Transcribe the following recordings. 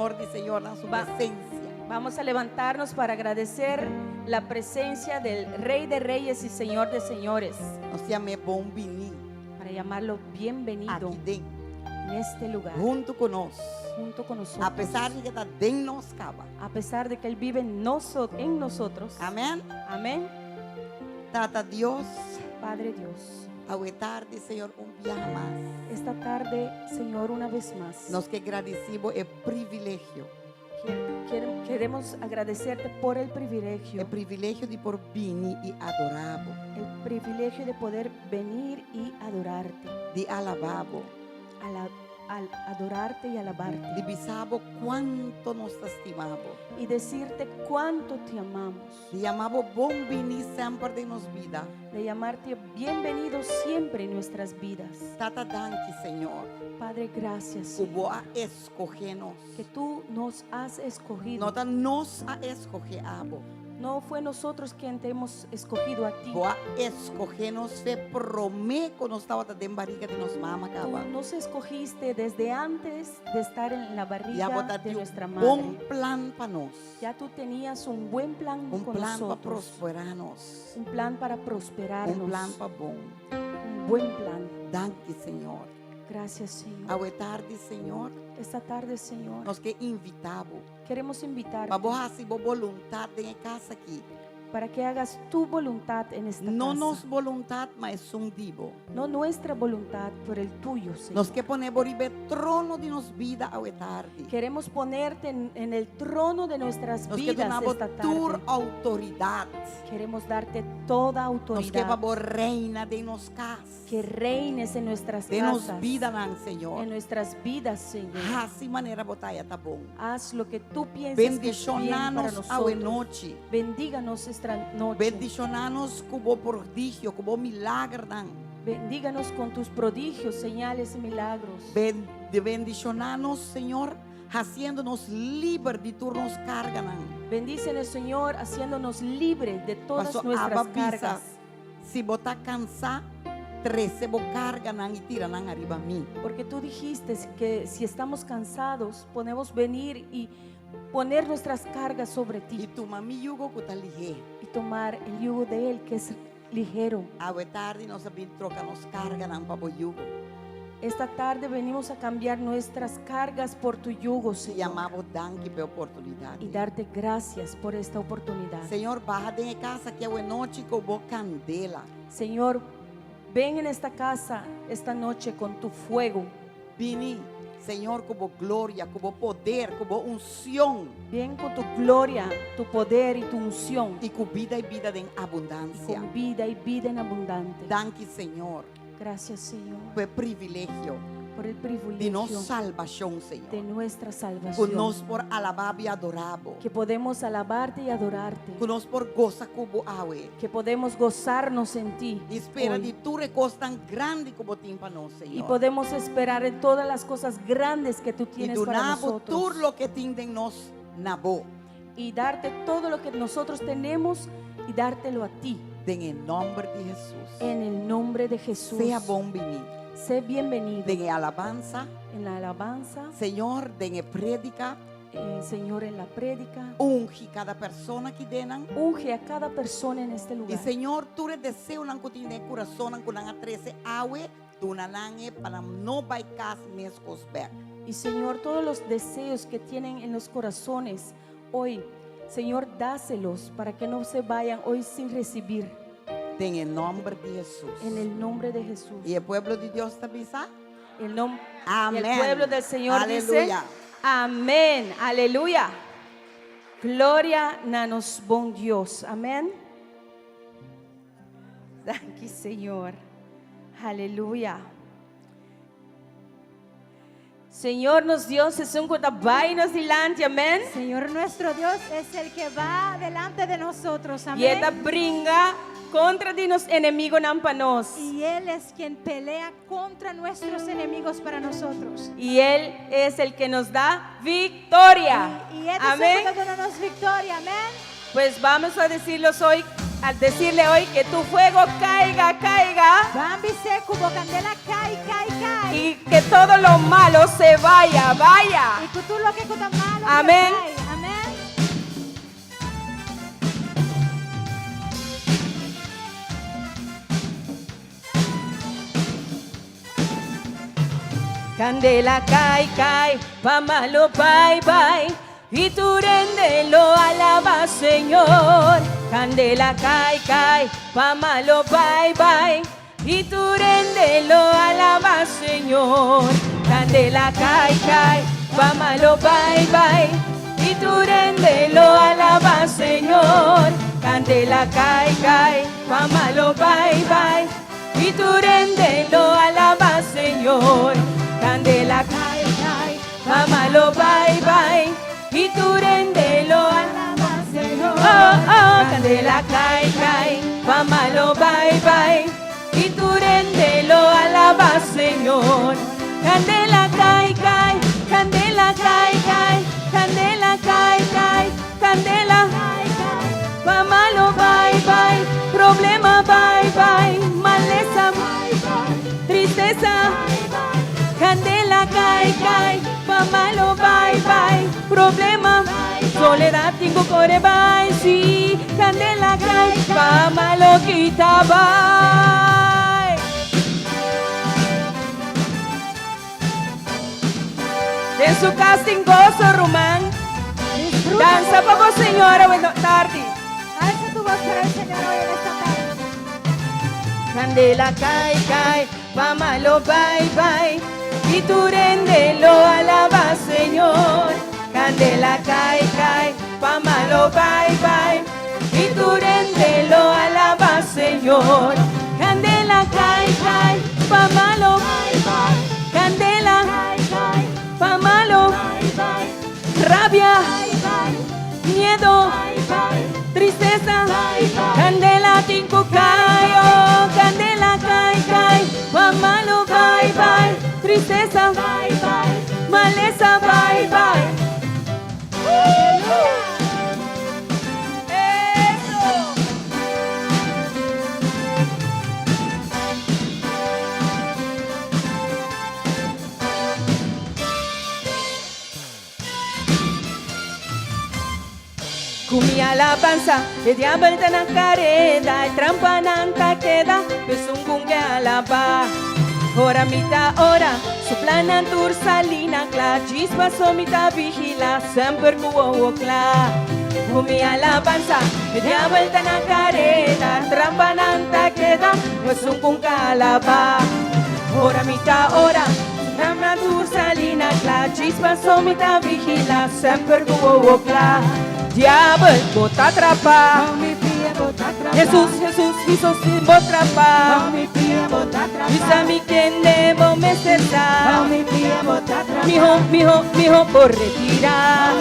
Señor di Señornan su presensia. Vamos a levantarnos para agradecer la presencia del Rey de Reyes y Señor de Señores. Nos yam'é bon biní. Para llamarlo bienvenido. Aki den. En este lugar. Huntu ku nos. Junto con nosotros. A pesar di ku e ta den nos kaba. A pesar de que Él vive en en nosotros. Amèn. Amén. Tata Dios. Padre Dios. Awe tardi, Señor, un biaha mas. Esta tarde, Señor, una vez mas. Nos ke gradisí bo e privilegio. Queremos agradecerte por el privilegio. E privilegio di por bini i adorá bo. El privilegio de poder venir y adorarte. Di alabá bo. Al adorarte y alabarte. Di bisa bo cuanto nos ta stima bo. Y decirte cuánto te amamos. Di yama bo bon bini semper den nos bida. De llamarte bienvenido siempre en nuestras vidas. Tata danki Señor. Padre gracias Cu bo a escoge nos. Que tú nos has escogido. No ta nos a escoge abo. No fue nosotros quien te hemos escogido a ti. Bo a escoge nos fe promé cu nos tabata den bariga di nos mama caba. Tú nos escogiste desde antes de estar en la barriga Ya bo ta de tin nuestra un madre. bon plan pa nos. Ya tú tenías un buen plan Un con plan pa nosotros. prospera nos. Un plan para prosperarnos. Un plan pa bon. Un buen plan. Danki, Señor. Gracias, Señor. Awe tardi, Señor. Esta tarde, Señor. Nos ke invitá bo. Queremos invitarte. Pa bo hasi bo boluntat den e kas aki. Para que hagas tu voluntad en esta No casa. nos boluntat, ma esun di bo. No nuestra voluntad, pero el tuyo, Señor. Nos ke pone bo riba e trono di nos bida awe tardi. Queremos ponerte en, en el trono de nuestras Nos ke vidas duna bo esta tarde. tur outoridat. Queremos darte toda Nos ke pa autoridad. bo reina den nos kas. Que reines en nuestras Den nos casas. bidanan, Señor. En nuestras vidas, Señor. Hasi manera bo ta haya ta bon. Haz lo que tú piensas que es bien Bendishoná para nos awe nosotros. nochi. Bendíganos esta noche. Bendishoná nos ku bo prodigio, ku bo milagernan. Bendíganos con tus prodigios, señales y milagros. Ben, bendishoná nos, Señor, hasiendo nos liber di tur nos karganan. Bendícenos, Señor, haciéndonos libre de todas Paso nuestras abo a bisa, cargas. Si bo ta kansá, trese bo karganan i tira nan ariba mi. Porque tú dijiste que si estamos cansados, podemos venir y poner nuestras cargas sobre ti. I tuma mi yugo ku ta lihé. Y tomar el yugo de Él que es ligero. Awe tardi nos a bin troka nos karganan pa bo yugo. Esta tarde venimos a cambiar nuestras cargas por tu yugo, Señor. Yama bo danki p'e oportunidat. Y darte gracias por esta oportunidad. Señor, baha den e kas aki awe nochi ku bo kandela. Señor, ven en esta casa esta noche con tu fuego. Bini, Señor, ku bo gloria, ku bo poder, ku bo unsion. Ven con tu gloria, tu poder y tu unción. I ku bida i bida den abundansia. Y con vida y vida en abundante. Danki, Señor. Gracias, Señor. P'e privilegio. Por el privilegio. Di nos salvacion, Señor. De nuestra salvacion. Ku nos por alabá bo i adorá bo. Que podemos alabarte y adorarte. Ku nos por gosa ku bo awe. Que podemos gozarnos en ti. I spera hoy. di tur e kosnan grandi ku bo tin pa nos, Señor. Y podemos esperar en todas las cosas grandes que tú tienes I para duna bo nosotros. tur loke tin den nos na bo. Y darte todo lo que nosotros tenemos y dártelo a ti. Den e nomber di Hesus. En el nombre de Jesús. Sea bon bini. Sé bienvenido. Den e alabansa. En la alabanza. Señor, den e predica. Eh, Señor, en la predica. Ungi cada persona aki denan. Unge a cada persona en este lugar. Y Señor, tur e deseonan cu tin den e curazonnan cu nan a trece awe, duna nan e pa nan no bay cas mescos bek. Y Señor, todos los deseos que tienen en los corazones hoy, Señor, dáselos para que no se vayan hoy sin recibir. Den e nomber di Hesus. En el nombre de Jesús. Y e pueblo di Dios ta bisa? El nom Amén. Y el pueblo del Señor dice, Aleluya. Amén. Aleluya. Gloria na nos bon Dios. Amén. Danki, Señor. Aleluya. Señor nos Dios esun ku ta bai nos dilanti, amén. Señor nuestro Dios es el que va delante de nosotros, Y e amén. ta bringa kontra di nos enemigonan pa nos. Y Él es quien pelea contra nuestros enemigos para nosotros. Y Él es el que nos da victoria. Y, y Él es el Amén. que da nos victoria, amén. Pues vamos a decirlos hoy. a decirle hoy que tu fuego caiga, caiga Ban bis'é ku bo kandela kai, kai, kai. y que todo lo malo se vaya, vaya. I ku tur loke ku ta malu Amèn. bai. Amèn. Kandela kai kai, pa malu bai bai, i tur hende lo alabá Señor. Kandela kai kai, pa malu bai bai, i tur hende lo alabá Señor. Kandela kai kai, pa malu bai bai, i tur hende lo alabá Señor. Kandela kai kai, pa malu bai bai, i tur hende lo alabá Señor. Kandela kai kai, pa malu bai bai, i tur hende lo alabá Señor. Oh oh, kandela kai kai, pa malu bai bai, i tur hende lo alabá Señor. Kandela kai kai, kandela kai kai, kandela kai kai, kandela pa malu bai bai, problema bai bai, malesa tristesa, kandela kai kai, pa malu bai bai, problema, soledat tin ku kore bai, sí, kandela kai, pa malu kita bai. Den su kas tin goso, ruman. Disfruta. Dansa pa bo Señor awe tardi. Alza tu voz para el Señor hoy en esta tarde. Kandela kai kai, pa malu bai bai, i tur hende lo alabá Señor. Kandela kai kai, pa malu bai bai, i tur hende lo alabá Señor. Kandela kai kai, pa malu Kandela pa malu, rabia, miedu, tristesa, kandela tin ku kai, oh, kandela kai kai, pa malu bai bai, tristesa, malesa bai bai. Aleluya. Eso. Ku mi alabansa, e diabel ta na kareda, e trampanan ta keda, p'esun ku ke alabá. Ora mi ta ora, su plannan tur sali na kla, djis paso mi ta vigilá, semper ku wowo kla. Ku mi alabansa, e diabel ta na kareda, trampanan ta keda, p'esun ku ke alabá. Ora mi ta ora, plannan tur sali na kla, djis paso mi ta vigilá, semper ku wowo kla. Diabel, bo ta trapá. Jesus, Jesus, Jesus, bo trapá. Bisa mi kende bo mester sa. Mihó, mihó, mihó bo retirá.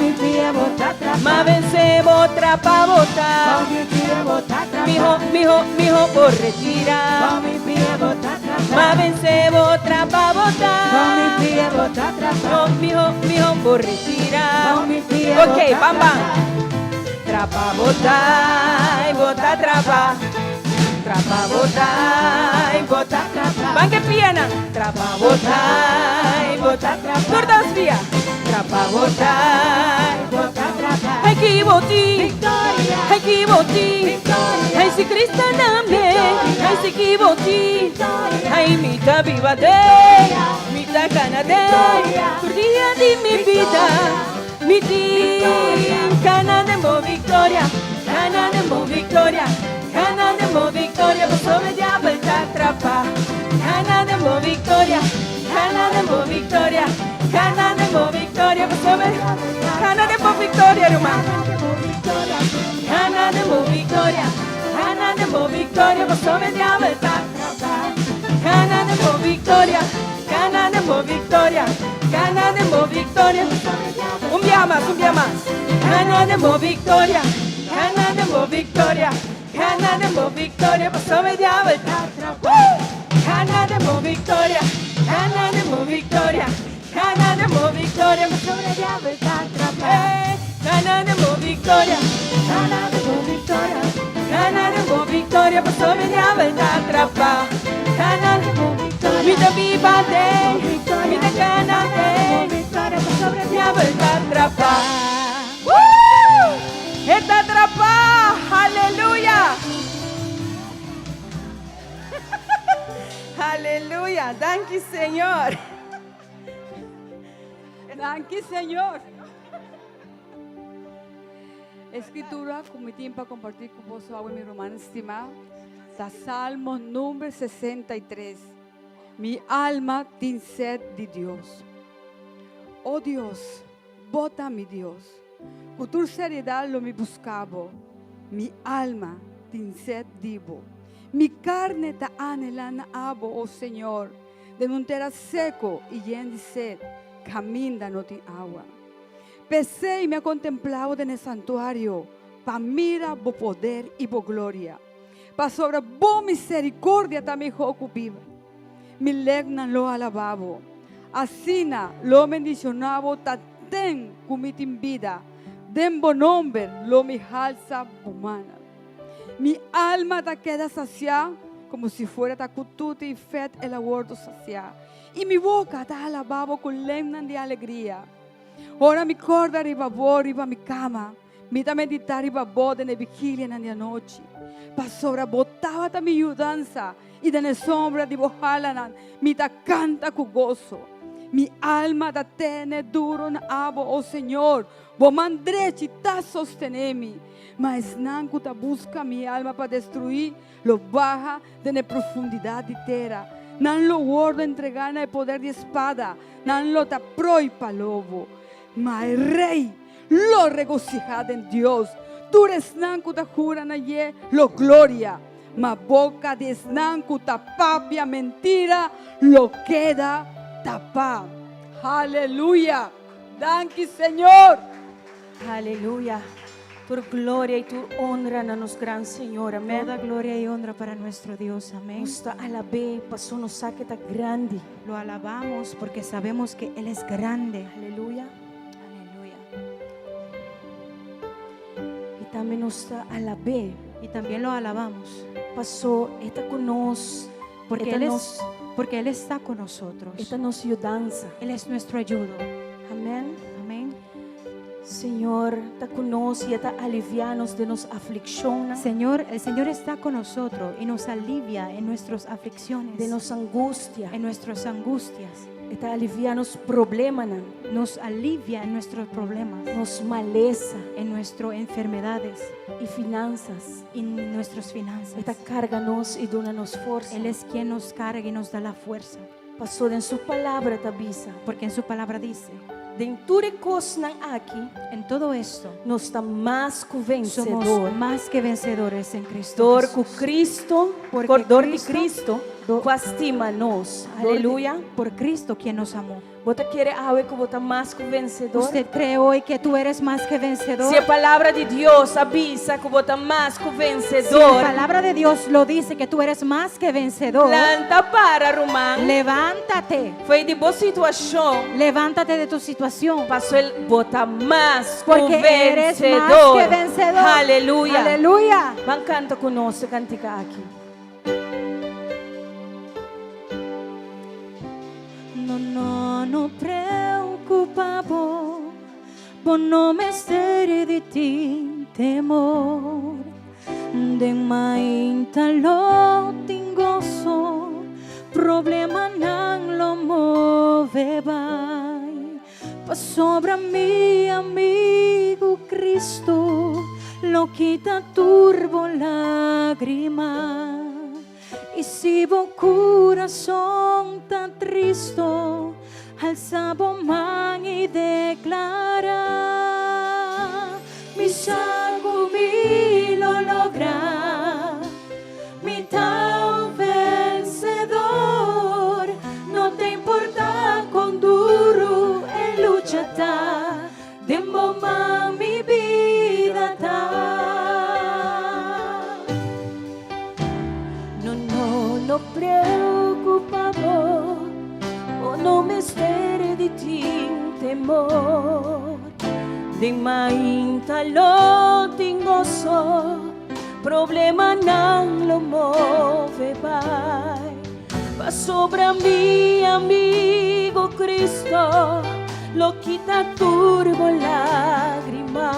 M'a vense bo trapa bo ta. Mihó, mihó, mihó bo retirá. M'a vense bo trapa bo ta. Mihó, mihó, mihó bo retirá. Ok, bam bam. Trapa bo ta, bo ta trapá. Trapa bo ta, bo ta trapá. Ban ku pianan. Trapa bo ta, bo ta trapá. Tur dos bia. Trapa bo ta, bo ta trapá. Ai ki bo tin. Ai ki bo tin. Ai si Kristu na mi. Ai si ki bo tin. Ai mi ta biba den. Mi ta kana den. Tur dia di mi bida. Mi tin. Kana den bo viktoria. Kana den bo viktoria. Kana den bo viktoria. Pasobra diabel ta trapá. Kana den bo viktoria. Kana den bo viktoria. Kana den bo viktoria. Pasobra. Kana den bo viktoria, ruman. Kana den bo viktoria. Kana den bo viktoria. Pasobra diabel ta trapá. Kana den bo viktoria. Kana den bo viktoria. Kana den bo viktoria. Un bia mas, un bia mas. Kana den bo viktoria. Kana den bo viktoria. Kana den bo viktoria. Pasobra diabel ta trapá. Kana den bo viktoria. Kana den bo viktoria. Kana den bo viktoria. Pasobra diabel ta trapá. Kana den bo viktoria. Kana den bo viktoria. Kana den bo viktoria pasobra e diabel ta atrapá. Kana Mi ta biba den Mi ta kana den Pasobra e diabel ta atrapá. Woo! E ta atrapá! Haleluya! Haleluya! Danki Señor! Danki Señor. Escritura ku mi tin pa kompartí ku boso awe mi ruman stimá ta Salmo number 63. Mi alma tin sed di Dios. O Dios, bo ta mi Dios. Ku tur seriedat lo mi buska bo. Mi alma tin sed di bo. Mi karne ta anhelá na abo, o Señor, den un tera seko i yen di sed, kaminda no tin awa. P'esei mi a kontemplá bo den e santuario, pa mira bo poder i bo gloria. Pasobra bo miserikordia ta mihó ku biba. Mi lepnan lo alabá bo. Asina lo bendishoná bo ta ten ku mi tin bida. Den bo nomber lo mi halsa bo mannan. Mi alma ta keda sasiá komo si fuera ta ku tuti i fèt el a wòrdu sasiá, i mi boka ta alabá bo ku lemnan di alegria. Ora mi kòrda riba bo riba mi kama, mi ta meditá riba bo den e vigilianan di anochi, pasobra bo tabata mi yudansa i den e sombra di bo halanan mi ta kanta ku goso. Mi alma ta tene duru na abo, o Señor, bo man drechi ta sostené mi. Ma esnan ku ta buska mi alma pa destruí lo baha den e profundidat di tera. Nan lo wòrdu entregá na e poder di e spada, nan lo ta proi pa lobo. Ma e rei lo regosihá den Dios, tur esnan ku ta hura na dje lo gloria, ma boka di esnan ku ta papia mentira lo keda tapá. Haleluya! Danki, Señor! Aleluya! Tur gloria i tur honra na nos gran Señor. Amén. Toda gloria y honra para nuestro Dios. Amén. Nos ta alab'é paso nos sa ku e ta grandi. Lo alabamos porque sabemos que Él es grande. Aleluya. Aleluya. I tambe nos ta alab'é Y también lo alabamos paso e ta ku nos. porque E ta Él es, nos, porque Él está con nosotros. e ta nos yudansa. Él es nuestro ayudo. Amén. Amén. Señor ta ku nos i e ta aliviá nos den nos aflikshonnan, Señor, el Señor está con nosotros y nos alivia en nuestras aflicciones, den nos angustia. en nuestras angustias. E ta aliviá nos problemanan, Nos alivia en nuestros problemas, nos malesa en nuestras enfermedades i finansas. y en nuestras finanzas. E ta karga nos i duna nos forsa. Él es quien nos carga y nos da la fuerza. Paso den su palabra ta bisa. Porque en su palabra dice, Den tur e kosnan aki, en todo esto nos ta mas ku somos vensedor. más que vencedores en Cristo Dor ku Jesús. Cristo, Porque dor di Cristo- Cristo, ku a stima nos. Dor de- Aleluya. Por Cristo quien nos amó. Bo ta kere awe ku bo ta mas ku vensedor? ¿Usted cree hoy que tú eres más que vencedor? Si e palabra di Dios a bisa ku bo ta mas ku Si vensedor, la palabra de Dios lo dice que tú eres más que vencedor, lanta para, ruman. levántate. Foi di bo situashon. Levántate de tu situación. Paso el bo ta mas ku Porque eres más vensedor. que vencedor. Aleluya. Aleluya. Ban kanta ku nos e kantika aki. No, no, no preokupá bo, bo no mester di tin temor. Den mainta lo tin goso, problemanan lo move bai. Pasobra mi amigu Cristo lo kita tur bo lágrima. I si bo kurason ta tristo, halsa bo man i deklará, Mi sa ku mi lo logra, mi ta un vensedor. No ta importá kon duru e lucha ta, Den bo man mi bida ta. No, no, no preocupa bo, bo no mester di tin temor. Den mainta lo tin goso. Problemanan lo move bai. Pasobra mi amigo Cristo lo kita tur bo lágrima.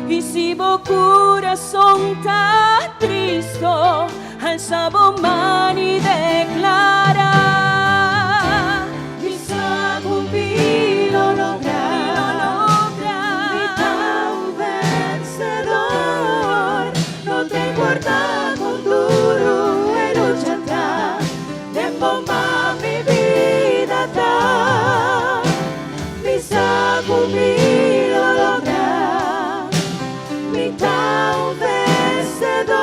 I si bo kurason ta tristo, alsa bo man i deklará, Mi sa ku mi lo logra, mi ta un vensedor. No ta importá kon duru e lucha ta, den bo man mi bida ta. Mi sa ku mi lo logra, mi ta un vensedor.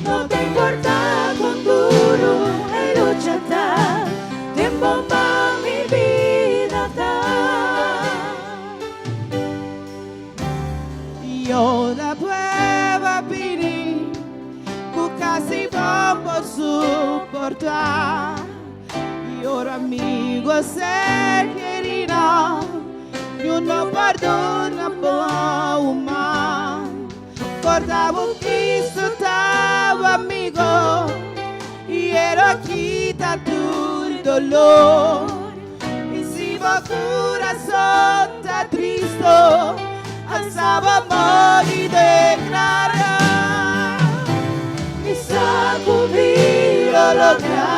No ta importá kon duru e lucha ta, den bo man mi bida ta. I ora prueba bini ku kasi bo por soportá. I ora amigo ser kerido niun no por duna bo un man. Korda bo Cristo ta bo amigo i e lo kita tur dolor. I si bo kurason ta tristo, alsa bo man i deklará, Mi sa ku mi lo logra,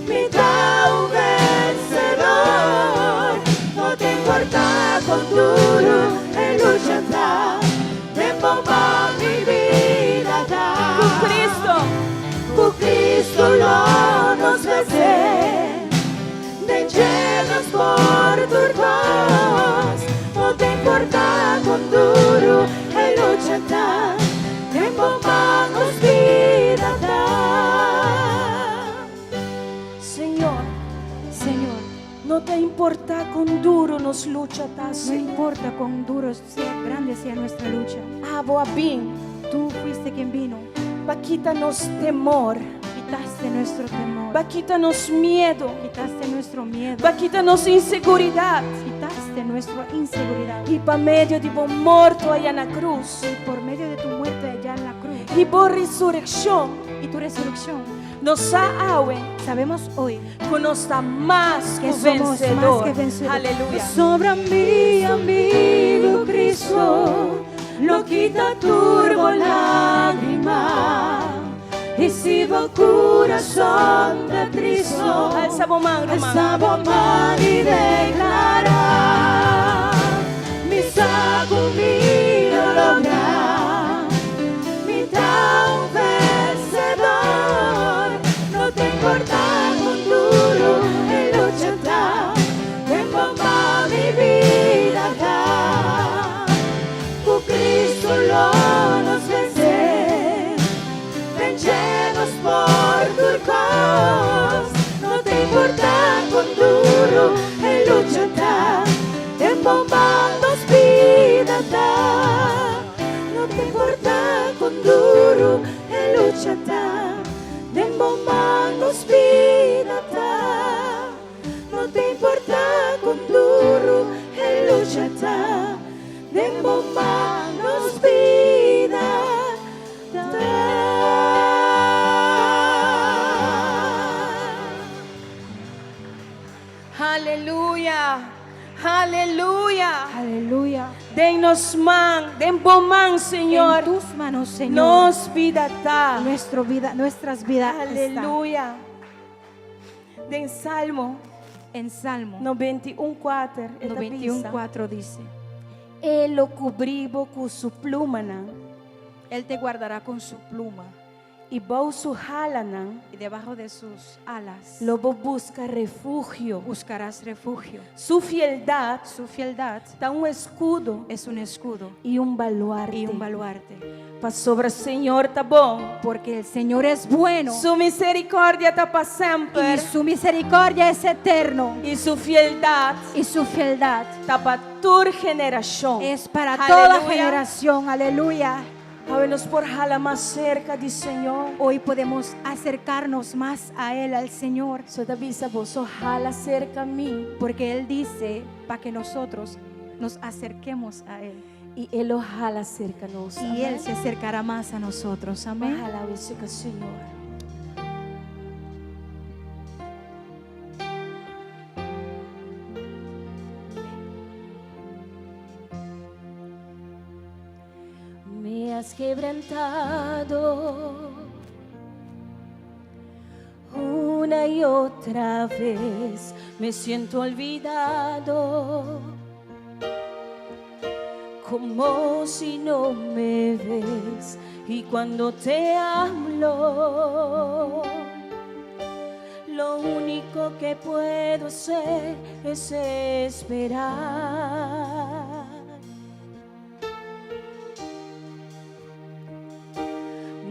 mi ta un vensedor. No ta importá kon duru e lucha ta, den bo man mi bida ta. Ku Cristo. Ku Cristo lo nos vense, den dje nos por tur kos. No ta importá kon duru e lucha ta, den bo man nos bida ta. Señor, Señor, no ta importá kon duru nos lucha ta, no Señor. importa cuán duro sea, grande sea nuestra lucha. Abo a bin Tú fuiste quien vino, pa kita nos temor, quitaste nuestro temor, pa kita nos miedu, quitaste nuestro miedo, pa kita nos inseguridat. quitaste nuestra inseguridad. I pa medio di bo morto aya na krus Y por medio de tu muerte allá en la cruz i bo resurekshon, y tu resurrección, nos sa awe sabemos hoy ku nos ta mas que ku somos más vensedor. que vencedores. Aleluya. Sobra mi amigo Cristo, lo kita tur bo lágrima. I si bo kurason ta tristo, Alsa bo man, ruman. Alsa bo man i deklará, Mi sa ku mi lo logra, mi ta un vensedor. No ta importá kon duru e lucha ta, den bo man mi bida ta. Ku Cristo lo nos vense, vencemos por tur kos. No ta importá kon duru e lucha ta, den bo man nos bida ta. No ta importá kon duru e lucha ta, den bo man nos bida ta. No ta importá kon duru e lucha ta, den bo man nos bida ta. Aleluya. Aleluya. Aleluya. Den nos man, den bo man, Señor. En tus manos, Señor. Nos bida ta. Nuestro vida, nuestras vidas está. Aleluya. Den Salmo En Salmo 91:4, e ta bisa, 91.4 dice, E lo kubri bo ku su plumanan Él te guardará con su pluma i bou su halanan y debajo de sus alas lo bo buska refugio. buscarás refugio. Su fieldat Su fieldad ta un eskudo es un escudo i un baluarte. y un baluarte. Pasobra Señor ta bon. Porque el Señor es bueno Su miserikòrdia ta pa y semper. su misericordia es eterno I su fieldat y su fieldad ta pa tur generashon. es para toda Aleluya. generación. Aleluya. Awe nos por hala mas serka di Señor. Hoy podemos acercarnos más a Él, al Señor, Paso E ta bisa boso hala serka mi. porque Él dice para que nosotros nos acerquemos a Él. I E lo hala serka nos. Y Él se acercará más a nosotros. Amén. Ban hala serka Señor. Me has quebrantado una y otra vez, me siento olvidado, como si no me ves. Y cuando te hablo, lo único que puedo hacer es esperar.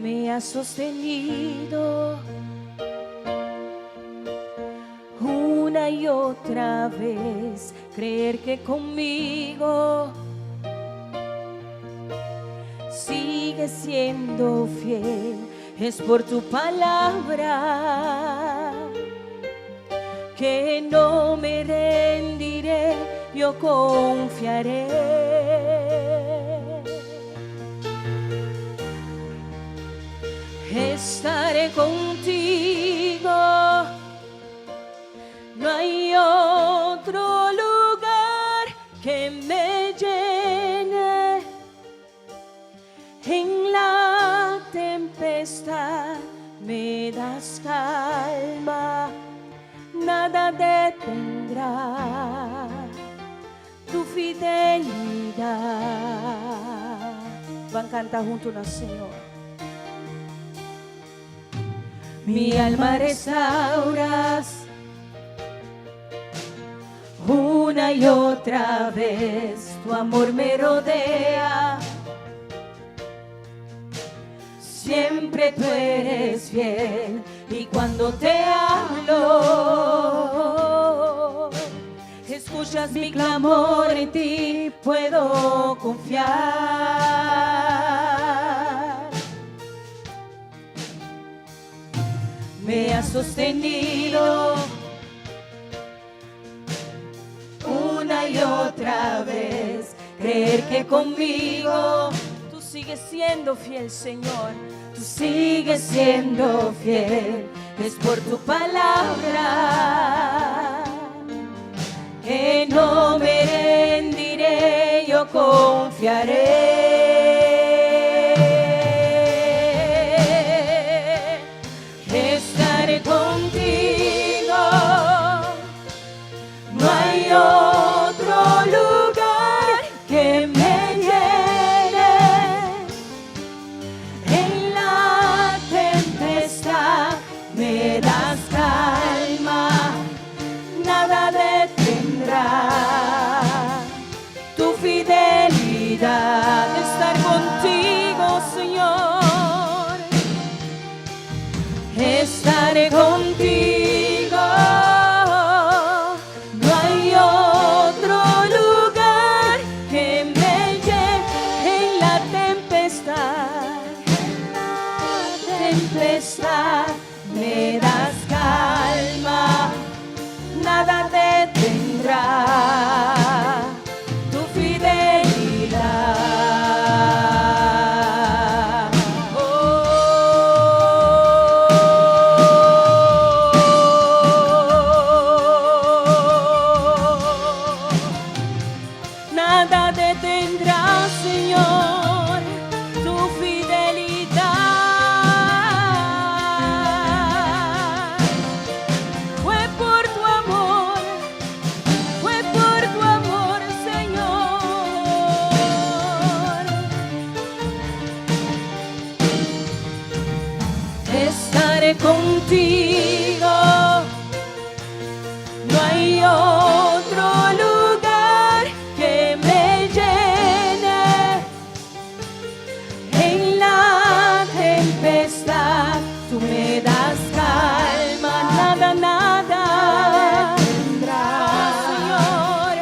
Me has sostenido una y otra vez, creer que conmigo sigues siendo fiel, es por tu palabra que no me rendiré, yo confiaré. Estaré contigo, no hay otro lugar que me llene. En la tempestad me das calma, nada detendrá tu fidelidad. Ban kanta huntu na Señor. Mi alma restauras una y otra vez, tu amor me rodea. Siempre tú eres fiel y cuando te hablo, escuchas mi clamor, en ti puedo confiar. Me has sostenido una y otra vez, creer que conmigo tú sigues siendo fiel, Señor. Tú sigues siendo fiel, es por tu palabra que no me rendiré, yo confiaré. Estaré contigo, no hay otro lugar que me llene. En la tempestad me das calma, nada detendrá tu fidelidad. Estar contigo, Señor. Estaré contigo. No hay otro lugar que me llene en la tempestad. En la tempestad me das calma, nada detendrá tu fidelidad. Oh, nada detendrá, Señor, tu fidelidad. Fue por tu amor, fue por tu amor, Señor. Estaré contigo, no hay otro lugar que me llene. En la tempestad tú me das calma, nada, nada detendrá, Señor,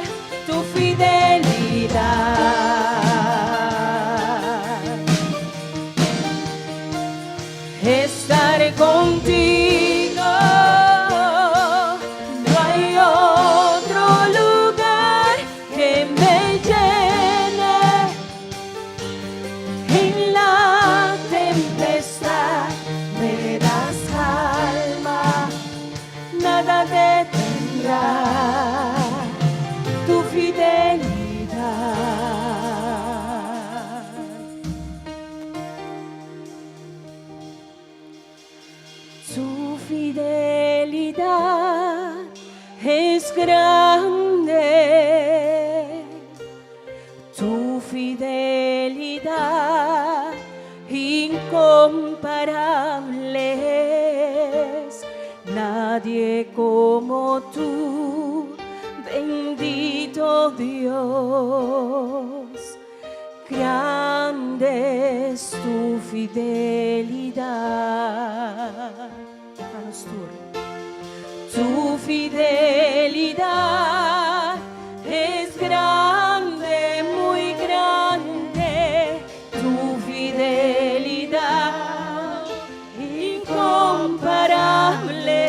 tu fidelidad. Estaré contigo, no hay otro lugar que me llene. Incomparable es, nadie como tú, bendito Dios. Grande es tu fidelidad. Pa nos tur. Tu fidelidad es grande, muy grande. Tu fidelidad incomparable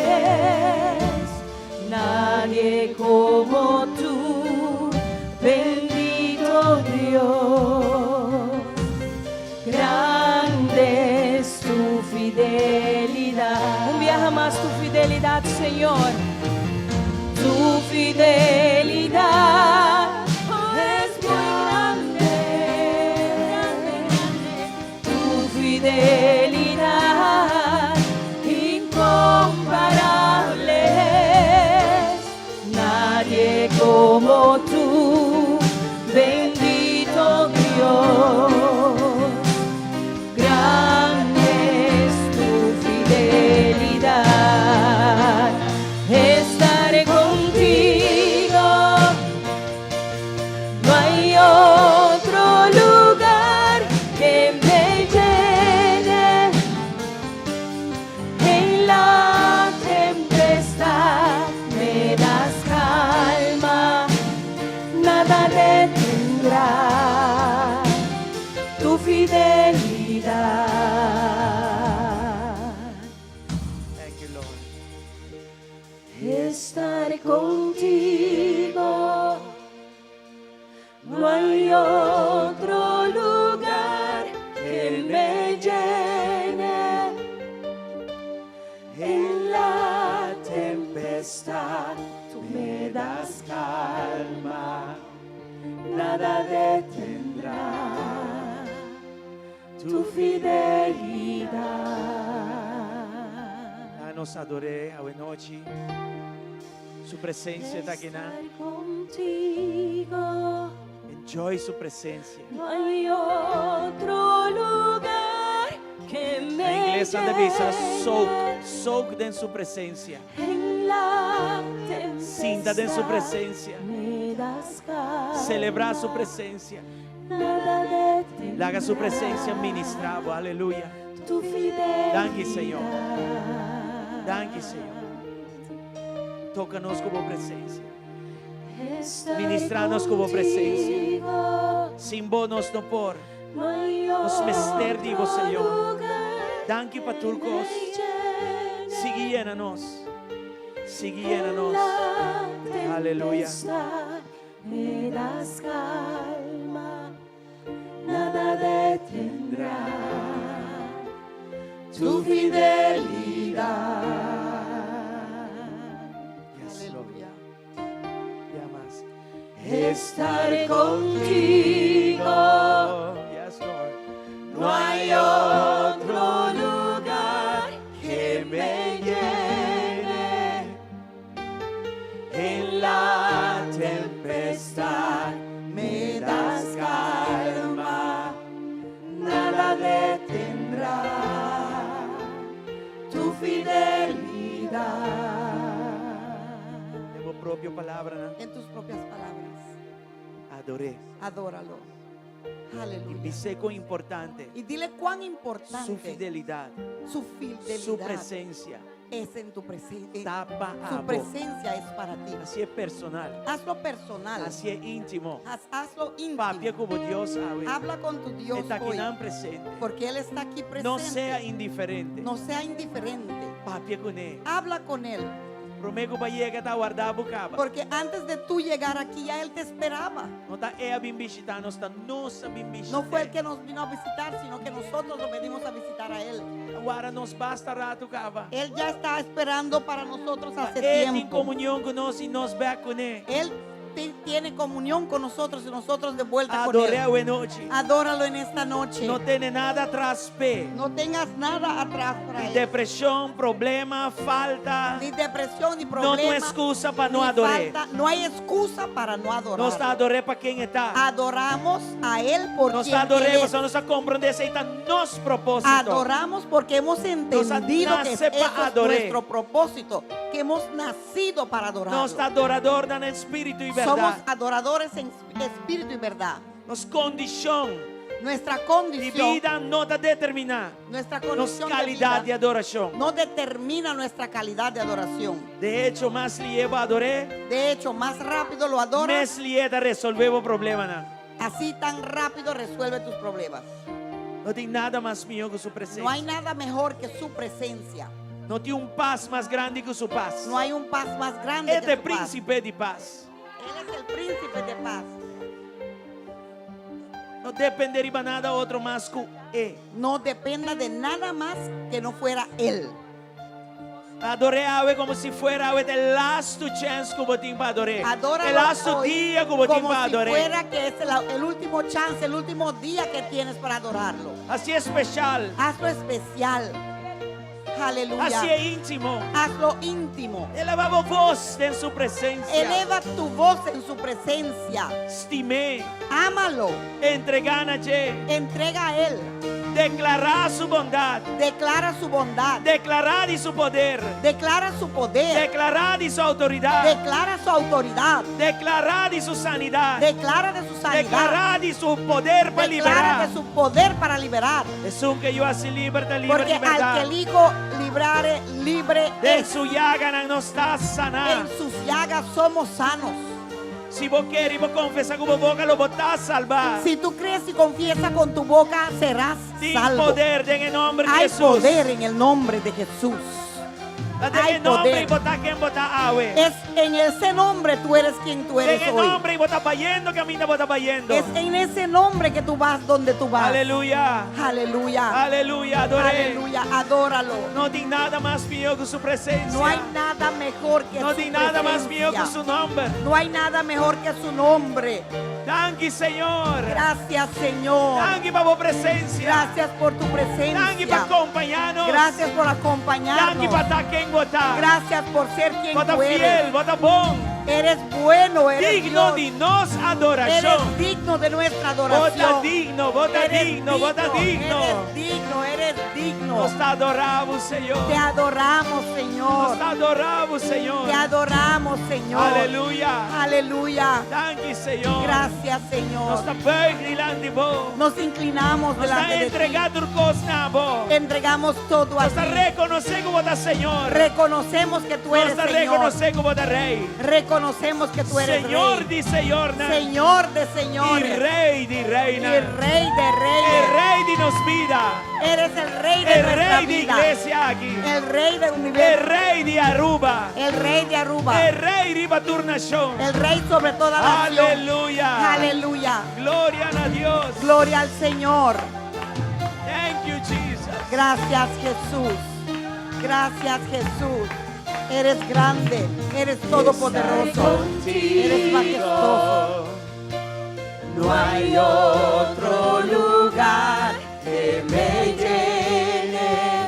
es. Nadie como tú, bendito Dios. Grande es tu fidelidad. Un biaha mas tu fidelidad, Señor. Tu fidelidad es muy grande, grande, grande. Tu fidelidad incomparable es. Nadie como tú, bendito Dios. Grande es tu fidelidad. Estaré contigo. No hay otro lugar que me llene. En la tempestad me das calma, nada detendrá tu fidelidad. Thank you, Lord. Estaré contigo. No hay otro lugar que me llene. En la tempestad tú me das calma, nada detendrá tu fidelidad. Nos ador'é awe nochi. Su presensia ta aki, no? Estar contigo. Enjoy su presensia. No hay otro lugar que Na me ingles nan ta bisa llene. soak, soak den su presensia. En la Sinta den su tempestad presensia. me das calma. Selebrá su presensia. Nada detendrá Laga su presensia ministrá bo. Aleluya. Tu fidelidad. Danki, Señor. Danki, Señor. Toka nos ku bo presensia. Estar Ministra nos ku bo presensia. contigo. Sin bo nos no por. No hay Nos mester di bo, otro Señor. lugar Danki pa tur que kos. me llene. Sigui yena nos. Sigui yena En nos. la Aleluya. tempestad Me das calma, nada detendrá tu fidelidad. Yes, Lord. Aleluya. Ya mas. Estar contigo, Yes, Lord. no hay otro lugar que me llene. En la tempestad me das calma, nada detendrá tu fidelidad. Den bo propio palabra, no? En tus propias palabras. Ador'é. Adóralo. I Aleluya. bis'é kon importante. Y dile cuán Su importante fidelidat. su fidelidad Su presensia. es en tu presencia. Ta pa Su abo. presencia es para ti. Hasié personal. Hazlo personal. Hasié íntimo. Hazlo Papia íntimo. ku bo Dios awe. Habla con tu Dios Ta aki hoy. nan presente. Porque Él está aquí presente. No sea indiferente. No sea indiferente. Papia kuné. Habla con Él. Promé ku bo yega e ta warda bo kaba. Porque antes de tú llegar aquí ya Él te esperaba. No ta e a bin bishitá nos, ta nos a bin bishit'é. No fue Él que nos vino a visitar, sino que nosotros lo venimos a visitar a Él. Warda nos basta ratu kaba. Él ya está esperando para nosotros hace E tin tiempo. komunion ku nos i nos bèk kuné. Él Tiene comunión con nosotros y nosotros de vuelta con Ador'é Él. awe nochi. Adóralo en esta noche. No tene nada atras p'e. No tengas nada atrás para Ni Él. depreshon, problema, falta. Ni depresión, ni No problema. tin excusa pa no ni ador'é. falta. No hay excusa para no adorar. Nos ta ador'é pa ken e ta. Adoramos a Él por Nos quien ta ador'é, Él es. pasobra nos a komprondé esei ta nos propósito. Adoramos porque hemos entendido que nace eso pa es ador'é. nuestro propósito, que hemos nacido para adorarlo. Nos ta adoradornan den spiritu i Somos bèrdat. adoradores en espíritu y verdad. Nos kondishon Nuestra di condición, bida no ta determiná nuestra nos condición de kalidat di vida adorashon. no determina nuestra calidad de adoración. De echo, mas lihé bo ador'é, De hecho, más rápido lo adoras, mes lihé ta resolvé bo problemanan. así tan rápido resuelve tus problemas. No tin nada mas mihó ku su No hay presensia. nada mejor que su presencia. No tin un pas mas grandi ku su pas. No hay un paz más grande E que ta e su paz. prínsipe di pas. Él es el príncipe de paz. No dependé riba nada otro mas ku E. No dependa de nada más que no fuera Él. Ador'é awe komo si fuera awe ta e lastu chèns ku bo tin pa ador'é. Adóralo E lastu hoy dia ku bo tin como pa si ador'é. fuera que es el último chance, el último día que tienes para adorarlo. Hasié espesial. Hazlo especial. Aleluya. Hasié íntimo. Hazlo íntimo. Elevá bo bos den su presensia. Eleva tu voz en su presencia. Stim'é. Ámalo. Entregá na dje. Entrega a Él. Deklará su bondat. Declara su bondad. Deklará di su poder. Declara su poder. Deklará di su outoridat. Declara su autoridad. Deklará di su sanidat. Declara de su sanidad. Deklará di su poder pa Declara liberá. de su poder para liberar. Esun ku e Yu hasi liber ta liber Porque di al que bèrdat. el Hijo librare, libre Den es. su yaganan nos ta saná. En sus llagas somos sanos. Si bo kere i bo konfesá ku bo boka, lo bo ta salbá. Si tú crees y confiesas con tu boca, serás Tin salvo. poder den e nòmber di Hay Hesus. poder en el nombre de Jesús. Ta den Hay e nòmber poder. ei bo ta ken bo ta awe. Es en ese nombre tú eres quien tú eres Den e hoy. nòmber ei bo ta bayendo kaminda bo ta bayendo. Es en ese nombre que tú vas donde tú vas. Aleluya. Aleluya. Aleluya. Ador'é. Aleluya. Adóralo. No tin nada mas mihó ku su presensia. No hay nada mejor que No su tin nada mas mihó ku presencia. su nòmber. No hay nada mejor que su nombre. Danki, Señor. Gracias, Señor. Danki pa bo presensia. Gracias por tu Danki pa presencia. kompañá nos. Gracias por acompañarnos. Danki pa ta ken bo ta. Gracias por ser quien Bo ta tú eres. fiel, bo ta bon. Eres bueno, eres Digno Dios. di nos adorashon. Eres digno de nuestra Bo ta adoración. digno, bo ta Eres digno, bo ta digno. Eres digno, eres digno. Nos ta adorá bo, Señor. Te adoramos, Señor. Nos ta adorá bo, Señor. Te adoramos, Señor. Aleluya. Aleluya. Danki, Señor. Gracias, Señor. Nos ta buig dilanti bo. Nos inclinamos Nos ta delante de ti. entregá tur kos na bo. Entregamos todo a Nos ta ti. rekonosé ku bo ta Señor. Reconocemos que tú Nos eres ta Señor. rekonosé ku bo ta Rei. Reconocemos que tú eres Señor Rey. di señornan. Señor de I señores. Rei di Y reinan. Rey de E reyes. Rei di nos bida. Eres el Rey de E nuestra Rei di vida. iglesia aki. El Rey del E universo. Rei di Aruba. El Rey de Aruba. E Rei riba tur nashon. El Rey sobre toda nación. Aleluya. Aleluya. Gloria na Dios. Gloria al Señor. Thank you, Jesus. Gracias, Jesús. Gracias, Jesús. Eres grande, eres todopoderoso, eres majestuoso. No hay otro lugar que me llene.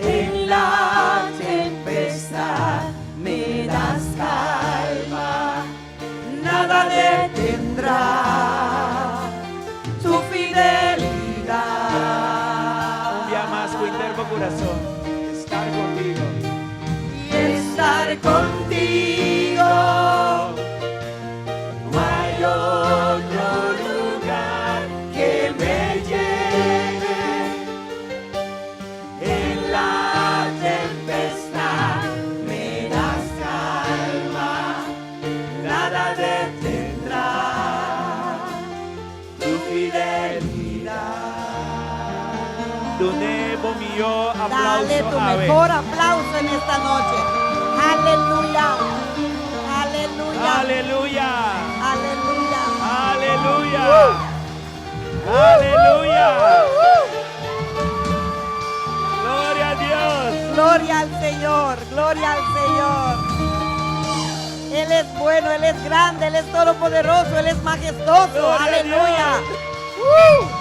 En la tempestad me das calma, nada detendrá tu fidelidad. Un dia mas ku henter bo kurason. Estar contigo. Y estar contigo. No hay otro lugar que me llene. En la tempestad me das calma, nada detendrá tu fidelidad. Dun'é bo mihó aplauso. Dale tu Awe. mejor aplauso en esta noche. Aleluya. Aleluya. Aleluya. Aleluya. Aleluya. Aleluya. Gloria a Dios. Gloria al Señor. Gloria al Señor. Él es bueno, Él es grande, Él es todopoderoso, Él es majestuoso. Gloria a Aleluya. Dios.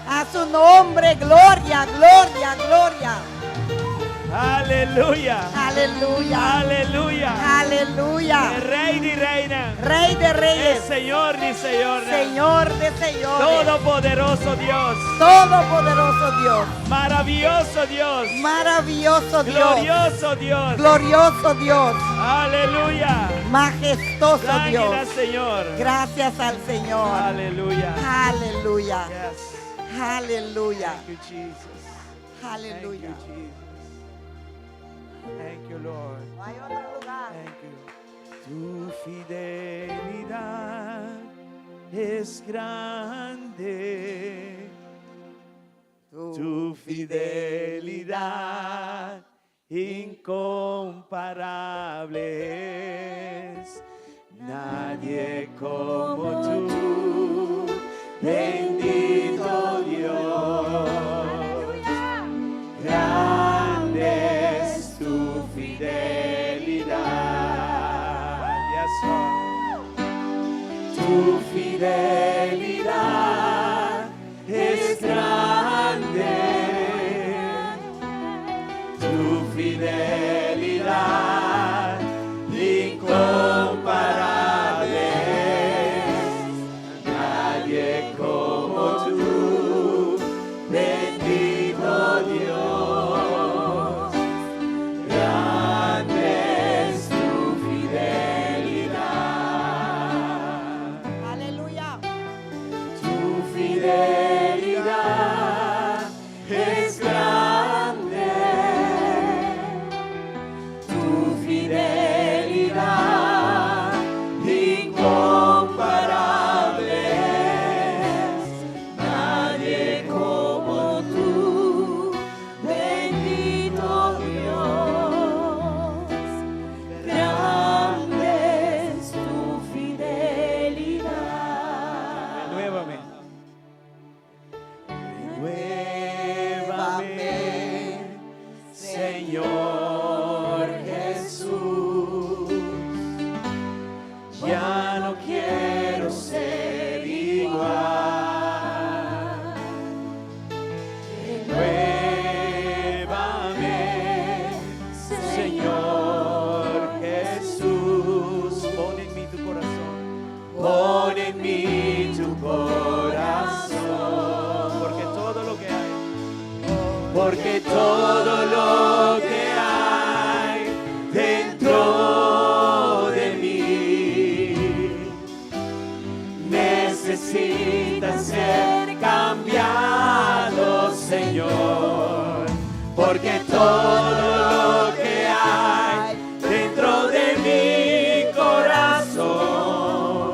A su nombre, gloria, gloria, gloria. Aleluya. Aleluya. Aleluya. Aleluya. E Rei di Reinan. Rey de E reyes, Señor di Señornan. Señor de señores. Todopoderoso Dios. Todopoderoso Dios. Maraviyoso Dios. Maravilloso Dios. Glorioso Dios. Glorioso Dios. Aleluya. Majestuoso Danki Dios. na Señor. Gracias al Señor. Aleluya. Aleluya. Yes. Aleluya. Thank you, Jesus. Thank Aleluya. you, Jesus. Thank you, Lord. No hay otro lugar. Thank you. Tu fidelidad es grande. Tu fidelidad incomparable es. Nadie como tú, bendito Dios. Grande es tu fidelidad. Yes, Lord. Tu fidelidad es grande. Tu fidelidad incomparable es. Nadie como tú, bendito Dios. Grande es tu fidelidad. Aleluya. Tu fidelidad es grande. Tu fidelidad incomparable es. Nadie como tú, bendito Dios. Grande es tu fidelidad. Renuévame. Renuévame, Señor Jesús. Ya no quiero ser igual. Renuévame, Señor Jesús. Pon en mí tu corazón. Pon en mí tu corazón. Porque todo lo que hay, porque todo lo que hay dentro de mí necesita ser cambiado, Señor. Porque todo lo que hay dentro de mi corazón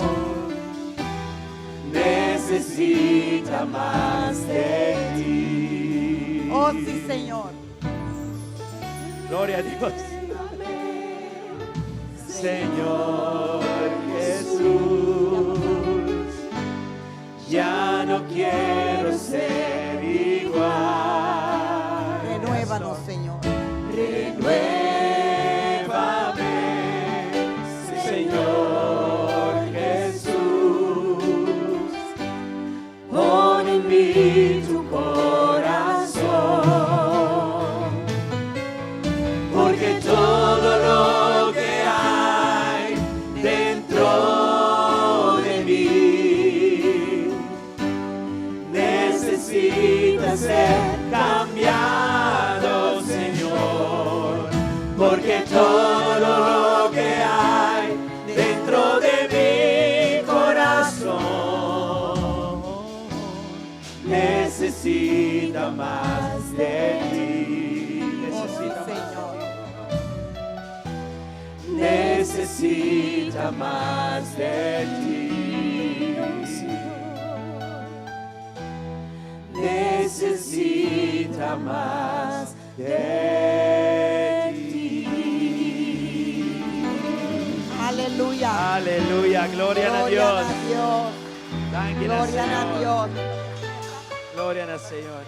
necesita más de ti. Oh sí, Señor. Gloria a Dios. Señor Jesús, ya no quiero ser igual. Renuévanos, Señor. Renuévame, Señor Jesús. Pon en mí tu corazón, porque todo lo que hay dentro de mí necesita ser cambiado, Señor, porque todo lo que hay dentro de mi corazón necesita más de ti, Oh sí, necesita más de Señor. ti. Necesita más de ti. Necesita más de ti. Aleluya. Aleluya, gloria a Gloria Dios. a Dios. Thank you, Gloria a Señor. Dios. Gloria al Señor.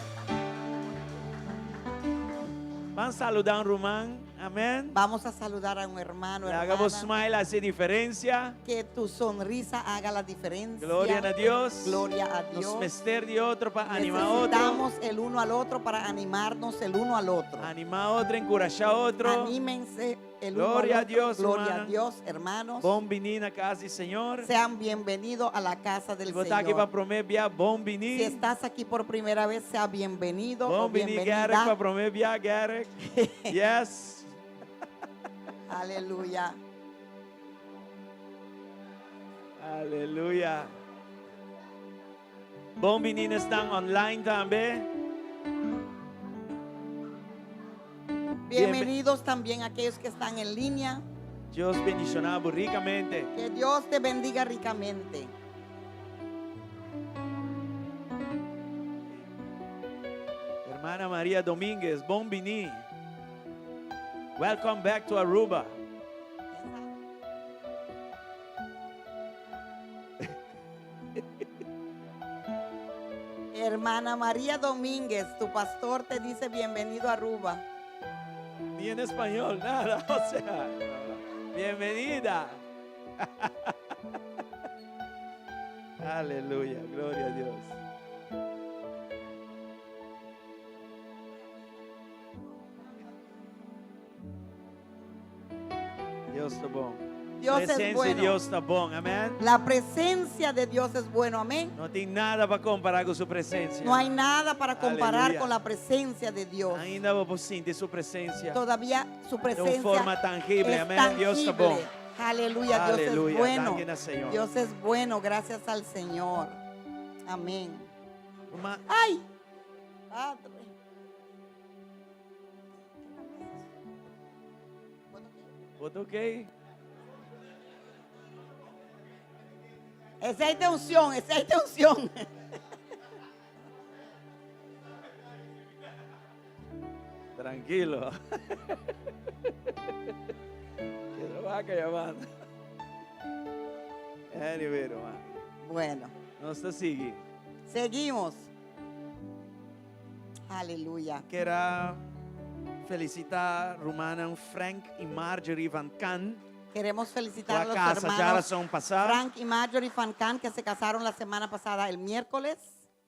Ban saluda un ruman. Amèn. Vamos a saludar a un hermano, Laga bo hermana. smile hasi diferensia. Que tu sonrisa haga la diferencia. Gloria na Dios. Gloria a Nos Dios. mester di otro pa animá otro. Necesitamos el uno al otro para animarnos el uno al otro. Animá otro, enkurashá otro. Anímense el uno Gloria al a otro. Dios, Gloria a hermana. Dios, hermanos. Bon biní na kas di Señor. Sean bienvenidos a la casa del Si bo ta aki pa Señor. promé bia, bon biní. Si estás aquí por primera vez, sea bienvenido o Bon biní, Garrick, pa bienvenida. promé bia, Garrick. Yes. Aleluya. Aleluya. Bon biní na esnan online tambe. Bienvenidos también aquellos que están en línea. Dios bendishoná bo rikamente. Que Dios te bendiga ricamente. Hermana Maria Dominguez, bon biní. Welcome back to Aruba. Hermana María Domínguez, tu pastor te dice bienvenido a Aruba. Ni en español, nada, o sea, bienvenida. Aleluya, gloria a Dios. Dios ta bon. Dios es Presensia di bueno. Dios ta bon, amèn. La presencia de Dios es bueno, amén. No tin nada pa kompará ku su presensia. No hay nada para comparar Aleluya. con la presencia de Dios. Ainda bo por sinti su presensia. Todavía su De un presencia forma tangible, es amén. Dios ta bon. tangible. Aleluya, Dios Aleluya. es bueno. Danki na Señor. Dios es bueno, gracias al Señor. Amén. Ruman, Ay, Padre. Bo ta ok? Esei ta unshon, esei ta unshon. Trankilo. Keda waka yamando. Anyway, ruman. Bueno, Nos ta sigui. seguimos. Aleluya. Kier a felisitá rumannan Frank i Marjorie Van Kan. Queremos felicitar a los Ku a kasa hermanos djarason pasá. Frank y Marjorie Van Can que se casaron la semana pasada, el miércoles.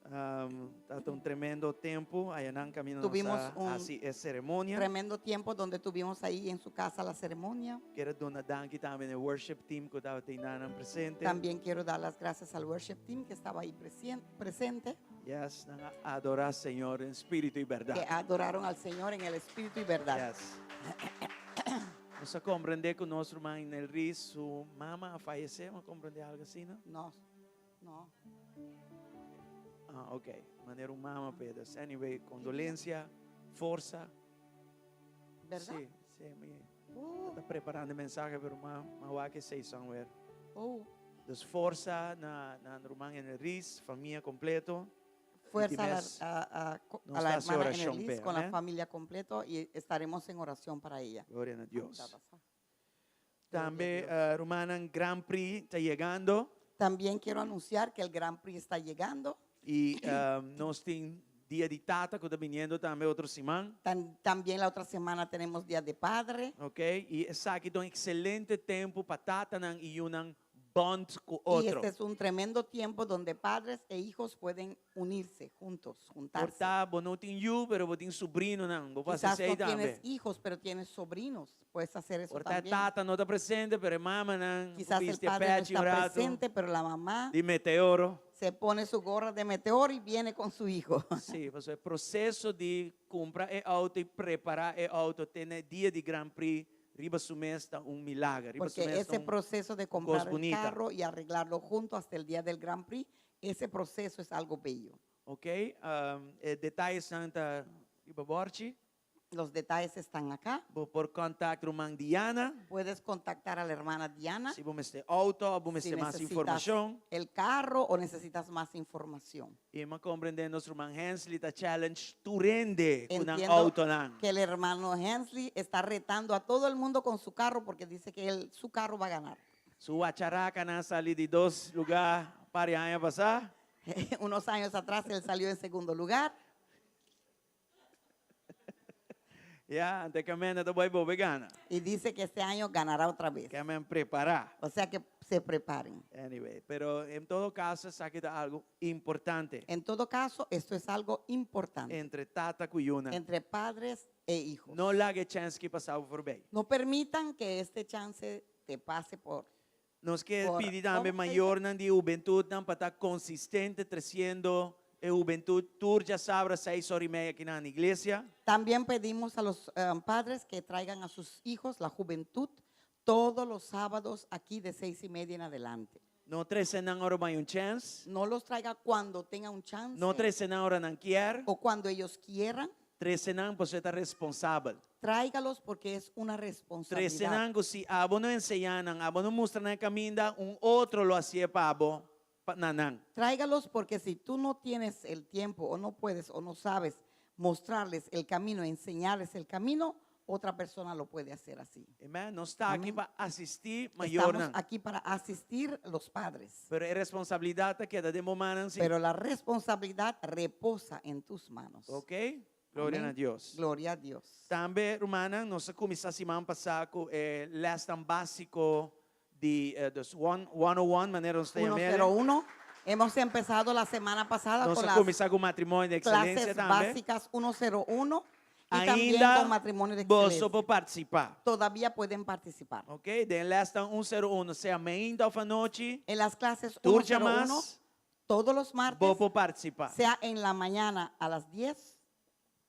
Um, tabata un tremendo tempu, ayanan kaminda nos Tuvimos a un hasi e seremonia. tremendo tiempo donde tuvimos ahí en su casa la ceremonia. Kier duna danki tambe na e worship team ku tabata einan presente. También quiero dar las gracias al worship team que estaba ahí presente. Yes, nan a adorá Señor en spiritu i bèrdat. Que adoraron al Señor en el espíritu y verdad. Yes. Nos a komprendé ku nos ruman Inel Ries su mama a fayesé, a komprendé algu asina, no? No, no. Ah, ok. Manera un mama pedas. Anyway, kondolensia, forsa. Bèrdat? Sí, sí, mi ta preparando e mensahe, pero m'a m'a wak esei somewhere. Oh. Dus forsa na na ruman Enerlis, famia kompleto. Fuerza a la, mes a, a, nos a la ta hasi hermana orashon Enerlis p'e, con la amén. familia completo y estaremos en oración para ella. Gloria na Dios. Gloria a Tambe Dios. eh, rumannan Grand Prix ta yegando. También quiero anunciar que el Grand Prix está llegando. Y nos tin Dia di Tata cu ta biniendo tambe otro siman. También la otra semana tenemos Día de Padre. Ok, y esaki ta un excelente tempo pa tatanan y yunan bond cu Y otro. este es un tremendo tiempo donde padres e hijos pueden unirse juntos, juntarse. Por ta bo no tin yu, pero bo tin sobrinonan, bo por haci Quizás esey no tambe. tienes hijos, pero tienes sobrinos. Puedes hacer eso Por ta también. tata no ta presente, pero e mamanan Quizás el bisti e padre no pechi un está rato presente, pero la mamá di meteoro. se pone su gorra de meteoro y viene con su hijo. Sí, pasobra e proceso di cumpra e auto y prepara e auto te na e dia di Grand Prix riba su mes ta un milager, riba su Porque mes ta ese un proceso de cos comprar el bunita. carro y arreglarlo junto hasta el día del Grand Prix, ese proceso es algo bello. Ok, e detayesnan ta riba borchi. Los detalles están acá. Bo por contact ruman Diana. Puedes contactar a la hermana Diana. Si bo mester auto o bo Si mester mas necesitas informacion. el carro o necesitas más información. Y m'a comprende nos ruman Hensley ta challenge tur hende cu nan Entiendo autonan. que el hermano Hensley está retando a todo el mundo con su carro porque dice que él, su carro va a ganar. Su wacharacanan a sali di dos lugar par di aña pasa. Unos años atrás él salió en segundo lugar. Ya, anto ke men ta bai bolbe gana. Y dice que este año ganará otra vez. Ke men prepará. O sea que se preparen. Anyway, pero en todo caso esaki ta algo importante. En todo caso, esto es algo importante. Entre tata ku yunan. Entre padres e hijos. No laga e chèns ki pasa bo forbei. No permitan que este chance te pase por. Nos ke Por, pidi tambe ¿cómo se dice? mayornan di hubentutnan pa ta konsistente tresiendo e hubentut tur djasabra seis ora i meia akinan na iglesia. También pedimos a los padres que traigan a sus hijos, la juventud, todos los sábados aquí de seis y media en adelante. No trese nan ora bo hay un chèns. No los traiga cuando tenga un chance. No trese nan ora nan kier. O cuando ellos quieran. Trese nan pasobra e ta responsabel. Tráigalos porque es una responsabilidad. Trese nan ku si abo no enseñá nan, abo no mustra nan e kaminda, un otro lo hasié pa abo, pa na nan. Tráigalos porque si tú no tienes el tiempo o no puedes o no sabes mostrarles el camino, enseñarles el camino, otra persona lo puede hacer así. Amen. Nos ta aki Amen. pa asistí Estamos mayornan. aquí para asistir los padres. Pero e responsabilidat ta keda den bo mannan sí. Pero la responsabilidad reposa en tus manos. Ok? Gloria Amén. na Dios. Gloria a Dios. Tambe, rumannan, nos a kuminsá siman pasá ku e lèsnan básiko di dus one, 101, manera nos ta yam'é. 101. Hemos empezado la semana pasada Nos con a las kuminsá ku matrimonio di ekselensia clases tambe. básicas 101 y también Ainda con matrimonio de boso excelencia. por partisipá. Todavía pueden participar. Ok, den lèsnan 101, sea meinta òf anochi, En las clases tur 101, djamas, todos los martes, bo por partisipá. sea en la mañana a las 10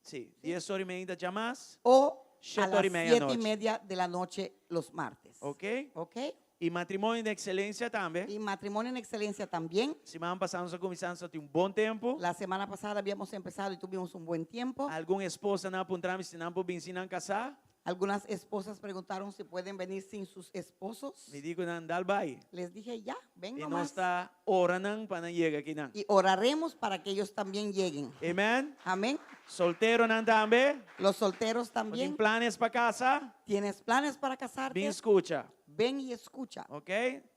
Sí, 10 ora i media djamas. o a Siete las ora i media 7 y anochi. media de la noche los martes. Ok? Ok? I matrimonio di ekselensia tambe. Y matrimonio en excelencia también. Siman pasá nos a kuminsá, nos a tin un bon tempu. La semana pasada habíamos empezado y tuvimos un buen tiempo. Algun esposanan a puntra mi si nan por bin sin nan kasá. Algunas esposas preguntaron si pueden venir sin sus esposos. Mi di ku nan dal bai. Les dije, ya, ven I nomás. nos ta ora nan pa nan yega akinan. Y oraremos para que ellos también lleguen. Amen. Amén. Solteronan tambe. Los solteros Bo tin también. planes pa kasa? ¿Tienes planes para casarte? Bin skucha. Ven y escucha. Ok?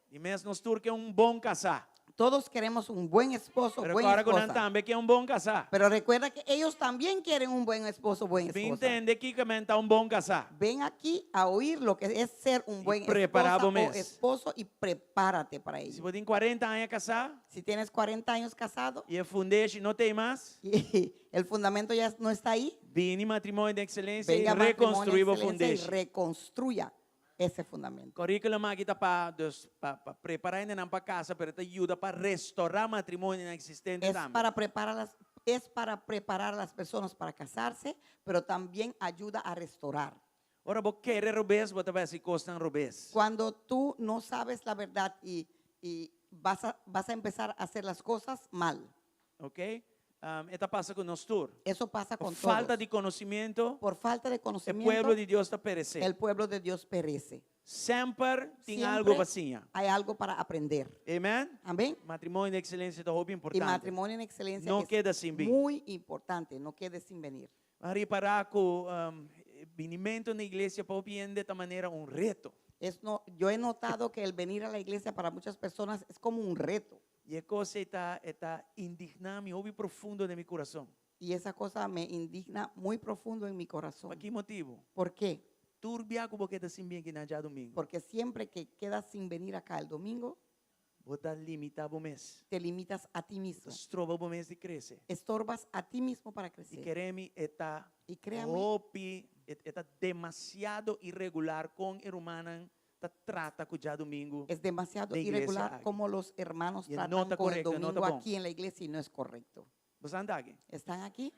Di mes nos tur ke un bon kasá. Todos queremos un buen esposo, Pero buena kòrda ku nan esposa. tambe ke un bon kasá. Pero recuerda que ellos también quieren un buen esposo, buen Bin esposa. tende kiko men ta un bon kasá. Ven aquí a oír lo que es ser un Y buen prepará esposa bo o mes. esposo y prepárate para Si ello. bo tin kuarenta aña kasá Si tienes 40 años casado i e fundeshi no t'ei mas, y el fundamento ya no está ahí, bini matrimonio di ekselensia i venga matrimonio rekonstruí bo excelencia y fundeshi. reconstruya ese fundamento. Curriculum aki ta pa, dus, pa, pa prepará hendenan pa kasa, pero ta yuda pa restorá matrimonionan existente Es tambe. para preparar las, es para preparar a las personas para casarse, pero también ayuda a restaurar. Ora bo kere robes, bo ta bai hasi kosnan robes. Cuando tú no sabes la verdad y, y vas, a, vas a empezar a hacer las cosas mal. Ok? Um, e ta pasa ku nos tur. Eso pasa Por con falta todos. di konosementu, Por falta de e conocimiento, pueblo di Dios ta peresé. el pueblo de Dios perece. Semper tin Siempre algu pa siña. hay algo para aprender. Amen? Amén. Matrimonio di ekselensia ta hopi Y importante. matrimonio en excelencia No es keda sin bin. muy importante, no quede sin venir. A ripará ku um, binimentu na iglesia pa hopi hende ta manera un reto. Es no, yo he notado que el venir a la iglesia para muchas personas es como un reto. I e kos ei ta e ta indigná mi hopi profundo den mi kurason. Y esa cosa me indigna muy profundo en mi corazón. Pa ki motibu? ¿Por qué? Tur bia ku bo keda sin bin akinan djadumingu, Porque siempre que quedas sin venir acá el domingo, bo ta limitá bo mes. te limitas a ti Bo mismo. ta stroba bo mes di krese. Estorbas a ti mismo para I crecer. kere mi e ta Y créame, hopi, e e ta demasiado iregular kon e rumannan ta trata ku djadumingu. es demasiado de iglesia irregular aquí. como los hermanos Y no tratan está con el correcto, no está domingo bon. aquí en la iglesia y no es correcto. Bo sa anda aki? ¿Están aquí?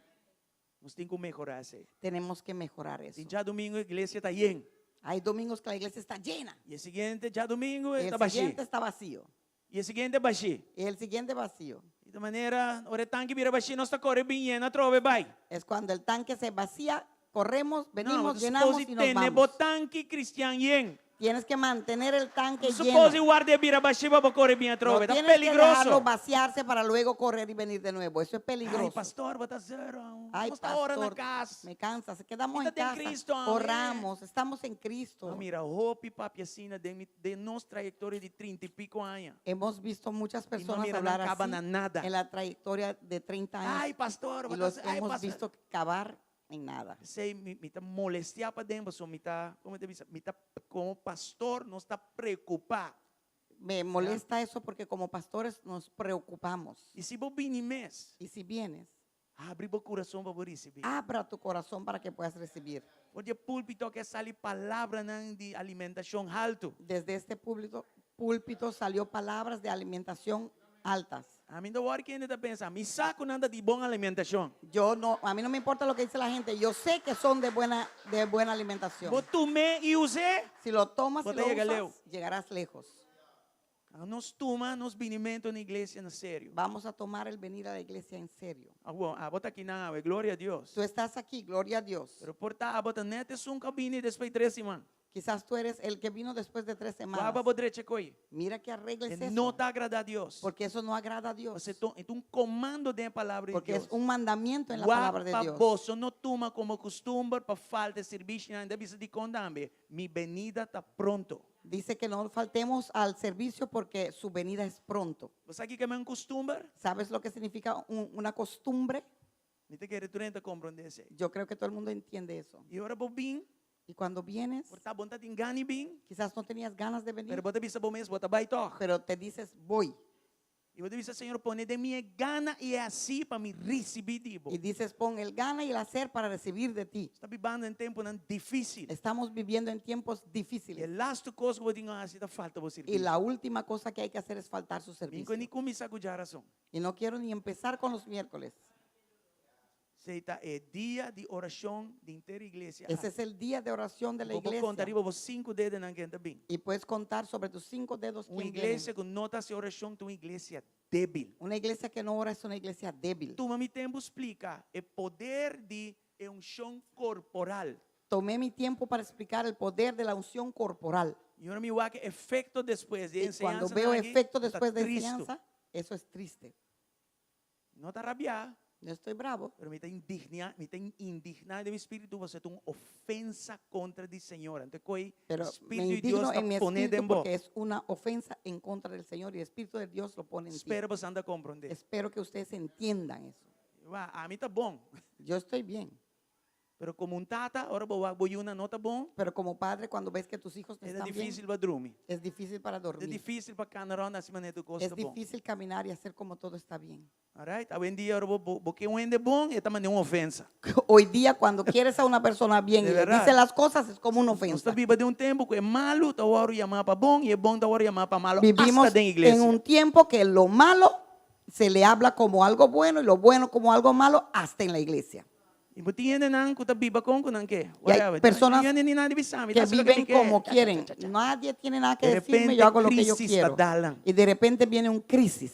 Nos tin ku mehorá esei. Tenemos que mejorar eso. Tin djadumingu iglesia ta yen. Hay domingos que la iglesia está llena. I e siguiente djadumingu Y el ta bashí. siguiente está vacío. I e siguiente bashí. Y el siguiente vacío. Di ta manera, ora e tanki bira bashí, nos ta kore bin yena atrobe bai. Es cuando el tanque se vacía, corremos, No, venimos, bo llenamos supose y nos tene bo vamos. tanki kristian yen. Tienes que mantener el tanque Supose lleno. warda e bira bashí pa bo kore bin No atrobe. Ta tienes que dejarlo peligroso. vaciarse para luego correr y venir de nuevo. Eso es Ay, peligroso. pastor, bo ta zero. Ay, Nos ta ora na pastor, kas. me cansa. Se quedamos Mi en ta den casa. Cristo, amén. Oramos, estamos en Cristo. A mira hopi papia asina den mi den nos trayektoria di trinta i piko aña. Hemos visto muchas I no personas mira nan hablar kaba así na nada. en la trayectoria de 30 años. Ay, pastor, y bo ta los ay, hemos pastor. visto cavar. en nada. P'esei mi mi ta molestiá paden pasobra mi ta, komo mi ta bisa, mi ta komo pastor nos ta preokupá. Me molesta eso porque como pastores nos preocupamos. I si bo bini mes. Y si vienes. Habri bo kurason pa bo risibí. Abra tu corazón para que puedas recibir. For di e púlpito aki a sali palabranan di alimentashon haltu. Desde este púlpito, púlpito salió palabras de alimentación altas. Ami no ta wòri kende ta pensa, Mi sa ku nan ta di bon alimentashon. Yo no, a mi no me importa lo que dice la gente, yo sé que son de buena, de buena alimentación. Bo tum'é i us'é, Si lo tomas bo y ta lo yega leu. usas, llegarás lejos. Laga nos tuma nos binimentu na iglesia na serio. Vamos a tomar el venir a la iglesia en serio. Awor, abo ta akinan awe, gloria a Dios. Tú estás aquí, gloria a Dios. Pero por ta abo ta net esun ku a bini despues di tres siman. Quizás tú eres el que vino después de tres semanas. Wak bo drecha koe. Mira que arregles E eso. no ta agradá Dios. Porque eso no agrada a Dios. Pasobra e ta un komando den e palabra di Porque Dios. es un mandamiento en la Wak palabra de pa Dios. boso no tuma komo kustumber pa falta e sirbishinan. E ta bisa dikon tambe, Mi benida ta pronto. Dice que no faltemos al servicio porque su venida es pronto. Bo sa kiko un kustumber? Sabes lo que significa un, una costumbre? Mi ta kere tur hende ta komprondé esei. Yo creo que todo el mundo entiende eso. I ora bo bin, Y cuando vienes, por ta bo no ta tin gana di bin, quizás no tenías ganas de venir, pero bo ta bisa bo mes, bo ta bai tòg. pero te dices, voy. I bo ta bisa, Señor, pone den mi e gana i e hasí pa mi risibí di bo. Y dices, pon el gana y el hacer para recibir de ti. Nos ta bibando den tempunan difísil. Estamos viviendo en tiempos I e difíciles. lastu kos ku bo tin ku hasi ta falta bo Y sirbishi. la última cosa que hay que hacer es faltar su Mi servicio. no ke ni kuminsá ku djarason. Y no quiero ni empezar con los miércoles. Esei ta e dia di orashon di henter iglesia Ese es aki. el día de oración de la Bo por iglesia. konta riba bo sinku dedenan ken ta bin. Y puedes contar sobre tus cinco dedos Un quién iglesia viene. ku no ta hasi orashon ta un iglesia débil. Una iglesia que no ora es una iglesia débil. Tuma mi tempu splika e poder di e unshon korporal. Tomé mi tiempo para explicar el poder de la unción corporal. I ora mi wak e efekto despues di e Y cuando enseñansanan veo aki, efecto ta después de tristu. enseñanza, eso es triste. No ta rabiá. No estoy bravo. Pero mi ta indigná, mi ta indigná den mi spiritu pasobra ta un ofensa kontra di Señor. Anto koe Pero me Spiritu di indigno Dios ta en mi pone espíritu den bo. porque es una ofensa en contra del Señor y el Espíritu de Dios lo pone en ti. Spero boso ta komprondé. Espero que ustedes entiendan eso. Wa, ami ta bon. Yo estoy bien. Pero komo un tata, ora bo wak bo yunan no ta bon, Pero como padre, cuando ves que tus hijos no e ta están bien, difísil pa drumi. es difícil para Ta dormir. difísil pa kana rònt hasi manera tur kos Es ta bon. difícil caminar y hacer como todo está bien. Alright, awendia ora bo bo ke un hende bon, e ta manda un ofensa. Hoy día cuando quieres a una persona bien De y le verdad. dices las cosas es como una Nos ta ofensa. biba den un tempu ku e malu ta wòrdu yamá pa bon i e bon ta wòrdu yamá pa malu, Vivimos asta den en iglesia. un tiempo que lo malo se le habla como algo bueno y lo bueno como algo malo hasta en la iglesia. I bo tin hendenan ku ta biba kon ku nan ke. Y hay Whatever. personas Ni hende ni nada di bisa mi, ta que hasi loke viven mi ke. como Cha, cha, quieren. cha, cha. Nadie tiene nada que De decirme, repente yo hago lo que yo crisis ta quiero. dalan. Y de repente viene un crisis.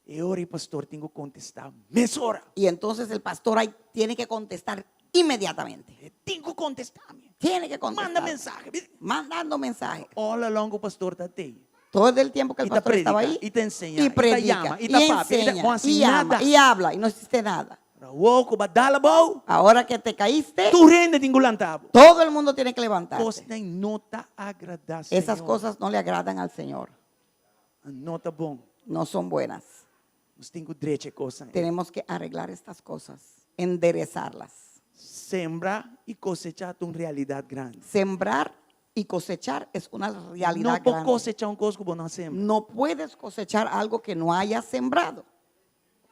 E ora e pastor tin ku kontestá mesora. Y entonces el pastor ahí tiene que contestar inmediatamente. E tin ku kontestá mi. Tiene que contestar. Manda mensahe. Mandando mensaje. All along ku pastor ta tei. Todo el tiempo que el Y ta pastor estaba predica, ahí. y ta enseña, Y y ta predica, llama, y y ta papia, y ta- enseña, no hace y llama, nada. y habla, y no existe nada. Awor ku bo a dal abou. Ahora que te caíste, Tur hende tin ku lanta bo. todo el mundo tiene que levantarte. Kosnan no ta agradá Señor. Esas cosas no le agradan al Señor. No ta bon. No son buenas. Nos tin ku drecha e kosnan. Tenemos que arreglar estas cosas, enderezarlas. Sembra i kosechá ta un realidat grandi. Sembrar y cosechar es una realidad No por grande. kosechá un kos ku bo no a sembra. No puedes cosechar algo que no hayas sembrado.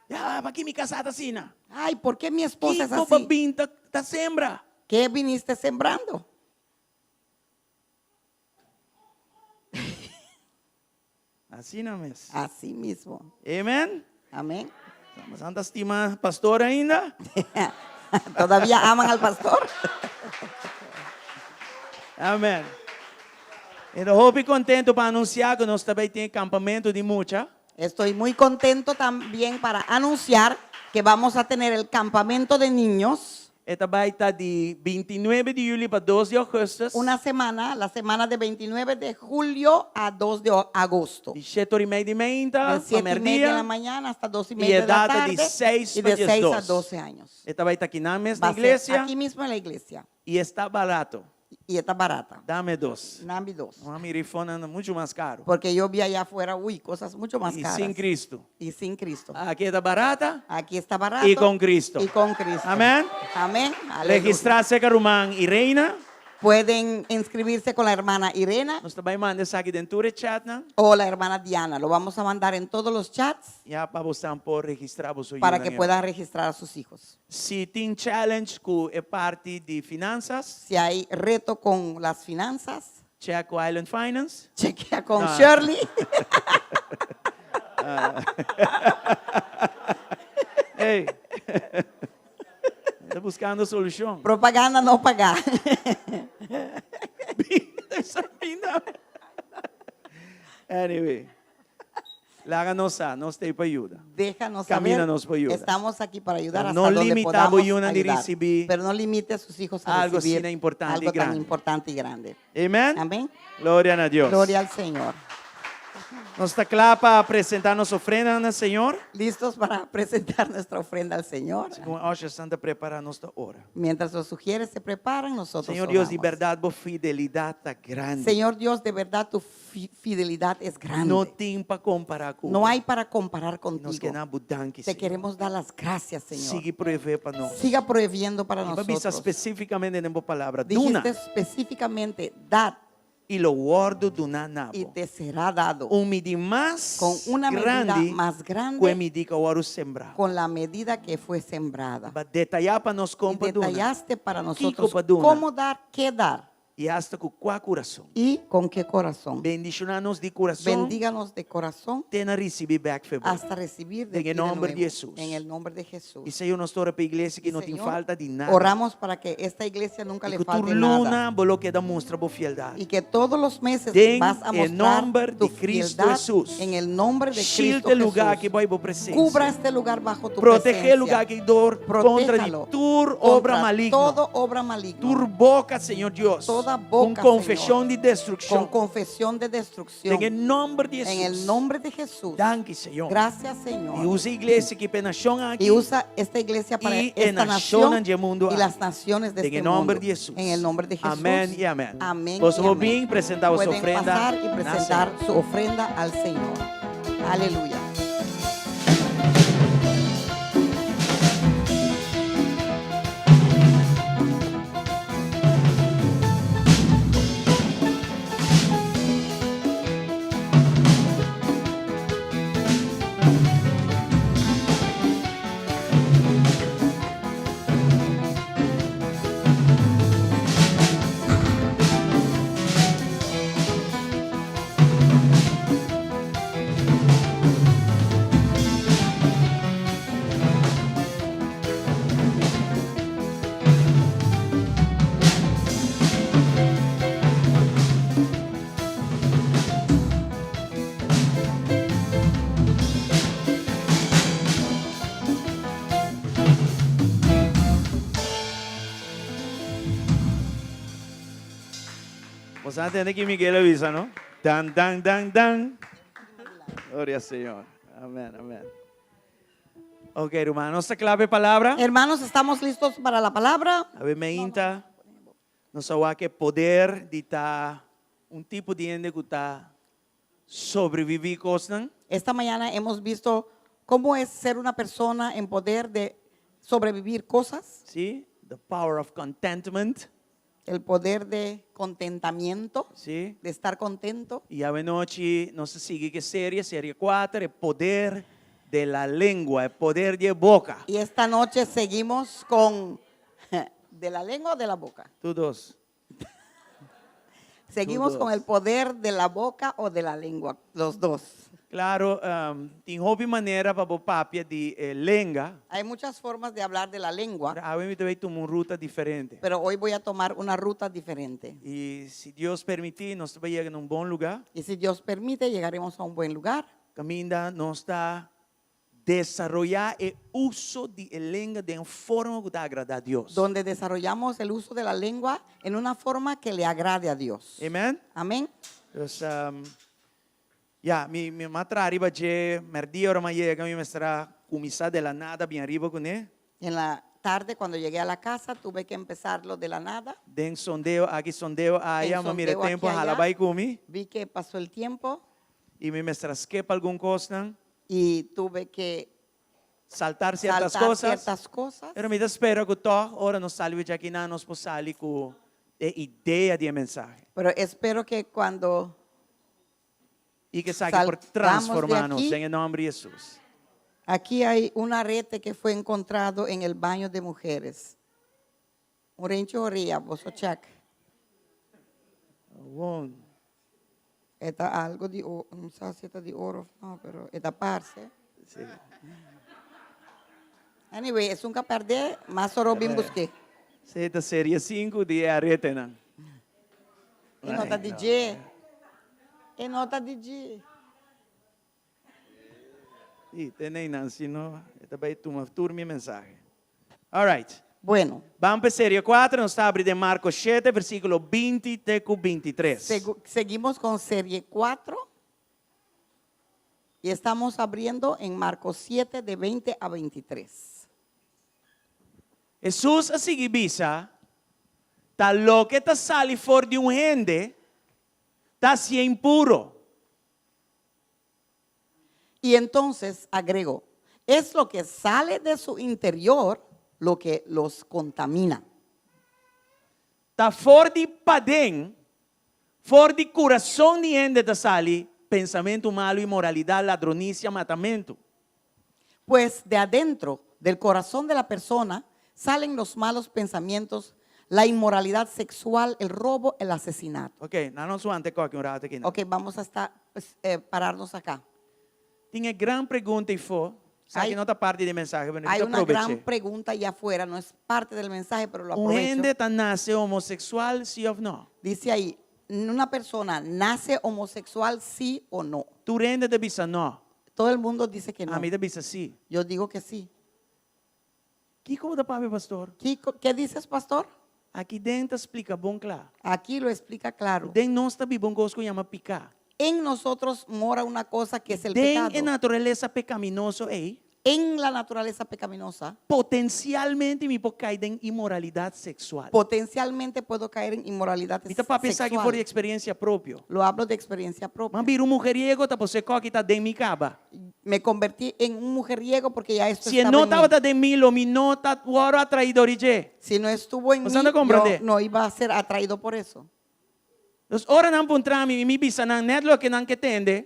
Ya, pakiko mi kasá ta asina? Ay, ¿por qué mi esposa es Kiko bo así? bin ta, ta sembra? ¿Qué viniste sembrando? Asina mes. Así mismo. Amen? Amén. Boso ta stima pastor ainda? ¿Todavía aman al pastor? Amén. Mi ta hopi kontentu pa anunsiá ku nos tambe tin kampamentu di mucha. Estoy muy contento también para anunciar que vamos a tener el campamento de niños. E ta bai ta di 29 di yüli pa 2 di ougùstùs. Una semana, la semana de 29 de julio a 2 de agosto. Di shete ora i mei di meinta, De pa 7 y media de merdia. la mañana hasta 2 y I media de la edat ta di tarde. 6 Y pa de 6 a 12. 12 años. E ta bai ta akinan mes Va na a ser iglesia. aquí mismo en la iglesia. I e ta barato. Y e ta barata. Dame dos. Nami dos. Mi a mira eifonan muchu mas karu. Porque yo vi allá afuera, uy, cosas mucho más I caras. sin Kristu. Y sin Cristo. Aki e ta barata. Aquí está barato. I kon Kristu. Y con Cristo. Amén. Amén. Aleluya. Registrá serka ruman Irena. Pueden inscribirse con la hermana Irena Nos ta bai manda esaki den tur e chatnan. o la hermana Diana. Lo vamos a mandar en todos los chats Ya pa bosan por registrá boso para yunan que ei. puedan registrar a sus hijos. Si tin challenge ku e parti di finanzas, Si hay reto con las finanzas, check ku Island Finance. chequea con No. Shirley. Hey. Ta buskando solushon. Propaganda no pagá. Anyway. Laga nos sa, nos ta ei pa yuda. Déjanos saber. Camina nos pa yuda. Estamos aquí para ayudar Pero hasta no donde limita podamos bo yunan di ayudar. ricibi Pero no limite a sus hijos a algo recibir asina importante y algo tan grande. importante y grande. Amen. Amén. Gloria na Dios. Gloria al Señor. Nos ta kla pa presentá nos ofrenda na Señor. Listos para presentar nuestra ofrenda al Señor. Segun ushers ta prepará nos ta ora. Mientras los ujieres se preparan, nosotros Señor Dios, di oramos. bèrdat bo fidelidat ta grandi. Señor Dios, de verdad tu fidelidad es grande. No tin pa kompará ku No hay para comparar Nos contigo. ke duna bo danki, Te Señor. queremos dar las gracias, Señor. Sigui proveé pa nos. Siga proveyendo para I bo a bisa nosotros. spesífikamente den bo palabra. Duna. Dijiste específicamente, dad I lo wòrdu duná na y bo. te será dado. Un midí mas Con una medida grandi más grande ku e midí ku a wòrdu sembrá. con la medida que fue sembrada. Bo a detayá pa nos Y kon pa duna. detallaste para Kiko nosotros pa duna. cómo dar, qué dar I asta ku kua kurason. y con qué corazón. Bendishoná nos di kurason. Bendíganos de corazón Te na risibí bèk fe bo. hasta recibir de En ti el de nombre de nuevo. Jesús. En el nombre de Jesús. I Señor, nos ta ora pa e iglesia ku no tin Señor, falta di nada. Oramos para que esta iglesia nunca I le ku tur falte nada. luna bo lo keda mustra bo fieldat. Y que todos los meses Den vas a el mostrar nombre tu de Cristo fieldad Jesús. en el nombre de Shield Cristo e lugá Jesús. aki bou bo presensia. Cubra este lugar bajo tu Protegé e lugá presencia. aki dor kontra di Protéjalo tur obra contra maligno. Todo obra maligno. Tur boka, Señor Dios. Toda boca, Ku konfeshon Señor. di destrukshon. Con confesión de destrucción. Den e nòmber di En el Jesús. nombre de Jesús. Danki, Señor. Gracias, Señor. I usa e iglesia aki pa e nashon aki. Y usa esta iglesia para Y esta e nashonnan nación di e mundu y las naciones de En este el nombre mundo. de Jesús. En el nombre de Jesús. Amén y amén. Amén. Vos y amén. bien presentá su Pueden ofrenda pasar y na presentar Señor. su ofrenda al Señor. Aleluya. Bo a tende kiko Miguel a bisa, no? Dan, dan, dan, dan. Gloria al Señor. Amèn, amèn. Ok, ruman, nos ta kla pa e palabra. Hermanos, ¿estamos listos para la palabra? Awe mainta, nos a wak e poder di ta un tipo di hende ku ta sobreviví kosnan. Esta mañana hemos visto cómo es ser una persona en poder de sobrevivir cosas, Sí, the power of contentment. el poder de contentamiento, Sí. de estar contento. I awe nochi nos ta sigui ku e serie, serie 4, e poder de la lengua, e poder di boka. Y esta noche seguimos con de la lengua o de la boca. Tur dos. Seguimos Los con dos. el poder de la boca o de la lengua, los dos. Claro, um, tin hopi manera pa bo papia di eh, lenga. Hay muchas formas de hablar de la lengua, Awe mi ta bai tuma un ruta diferente. pero hoy voy a tomar una ruta diferente. I si Dios permití, nos ta bai yega na un bon lugá. Y si Dios permite, llegaremos a un buen lugar. Kaminda nos ta desaroyá e uso di e lenga den forma ku ta agradá Dios. Donde desarrollamos el uso de la lengua en una forma que le agrade a Dios. Amèn? Amén. Dus, um, ja, mi, mi m'a traha riba dje, mèrdia ora m'a yega, mi mester a kuminsá de la nada bin ariba kuné. En la tarde cuando llegué a la casa tuve que empezarlo de la nada. Den sondeo aki, sondeo aya, En m'a mira e sondeo tempu aki, hala allá. bai ku mi. Vi que pasó el tiempo I mi mester a skip algun kosnan. y tuve que Saltar ciertas saltar cosas. ciertas cosas. Pero mi ta spera ku tòg ora nos sali wich akinan nos por sali ku e idea di e mensahe. Pero espero que cuando I ku esaki por salgamos de transformá nos aquí, den e nòmber di Hesus. Aquí hay un arete que fue encontrado en el baño de mujeres. Un rencho oria, boso check. Awon. E ta algo di oro, no sa si e ta di oro of no, pero e ta parce. Sí. Anyway, esun ka perde, mas oro bin buske. Sí, ta serie sinku di e aretenan. E no ta di dje. E no ta di dje. Sí, tene einan, si no, e ta bai tuma tur mi mensahe. All right. Bueno. Ban pa e serie kuater, nos ta abri den Marko shete, versíkulo binti te ku bintitres. Seguimos con serie cuatro y estamos abriendo en Marcos siete de veinte a veintitres. Hesus a sigui bisa, Ta loke ta sali for di un hende ta hasié impuro. Y entonces agregó, Es lo que sale de su interior lo que los contamina. Ta for di paden, for di kurason di hende ta sali pensamentu malu, inmoralidat, ladronisia, matamentu. Pues de adentro del corazón de la persona salen los malos pensamientos, la inmoralidad sexual, el robo, el asesinato. Ok, na nos wanta koki un rato aki. Ok, vamos hasta pues, pararnos acá. Tin e gran pregunta ei fo, sa Hay ki no ta parti di e mensahe, pero hay mi ta una gran aproveché. pregunta allá afuera, no es parte del mensaje, pero lo Un aprovecho. hende ta nace homosexual, sí of no? Dice ahí, una persona nace homosexual, sí o no. Tur hende ta bisa no. Todo el mundo dice que no. Ami ta bisa sí. Yo digo que sí. Kiko bo ta papia, pastor? Kiko, ¿qué dices, pastor? Aki den ta splika bon kla. Aquí lo explica claro. Den nos ta biba un kos ku yama piká. En nosotros mora una cosa que es el Den pecado. e naturalesa pekaminoso ei. En la naturaleza pecaminosa. Potensialmente mi por kai den inmoralidat seksual. Potencialmente puedo caer en inmoralidad Mi ta papia esaki sexual. for di eksperensia propio. Lo hablo de experiencia propia. M'a bira un mujeriego ta pasobra e koki ta den mi kaba. Me convertí en un mujeriego porque ya esto Si e estaba no en mí. tabata den mi, lo mi no ta wòrdu atraí dor di dje. Si no estuvo en Bo mí, sa ta yo komprendé? no iba a ser atraído por eso. Dus ora nan puntra mi i mi bisa nan nèt loke nan ke tende,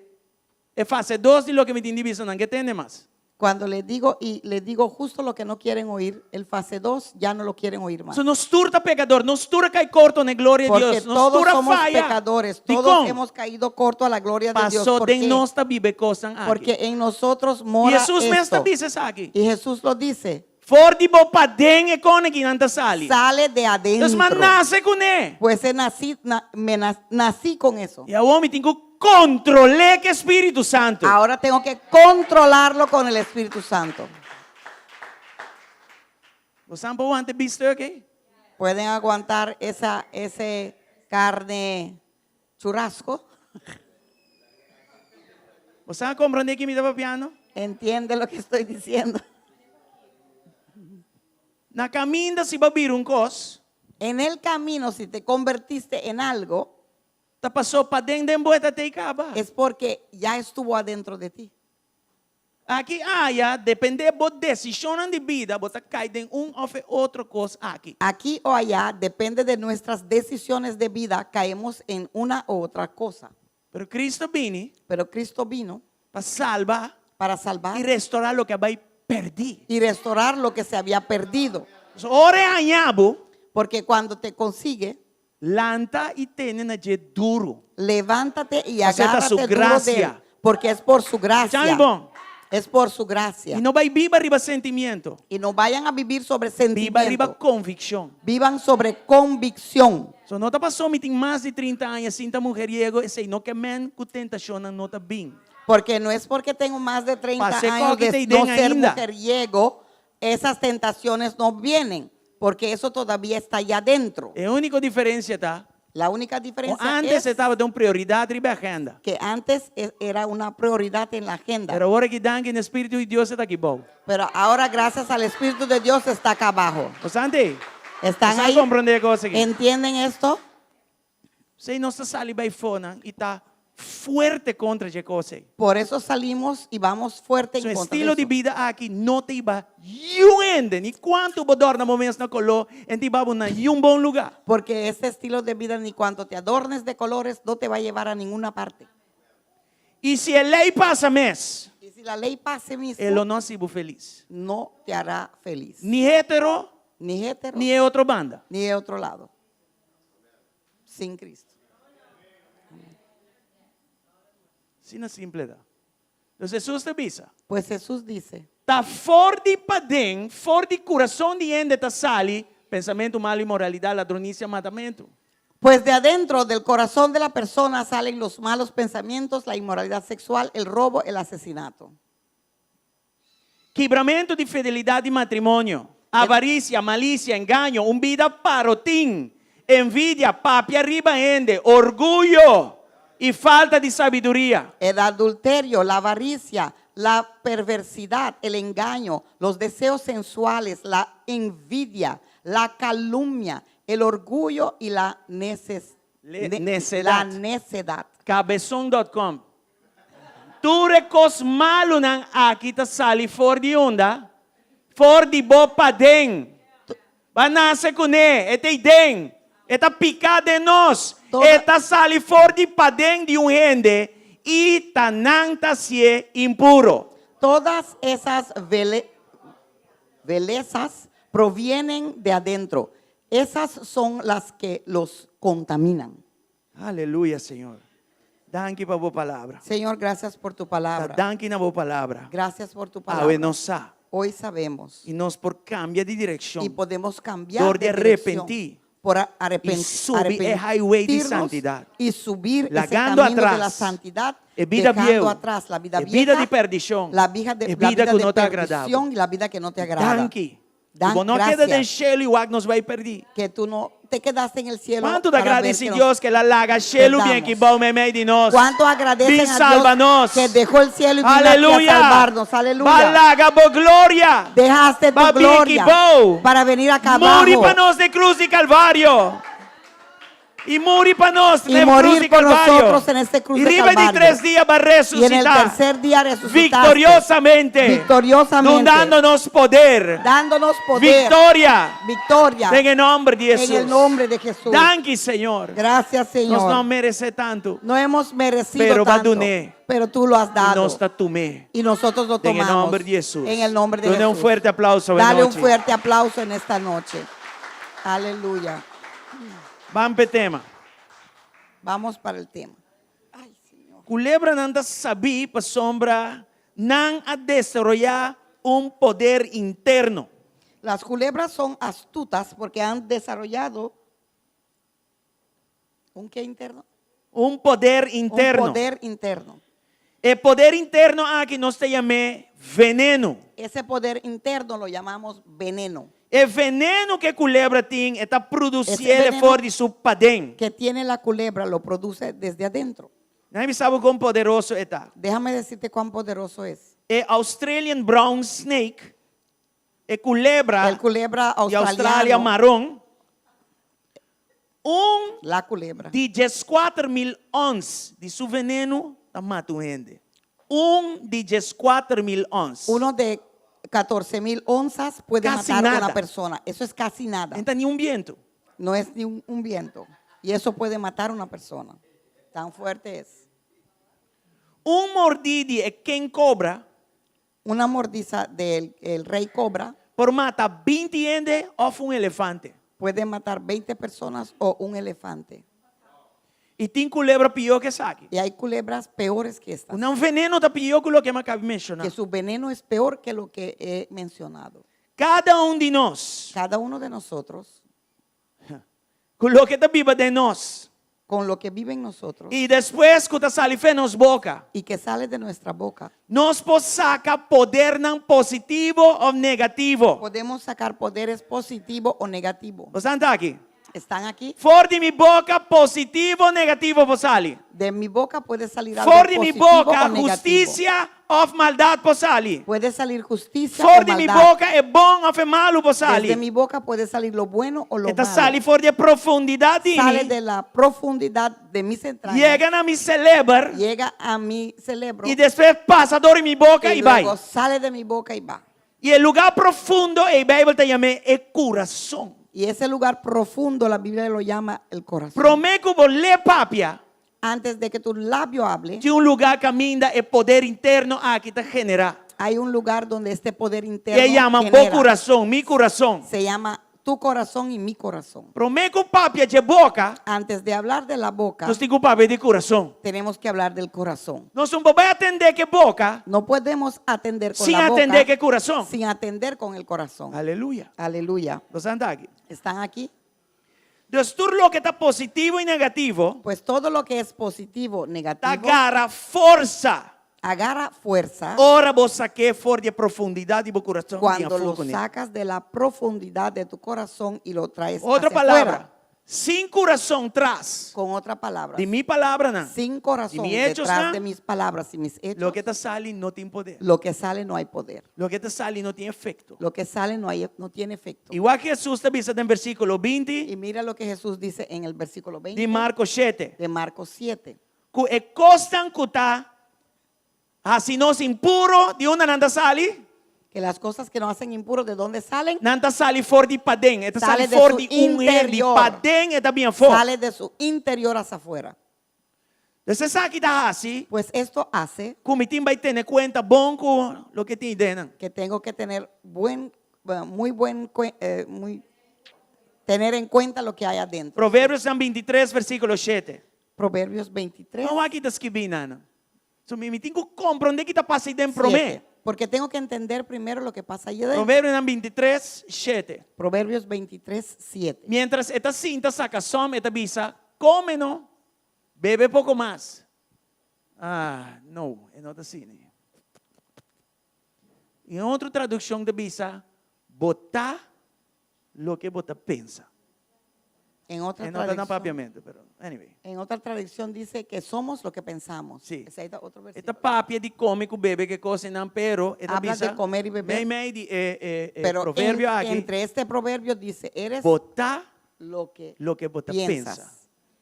e fase dos di loke mi tin di bisa nan ke tende mas. Cuando le digo y le digo justo lo que no quieren oír, el fase dos ya no lo quieren oír más. So nos tur ta pecador, nos tur a kai corto na e gloria di Porque Dios, nos todos tur a somos faya. pecadores, todos Dikon? hemos caído corto a la gloria de Dios. Paso ¿Por den qué? nos ta biba e kosnan aki. Porque en nosotros mora Jesus mes ta esto. bisa esaki. Y Jesús lo dice. For di bo paden e kosnan aki nan ta sali. Sale de Dus m'a adentro. nase kuné. Pues he nací, na, me nací con eso. I awor mi tin ku kontrol'é ku e Spiritu Santu. Ahora tengo que controlarlo con el Espíritu Santo. Bo san por wanta e biefstuk ei? Pueden aguantar esa, ese carne churrasco? Bo sa komprondé ki mi ta papiando? Entiende lo que estoy diciendo? Na kaminda si bo a bira un kos. En el camino, si te convertiste en algo, Ta pasó paden den bo e ta tei kaba. es porque ya estuvo adentro de ti. Aki aya, dependé bo desishonnan di bida, bo ta kai den un òf e otro kos aki. Aquí o allá, depende de nuestras decisiones de vida, caemos en una u otra cosa. Pero Cristo a bini. Pero Cristo vino. Pa salba. Para salvar. I restorá loke a bai pèrdí. Y restaurar lo que se había perdido. So, ora e haña bo. Porque cuando te consigue. Lanta i tene na dje duru. Levántate y Pasobra ta su agárrate duro de él, gracia. porque es por su gracia. Chami bon. Es por su gracia. I no bai biba riba sentimiento. Y no vayan a vivir sobre Biba riba sentimiento. konvikshon. Vivan sobre convicción. So no ta paso mi tin mas di trinta aña sin ta mujeriego, esei no ke men ku tentashonnan no ta bin. Porque no es porque tengo más de 30 Pasé años coquita de y no den ser ainda. mujeriego, esas tentaciones no vienen, porque eso todavía está allá adentro. E úniko diferensia ta. La única Ku diferencia antes es e tabata un prioridat riba e agenda. que antes e- era una prioridad en la agenda. Pero awor aki danki na Spiritu di Dios e ta aki bou. Pero ahora gracias al Espíritu de Dios está acá abajo. Bastante? ¿Están Boso a ahí? komprondé e kos aki? ¿Entienden esto? P'esei nos ta sali bai fonan i ta fuerte kontra dje kos ei. Por eso salimos y vamos fuerte Su en contra de estilo di eso. bida aki no ta hiba yiun hende, ni kuantu bo dòrna bo mes na koló, en ta hiba bo na yiun bon lugá. Porque este estilo de vida ni cuanto te adornes de colores no te va a llevar a ninguna parte. I si e lei pasa mes, Y si la ley pase mismo, e lo no hasi bo felis. no te hará feliz. Ni hetero, Ni hetero, ni e otro banda. ni de otro lado. Sin Cristo. Asina simple ta. Entonces Hesus ta bisa. Pues Jesús dice. Ta for di paden, for di kurason di hende ta sali pensamentu malu, inmoralidat, ladronisia, matamentu. Pues de adentro del corazón de la persona salen los malos pensamientos, la inmoralidad sexual, el robo, el asesinato. Kibramentu di fidelidat di matrimonio, avarisia, malisia, engaño, un bida parotin, envidia, papia riba hende, orguyo i falta di sabiduria. El adulterio, la avaricia, la perversidad, el engaño, los deseos sensuales, la envidia, la calumnia, el orgullo y la neces necedad. la necedad. Cabezon dot com. Tur e kos malunan aki ta sali for di unda? For di bo paden. Ba nase kuné, e ta ei den. E ta piká den nos. E ta sali for di paden di un hende i ta nan ta hasié impuro. Todas esas vilezas provienen de adentro. Esas son las que los contaminan. Aleluya, Señor. Danki pa bo palabra. Señor, gracias por tu palabra. Ta danki na bo palabra. Gracias por tu Awe palabra. nos sa. Hoy sabemos. I nos por kambia di direkshon. Y podemos cambiar Dor di de dirección. arepentí. Por arrepen- I subi e highway di arrepentirnos santidat. y subir ese Lagando camino de la atras santidad, e bida dejando bieu, atrás la vida e bida vieja, di perdishon, la vida de, e la bida vida ku de no ta agradabel. perdición y la vida que no te agrada. Danki. Dan Bo no keda den gracias shelu i wak nos bai perdí. que tú no te quedaste en el cielo. Kuantu ta para ver gradisí que nos Dios ku el a laga shelu bien perdamos. ki bou meimei di nos? ¿Cuánto agradecen Bin a Dios salba nos. que dejó el cielo y vino aquí a Aleluya. salvarnos? Aleluya. B'a laga bo gloria. Dejaste tu B'a bin gloria ki bou. para venir acá Muri abajo pa nos den krus di Kalvario. I muri pa nos Y den krus morir di por Kalvario. nosotros en este cruz I de riba di Calvario. tres dia b'a Y en el resusitá. tercer día resucitaste. Victoriosamente. Victoriosamente. Dundando nos poder. Dándonos poder. Victoria. Victoria. Den e nomber di Hesus. En el nombre de Jesús. Danki, Señor. Gracias, Señor. Nos no a meresé tantu. No hemos merecido Pero tanto. b'a dun'é. Pero tú lo has dado. I nos ta tum'é. Y nosotros lo Den e tomamos. nomber di Hesus. En el nombre de Duna un Jesús. fuerte aplauso Dale un anochi. fuerte aplauso en esta noche. Aleluya. Ban p'e tema. Vamos para el tema. Ay, Señor. Culebranan ta sabí pasobra nan a desaroyá un poder interno. Las culebras son astutas porque han desarrollado un qué interno? Un poder interno. Un poder interno. E poder interno aki nos ta yam'é veneno. Ese poder interno lo llamamos veneno. E veneno ku e kulebra tin, e ta produsí Ese veneno for di su paden. Que tiene la culebra lo produce desde adentro. Laga mi bisa bo kon poderoso e ta. Déjame decirte cuán poderoso es. E Australian Brown Snake, e kulebra El culebra di Australia australiano. maron, un La culebra. di dieskuater mil ons di su veneno ta mata un hende. Un di dieskuater mil ons. Uno de 14 mil onzas puede Casi matar a nada. una persona. Eso es casi nada. No ta ni un bientu. No es ni un viento. Y eso puede matar a una persona. Tan fuerte es. Un mordí di e king cobra Una mordisa del el rey cobra por mata 20 hende òf un elefante. puede matar 20 personas o un elefante. I tin kulebra pió ku esaki. Y hay culebras peores que estas. Nan veneno ta pió ku loke m'a kaba di menshoná. Que su veneno es peor que lo que he mencionado. Kada un di nos. Cada uno de nosotros. Ku loke ta biba den nos. Con lo que vive en nosotros. I despues ku ta sali fo'i nos boka. Y que sale de nuestra boca. Nos por saka podernan positivo òf negativo. Podemos sacar poderes positivo o negativo. Boso ta aki? ¿Están aquí? For di mi boka positivo o negativo por sali. De mi boca puede salir algo For di mi positivo boka o negativo. hustisia òf maldat por sali. Puede salir justicia For o di mi maldad. boka e bon òf e malu por sali. Desde mi boca puede salir lo bueno o lo E ta malo. sali for di e profundidat di Sale mi, de la profundidad de mis entrañas. yega na mi seleber Llega a mi cerebro. i despues pasa dor di mi boka y i bai. luego sale de mi boca y va. I e lugá profundo ei Beibel ta yam'é e kurason. Y ese lugar profundo la Biblia lo llama el corazón. Promé ku bo lep papia, Antes de que tu labio hable, tin un lugá kaminda e poder interno aki ta generá. hay un lugar donde este poder interno I e yama bo genera. kurason, mi kurason. Se llama tu corazón y mi corazón. Promé ku papia dje boka, Antes de hablar de la boca, nos tin ku papia di kurason. tenemos que hablar del corazón. Nos no por bai atendé ku boka No podemos atender con sin la boca atendé ku kurason. sin atender con el corazón. Aleluya. Aleluya. Nos ta aki. ¿Están aquí? Dus tur loke ta positivo i negativo Pues todo lo que es positivo, ta negativo, gara forsa agarra fuerza ora bo sak'é for di e profundidat di bo kurason. cuando lo sacas de la profundidad de tu corazón y lo traes Otro hacia palabra, afuera. sin kurason tras Con otra palabra, di mi palabranan, sin corazón di mi detrás echonan, de mis palabras y mis hechos, loke ta sali no tin poder. lo que sale no hay poder. Loke ta sali no tin efekto. Lo que sale no, hay, no tiene efecto. I wak Hesus ta bisa den versíkulo 20 Y mira lo que Jesús dice en el versículo 20 di Marko shete, de Marcos 7. ku e kosnan ku ta hasi nos impuro, di unda nan ta sali? Que las cosas que nos hacen impuros, ¿de dónde salen? Nan ta sali for di paden. E ta sali Sale de for su di un hende. interior. Paden e ta bin afó. Sale de su interior hacia afuera. Dus esaki ta hasi Pues esto hace ku mi tin bai tene kuenta bon ku loke tin den nan. que tengo que tener buen, muy buen, eh, muy, tener en cuenta lo que hay adentro. Proverbiosnan 23 versíkulo shete. Proverbios 23. No aki ta skibí nan. So mi tin ku komprondé ki ta pasa ei den promé. 7. Porque tengo que entender primero lo que pasa allí adentro. Proverbionan 23, shete. Proverbios 23, 7. Mientras e ta sinta saka som, e ta bisa, Kome no, bebe poko mas. Ah, no, e no ta asina. I un otro tradukshon ta bisa, Bo ta loke bo ta pensa. En otra E no ta na traducción, papiamentu, pero anyway. en otra traducción dice que somos lo que pensamos. Sí. Ese ahí está otro E ta versículo. papia di kome ku bebe ku kosnan, pero e ta Habla bisa de comer y beber. mei mei di e e e Pero proverbio en- aki, entre este proverbio dice, eres bo ta lo que loke bo ta piensas. pensa.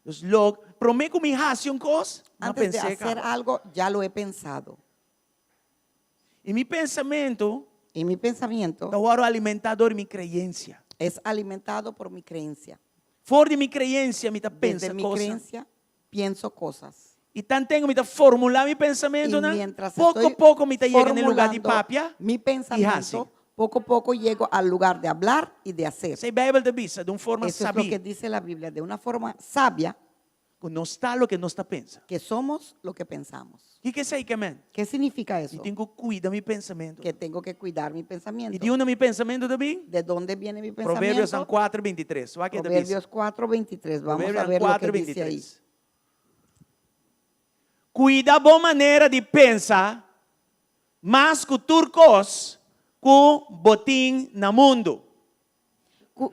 Dus lo promé ku mi hasi un kos, m'a Antes de pens'é hacer kaba. algo, ya lo he pensado. I mi pensamentu Y mi pensamiento ta wòrdu alimentá dor di mi kreensia. es alimentado por mi creencia. For di mi creencia mi ta Desde pensa mi cosnan. creencia pienso cosas. I tanten ku mi ta formulá mi Y pensamentunan, mientras poko estoy poko mi ta yega na e lugá di formulando papia mi i hasi. pensamiento, poco a poco llego al lugar de hablar y de hacer. Esei Bijbel ta bisa, di un forma Eso es lo sabí, que dice la Biblia, de una forma sabia, ku nos ta loke nos ta pensa. que somos lo que pensamos. Kiko esei ke men? ¿Qué significa Mi eso? tin ku kuida mi pensamentu. Que tengo que cuidar mi I pensamiento. di unda mi pensamentu ta bin? ¿De dónde viene mi Proverbios pensamiento? 4, 23. Wak e ta bisa. Proverbios 4, 23. Vamos a Proverbios ver lo 4, que dice ahí. 23. Kuida bo manera di pensa mas ku tur kos ku bo tin na mundu.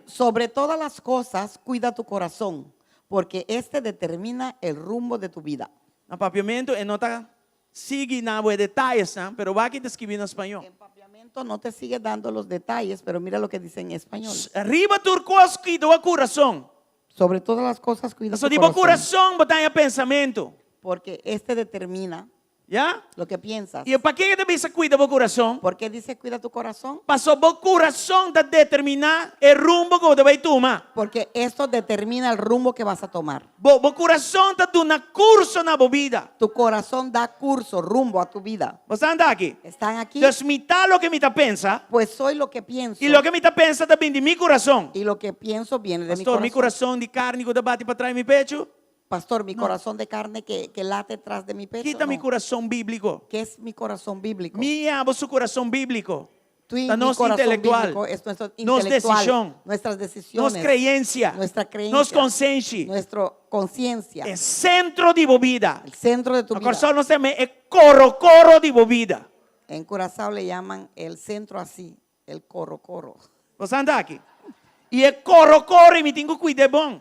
Sobre todas las cosas, cuida tu corazón, porque este determina el rumbo de tu vida. Na papiamentu e no ta sigui na bo e detayesnan, pero wak e ta skibí na spañó. En papiamento no te sigue dando los detalles, pero mira lo que dice en español. Riba tur kos kuida bo kurason. Sobre todas las cosas, cuida Pasobra tu di bo corazón. kurason bo ta haña pensamentu. Porque este determina Ya? lo que piensas. I pakiko e ta bisa kuida bo kurason? ¿Por qué dice cuida tu corazón? Paso bo kurason ta determiná e rumbo ku bo ta bai tuma. Porque esto determina el rumbo que vas a tomar. Bo, bo kurason ta duna kurso na bo bida. Tu corazón da curso, rumbo a tu vida. Bo ta aki? ¿Están aquí? Dus mi ta loke mi ta pensa. Pues soy lo que pienso. I loke mi ta pensa ta bin di mi kurason. Y lo que pienso viene de mi Pastor, mi corazón. kurason di karni ku ta bati patras di mi pechu. Pastor, mi No. corazón de carne que, que late tras de mi pecho. Ki ta mi no. kurason bíbliko? ¿Qué es mi corazón bíblico? Mi i abo su kurason bíbliko. Tú y Ta mi nos corazón intelectual. bíblico es nuestro Nos intelectual, desishon. nuestras decisiones, Nos kreensia. nuestra creencia, Nos konsenshi. nuestra conciencia, E sentro di bo bida. el centro de tu Na vida. Kòrsou nos ta yam'é e koro koro di bo bida. En Curazao le llaman el centro así, el corro corro. Bo sa anda aki. I e koro koro i mi tin ku kuid'é bon.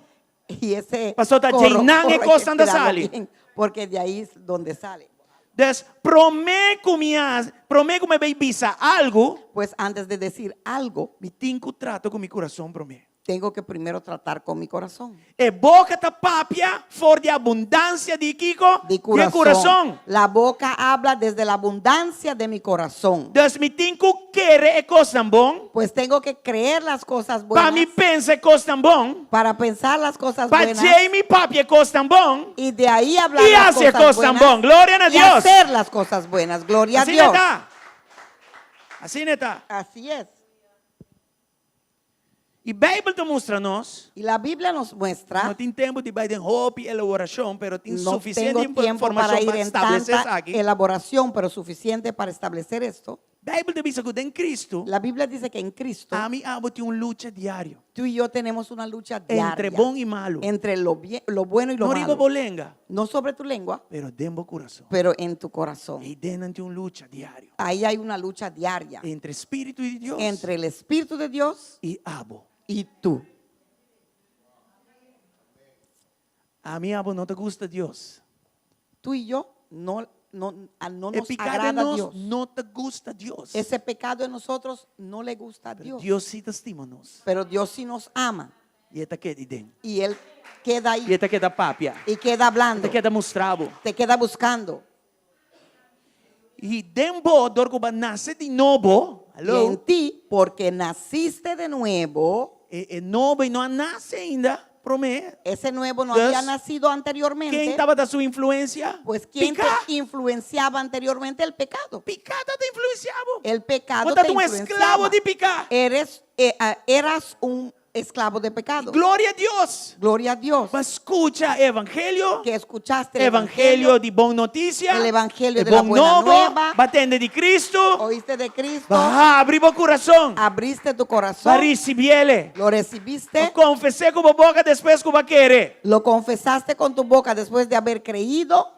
Y ese Pasobra ta corro, djeinan e corro, hay que kosnan ta cuidarlo sali. bien, porque de ahí es donde sale. Dus, promé ku mi a, promé ku mi bay bisa algu. Pues antes de decir algo. Mi tin ku trata ku mi kurason promé. Tengo que primero tratar con mi corazón. E boka ta papia for di abundansia di kiko? Di Di e kurason. La boca habla desde la abundancia de mi corazón. Dus mi tin ku kere e kosnan bon. Pues tengo que creer las cosas Pa buenas. mi pensa e kosnan bon. Para pensar las cosas Pa buenas. djei mi papia e kosnan bon. Y de ahí hablar I las hasi e cosas kosnan buenas. bon. Gloria na Y Dios. hacer las cosas buenas. Gloria a Asina Dios. ta. Asina ta. Así es. I Beibel ta mustra nos. Y la Biblia nos muestra. No tin tempu di bai den hopi elaborashon, pero tin No sufisiente tengo tiempo para informashon ir pa en establesé tanta esaki. elaboración, pero suficiente para establecer esto. Beibel ta bisa ku den Kristu, La Biblia dice que en Cristo, ami i abo tin un lucha diario. tú y yo tenemos una lucha diaria. Entre bon i malu. Entre lo bien, lo bueno y lo No riba malo. bo lenga. No sobre tu lengua, Pero den bo kurason. pero en tu corazón. Ei den nan tin un lucha diario. Ahí hay una lucha diaria. Entre Spiritu di Dios. Entre el Espíritu de Dios. I abo. Y tú. Ami abo no ta gusta Dios. Tú y yo no, no, a, no E nos piká den agrada nos Dios. no ta gusta Dios. Ese pecado en nosotros no le gusta a Pero Dios. Dios sí ta stima nos. Pero Dios sí nos ama. I e ta keda den. Y Él queda ahí. I e ta keda papia. Y queda hablando. E ta keda mustra bo. Te queda buscando. I den bo, dor ku bo a nase di nobo. Y Hallo. en ti, porque naciste de nuevo. E, e nobo ei no a nase ainda, promé. Ese nuevo no Dus, había nacido anteriormente. Ken tabata su influensia? Pues ¿quién te Piká. influenciaba anteriormente? El pecado. Piká tabata influensiá bo. El pecado Bo ta te un influenciaba. esklabo di piká. Eres, eh, ah, eras un esclavo de pecado. Gloria a Dios. Gloria a Dios. Bo a skucha evangelio. Que escuchaste el Evangelio evangelio. di bon notisia. El evangelio E de la bon buena nobo. nueva. Bo a tende di Cristo. Oíste de Cristo. Bo a habri bo kurason. Abriste tu corazón. Bo a risibié. Lo recibiste. Bo a konfes'é ku bo boka despues ku bo a kere. Lo confesaste con tu boca después de haber creído.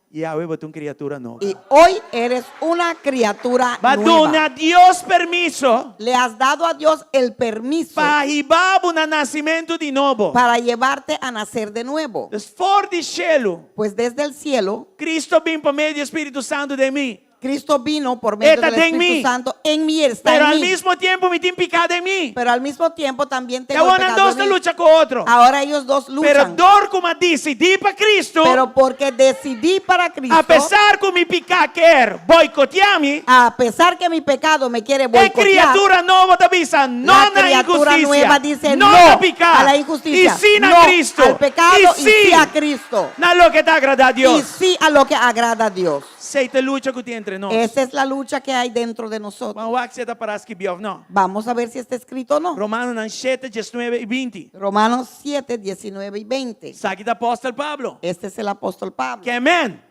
I awe bo ta un kriatura nobo. Y hoy eres una criatura Bo a nueva. duna Dios permiso. Le has dado a Dios el permiso. Pa hiba bo na nasimentu di nobo. Para llevarte a nacer de nuevo. Dus for di shelu. Pues desde el cielo. Cristo a bin pa medio di Spiritu Santu den mi. Cristo vino por medio E ta del den Espíritu mi. Santo en mí, Él está Pero en al mí. mismo tiempo mi tin piká den mi. Pero al mismo tiempo también tengo Awor el nan pecado dos en ta mí. lucha ku otro. Ahora ellos dos luchan. Pero dor ku m'a disidí pa Cristo. Pero porque decidí para Cristo. A pesar ku mi piká kier boikoteá mi. A pesar que mi pecado me quiere E boicotear. kriatura nobo ta bisa no La na criatura inhustisia. nueva dice No no na piká. a la injusticia. I sí na no Cristo. al pecado I y sí sí a Cristo. Na loke ta agradá Dios. Y sí a lo que agrada a Dios. Esei ta e lucha ku tin entre nos. Esa es la lucha que hay dentro de nosotros. Ban wak si e ta pará skibí òf no. Vamos a ver si está escrito o no. Romanonan 7, 19 i 20. Romanos 7, 19 y 20. Esaki ta apòstel Pablo. Este es el apóstol Pablo. Ke men.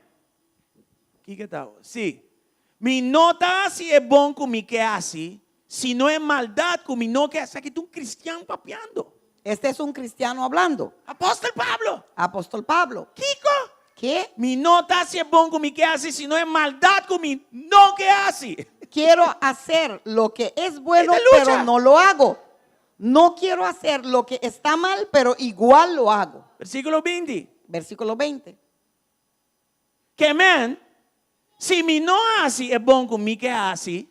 Kiko ta? Sí. Mi no ta hasi e bon ku mi ke hasi, sino e maldat ku mi no ke hasi. Esaki ta un kristian papiando. Este es un cristiano hablando. Apòstel Pablo. Apóstol Pablo. Kiko? Ke? Mi no ta hasi e bon ku mi ke hasi, sino e maldat ku mi no ke hasi. Quiero hacer lo que es bueno, E ta lucha. pero no lo hago. No quiero hacer lo que está mal, pero igual lo hago. Versíkulo 20. Versículo 20. Ke men, si mi no hasi e bon ku mi ke hasi,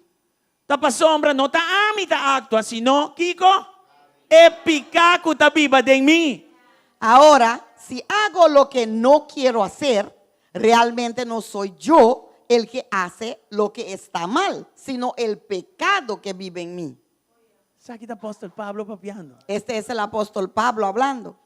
ta pasobra no ta ami ta aktua, sino kiko? E piká ku ta biba den mi. Ahora, si hago lo que no quiero hacer, realmente no soy yo el que hace lo que está mal, sino el pecado que vive en mí. Esaki ta apòstel Pablo papiando. Este es el apóstol Pablo hablando.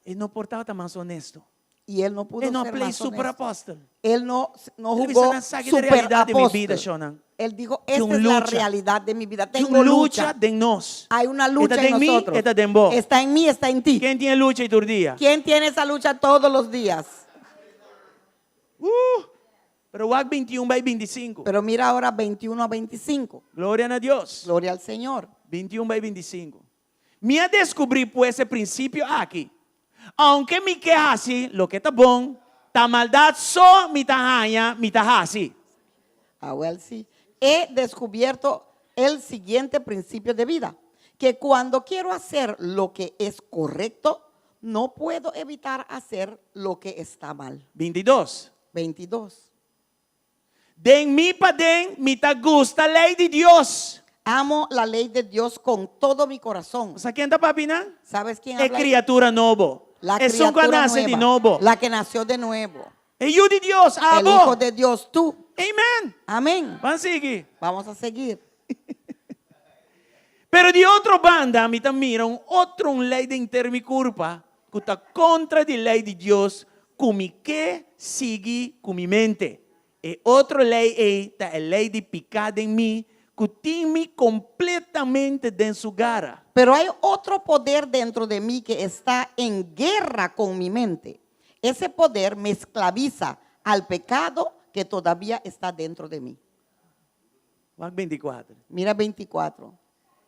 E no por tabata mas honesto. Y él no pudo E no ser play más super honesto. apòstel. Él no, no El bisa jugó nan sa ki super realidad di mi bida, apóstol. shonan. Él dijo, Tin esta un es la lucha. realidad de mi vida. Tin Tengo un lucha lucha. den nos. Hay una lucha E ta en den mi, nosotros. e ta den bo. Está en mí, está en ti. Ken tin e lucha ei tur dia? ¿Quién tiene esa lucha todos los días? Pero wak 21 bai 25. Pero mira ahora 21 a 25. Gloria na Dios. Gloria al Señor. 21 bai 25. Mi a deskubrí pues e prinsipio aki, Ounke mi ke hasi loke ta bon, ta maldat so mi ta haña mi ta hasi. Awel si. He descubierto el siguiente principio de vida. Que cuando quiero hacer lo que es correcto, no puedo evitar hacer lo que está mal. 22. 22. Den mi paden, mi ta gusta lei di Dios. Amo la ley de Dios con todo mi corazón. Sa ken ta papia einan? ¿Sabes quién E habla ahí? kriatura nobo. La Esun ku a criatura nase di nueva. nobo. La que nació de nuevo. E yu di Dios, El hijo abo. de Dios, tú. Amen. Amén. Ban sigui. Vamos a seguir. Pero di otro banda, mi ta mira un otro un lei denter mi kurpa, ku ta kontra di lei di Dios, ku mi ke sigui ku mi mente. E otro lei ei ta e lei di piká den mi, ku tin mi kompletamente den su gara. Pero hay otro poder dentro de mí que está en guerra con mi mente. Ese poder me esclaviza al pecado que todavía está dentro de mí. Wak 24. Mira 24.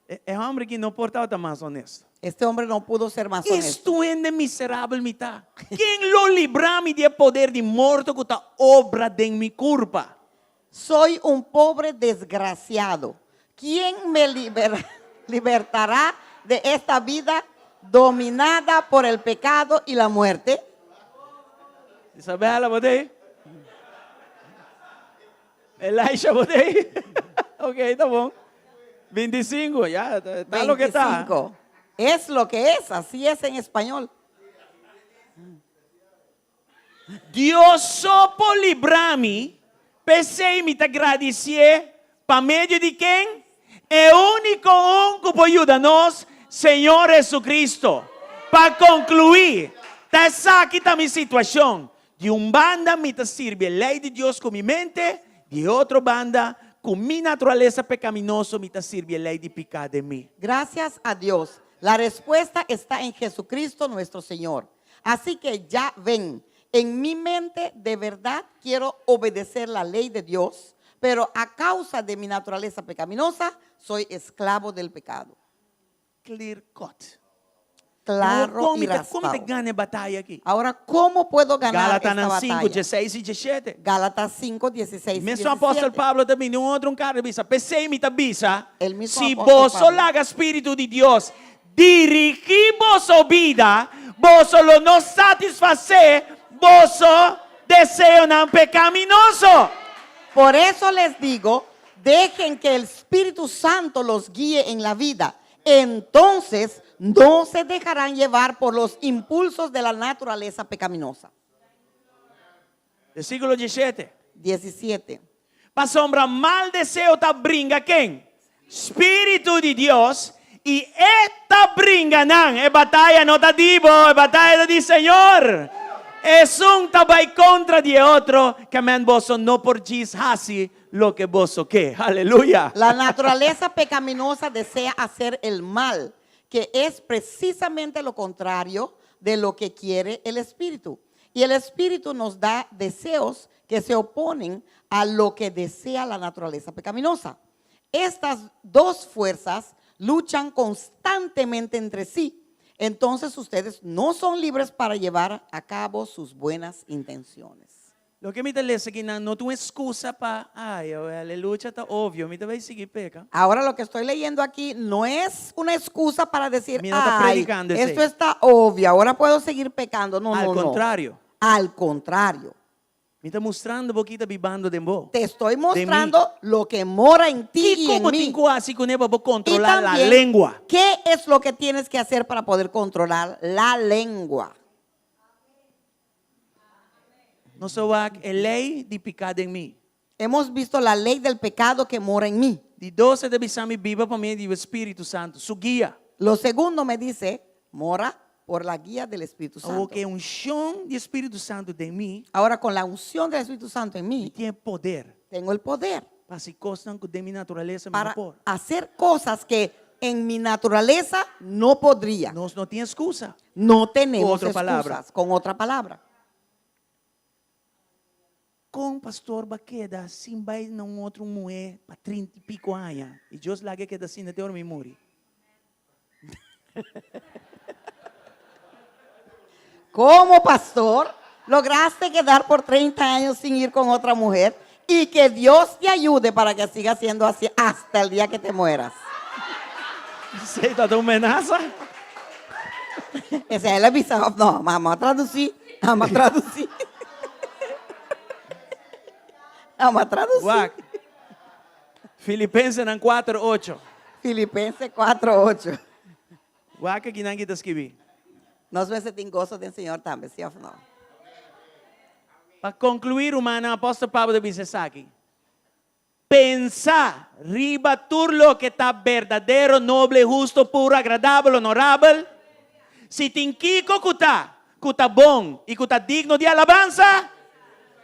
E, e hòmber akí no por tabata mas honesto. Este hombre no pudo ser más honesto. Esta hende miserabel mi ta. Ken lo libra mi di e poder di morto ku ta obra den mi kurpa? Soy un pobre desgraciado. ¿Quién me libera- libertará de esta vida dominada por el pecado y la muerte? Isabela, bo t'ei? Elisha, bo t'ei? Ok, ta bon. 25, ya, ta loke ta. 25. Es lo que es, así es en español. Dios so por libra mi, p'esei mi ta gradisié pa medio di ken? E úniko un ku por yuda nos, Señor Jesucristo. Pa konkluí, ta esaki ta mi situashon, di un banda mi ta sirbi e lei di Dios ku mi mente, di e otro banda, ku mi naturalesa pekaminoso mi ta sirbi e lei di piká den mi. Gracias a Dios, la respuesta está en Jesucristo nuestro Señor. Así que ya ven, en mi mente de verdad quiero obedecer la ley de Dios, pero a causa de mi naturaleza pecaminosa, soy esclavo del pecado. Clear cut. Claro Kon y mi ta, kon mi ta raspado. gana e bataya aki? Ahora, ¿cómo puedo ganar esta Gálatas 5, batalla? 16 i 17. Gálatas 5, 16 y Mesun apòstel 17. Pablo ta bini un otro un karta bisa, P'esei mi ta bisa, El mismo si apóstol boso Pablo. laga Spiritu di Dios dirigí boso bida, boso lo no satisfasé boso deseonan pekaminoso. Por eso les digo, dejen que el Espíritu Santo los guíe en la vida. Entonces no se dejarán llevar por los impulsos de la naturaleza pecaminosa. Versíkulo 17. 17. Pasobra mal deseo ta bringa ken? Spiritu di Dios i e ta bringa nan. E bataya no ta di bo, e bataya ta di Señor. Esun ta bai kontra di e otro, ke men boso no por djis hasi loke boso ke. Aleluya! La naturaleza pecaminosa desea hacer el mal, que es precisamente lo contrario de lo que quiere el Espíritu. Y el Espíritu nos da deseos que se oponen a lo que desea la naturaleza pecaminosa. Estas dos fuerzas luchan constantemente entre sí. Entonces ustedes no son libres para llevar a cabo sus buenas intenciones. Loke mi ta lesa aki nan no ta un excusa pa, ay, awel, e lucha ta obvio, mi ta bay sigui peca. Ahora lo que estoy leyendo aquí no es una excusa para decir, Mi no ta ay, predicando esey. esto está obvio, ahora puedo seguir pecando. No, Al no, no. contrario. Al contrario. Mi ta mustrando bo ki ta bibando den bo. Te estoy Den mi. mostrando lo que mora en ti y Kiko en bo mí. tin ku hasi kuné pa bo Y kontrolá la también, lengua? ¿qué es lo que tienes que hacer para poder controlar la lengua? Nos a wak e lei di piká den mi. Hemos visto la ley del pecado que mora en mí. Di dos e ta bisa mi biba pa medio di Spiritu Santu, su guia. Lo segundo me dice, mora por la guía del Espíritu Awor Santo. ku e unshon di Spiritu Santu den mi, Ahora con la unción del Espíritu Santo en mi mí, tin e poder tengo el poder pa hasi kosnan ku den mi naturalesa mi no para por. hacer cosas que en mi naturaleza no podría. Nos no tin excusa. No tenemos Otro palabra. excusas, con otra palabra. Kon pastor ba keda sin bai na un otro muhé pa trinta i piko aña i Dios laga e keda asina te ora mi muri? Como pastor, lograste quedar por 30 años sin ir con otra mujer y que Dios te ayude para que siga siendo así hasta el día que te mueras. Esei ta un menasa? Esei el a bisa of no? Ma amo a traduci, amo a traduci. Amo a traduci. Wak. Filipensenan 4, 8. Filipense 4, 8. Wak aki nan ki ta skibi. Nos mester tin goso den Señor tambe, si of no? Pa konkluí, rumannan, apòstel Pablo ta bisa esaki, Pensa riba tur loke ta berdadero, noble, husto, puro, agradabel, honorabel. Si tin kiko ku ta ku ta bon i ku ta digno di alabansa,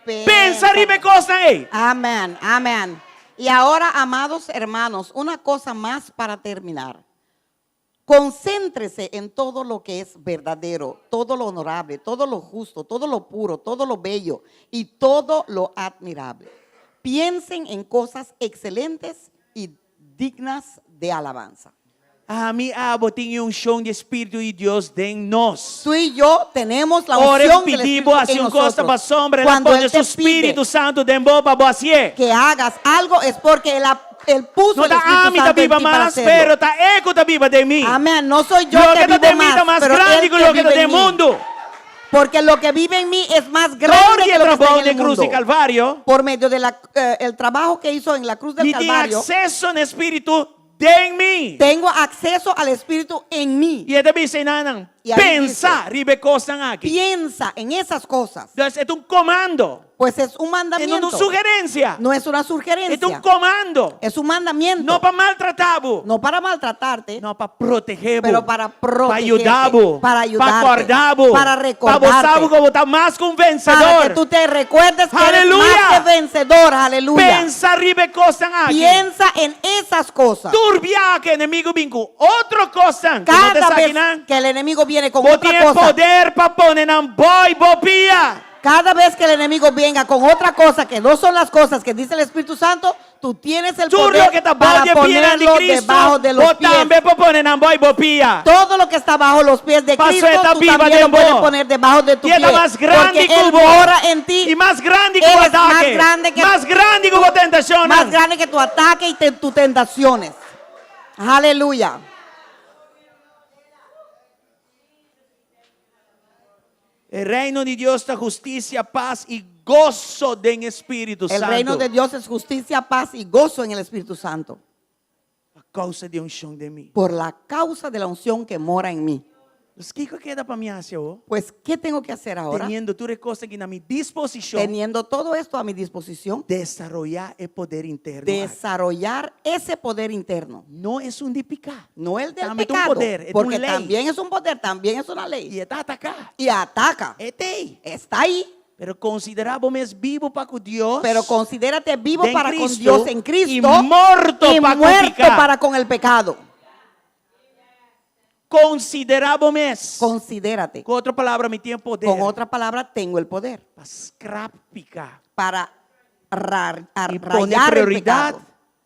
pensa riba e kosnan ei. Amen, amen. Y ahora, amados hermanos, una cosa mas para terminar. Concéntrese en todo lo que es verdadero, todo lo honorable, todo lo justo, todo lo puro, todo lo bello y todo lo admirable. Piensen en cosas excelentes y dignas de alabanza. Ami abo tin e unshon di e Spiritu di Dios den nos. Tú y yo tenemos la Ora e unción del pidi bo Espíritu hasi en un kos ta nosotros. pasobra el a Cuando pone Él su te pide Spiritu Santu den bo pa bo hasié. que hagas algo es porque Él ha Él puso No el ta Espíritu ami ta Santo en biba ti para mas, hacerlo. pero ta E ku ta biba den mi. Amén. No soy yo Loke que ta vivo den mi ta más, mas pero grandi Él ku que loke ta vive den en mí. mundu. Porque lo que vive en mí es más Dor grande di que e lo que está trabou en el den krus di mundo. Kalvario, Por medio del el trabajo que hizo en la cruz del mi tin Calvario, akseso na e Spiritu den mi. tengo acceso al Espíritu en mí. I e ta bisa einan, I ahí Pensa dice, riba e kosnan aki. Piensa en esas cosas. Dus e ta un komando. Pues es un E no mandamiento. ta un sugerensia. No es una E ta un sugerencia. komando. Es un mandamiento. No pa maltratá bo. No para maltratarte. No, pa protegé bo. Pero para Pa protegerte. yuda bo. Para Pa ayudarte. kòrda bo. Para Pa bo recordarte. sa bo ku bo ta mas ku un Para vensedor. que tú te recuerdes que eres Aleluya. más que vencedor. Aleluya. Pensa riba e kosnan aki. Piensa en esas cosas. Tur biaha ku enemigu bin ku otro kosnan ku no ta Cada vez esakinan, que el enemigo viene con bo otra tin e cosa. poder pa pone nan boi bo pia. Cada vez que el enemigo venga con otra cosa que no son las cosas que dice el Espíritu Santo, tú tienes el Tur poder loke ta bou para di e pianan di ponerlo Cristo, debajo de los bo pies. tambe por pone nan boi bo pia. Todo lo que está bajo los pies de Paso Cristo, e ta tú biba también den lo puedes bo. poner debajo de tu I e ta pie. mas grandi Porque ku Él bo. mora en ti. I mas grandi ku Él bo es más atake. grande que Mas grandi ku bo tentashonnan. Más grande que tu ataque y tus tentaciones. Aleluya. E Reino di Dios ta hustisia, pas i goso den e Spiritu El reino Santu. de Dios es justicia, paz y gozo en el Espíritu Santo. Pa kousa di e unshon den mi. Por la causa de la unción que mora en mí. Dus kiko keda pa mi hasi awor? Pues, ¿qué tengo que hacer ahora? Teniendo tur e kos aki na mi disposishon. Teniendo todo esto a mi disposición. Desaroyá e poder interno aki. Desarrollar ese poder interno. No esun di piká. No el del Tambe ta un pecado, poder, e ta un porque lei. también es un poder, también es una ley. I e ta ataká. Y ataca. E t'ei. Está ahí. Pero konsiderá bo mes bibu pa ku Dios. Pero considérate vivo den para con Cristo Dios en Cristo y morto y pa ku muerto piká. para con el pecado. Konsiderá bo mes. Considérate. Ku otro palabra, mi tin e poder. Con otra palabra, tengo el poder. Pa skrap piká. Para ra, Y pone rayar el prioridad. pecado.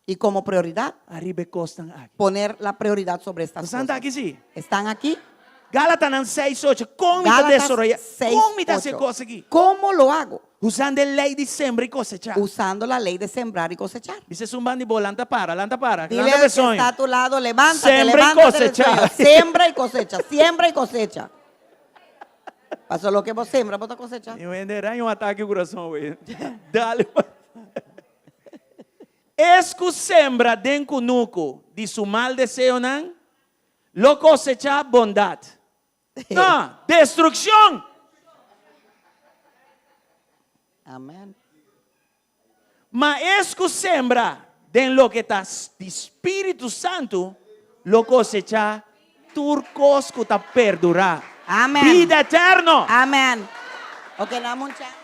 Y como prioridad, Ariba e kosnan aki. poner la prioridad sobre estas Están cosas. aki sí? ¿Están aquí? Gálatas 6, 8. Kon mi ta Gálatas desaroyá? 6, Kon mi ta hasi 8. kos aki? ¿Cómo lo hago? Usando e lei di sembra i kosechá. Usando la ley de sembrar y cosechar. Bisa esun banda di bo, lanta para, lanta para. Dile Lanta al que besoño. está a tu lado, levántate, Sembra y levántate del cosecha. sueño. Sembra y cosecha, siembra y cosecha. Pasó lo que vos sembra, vos te cosecha. Mi hende era un ataque al corazón, güey. Dale. Es ku sembra den kunuku di su mal deseonan, lo kosechá bondat. No, destrukshon. Amén. Ma es ku sembra den loke ta di Spiritu Santu, lo kosechá tur kos ku ta perdurá. Amén. Bida eterno. Amén. Ok, dame un chance.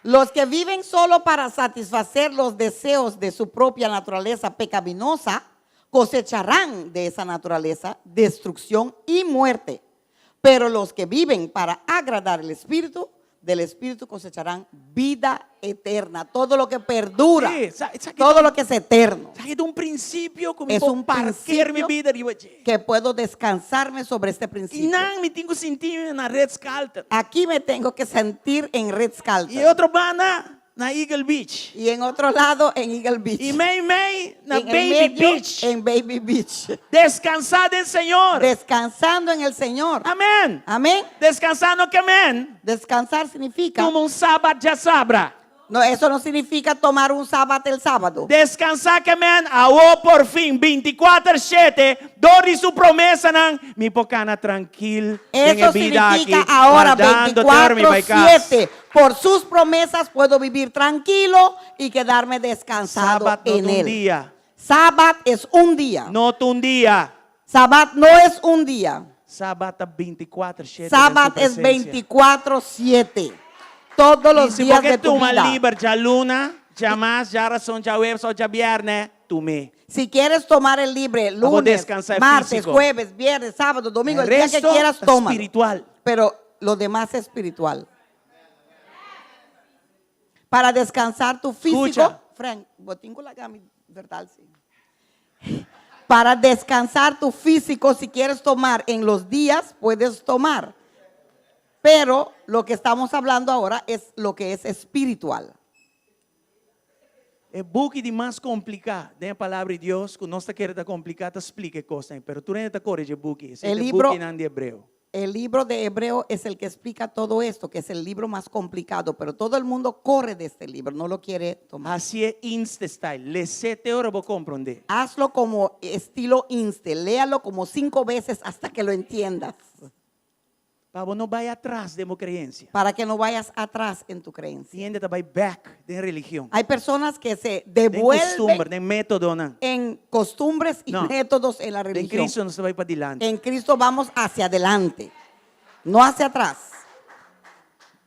Los que viven solo para satisfacer los deseos de su propia naturaleza pecaminosa, cosecharán de esa naturaleza destrucción y muerte. Pero los que viven para agradar el Espíritu, del Espíritu cosecharán vida eterna. Todo lo que perdura, Sí, sa- sa- todo lo que es eterno. Sa ki ta un prinsipio ku mi Es por un parker mi principio bida riba dje. que puedo descansarme sobre este I principio. nan mi tin ku sinti mi na Ritz Carlton. Aquí me tengo que sentir en Ritz Carlton. I otro banda. na Eagle Beach. Y en otro lado en Eagle Beach. I mei mei na En el Baby medio, Beach. En Baby Beach. Deskansá den Señor. Descansando en el Señor. Amèn. Amén. Deskansá no ke men. Descansar significa. Tuma un sabat djasabra. No, eso no significa tomar un sábado el sábado. Deskansá ke men awo por fin 24 shete dor di su promesanan mi por kana trankil den e Eso bida aki significa ahora wardando te ora mi bai kas. 24-7. Por sus promesas puedo vivir tranquilo y quedarme descansado Sabat no en ta un él. dia. Sabat es un día. No ta un dia. Sabat no es un día. Sabat ta 24 shete den su Sabat es presencia. 24-7. Todos los I si días bo ke de tu tuma vida. liber djaluna, djamars, djarason, djaweps òf djabièrnè, tum'é. Si quieres tomar el libre Abo lunes, descansar martes, físico. jueves, viernes, sábado, domingo, el El día que resto quieras, ta tómalo. spiritual. Pero lo demás es espiritual. Para descansar tu físico, Escucha. Frank, bo tin ku laga mi vertaal sí. Para descansar tu físico, si quieres tomar en los días, puedes tomar. Pero lo que estamos hablando ahora es lo que es espiritual. E buki di mas kompliká den e Palabra di Dios, ku nos ta kere ta kompliká ta splika e kosnan, pero tur hende ta kore dje buki. Esei E ta e libro bukinan di Hebreo. El libro de Hebreo es el que explica todo esto, que es el libro más complicado, pero todo el mundo corre de este libro, no lo quiere tomar. Hasié Inste style, les'é te ora bo komprondé. Hazlo como estilo Inste, léalo como cinco veces hasta que lo entiendas. Pa bo no bai atras den bo creencia. Para que no vayas atrás en tu creencia. Tin hende ta bai bek den religion. Hay personas que se Den devuelven costumber, den métodonan. en costumbres y No. métodos en la Den religión. Cristo nos ta bai padilanti. En Cristo vamos hacia adelante, no hacia atrás.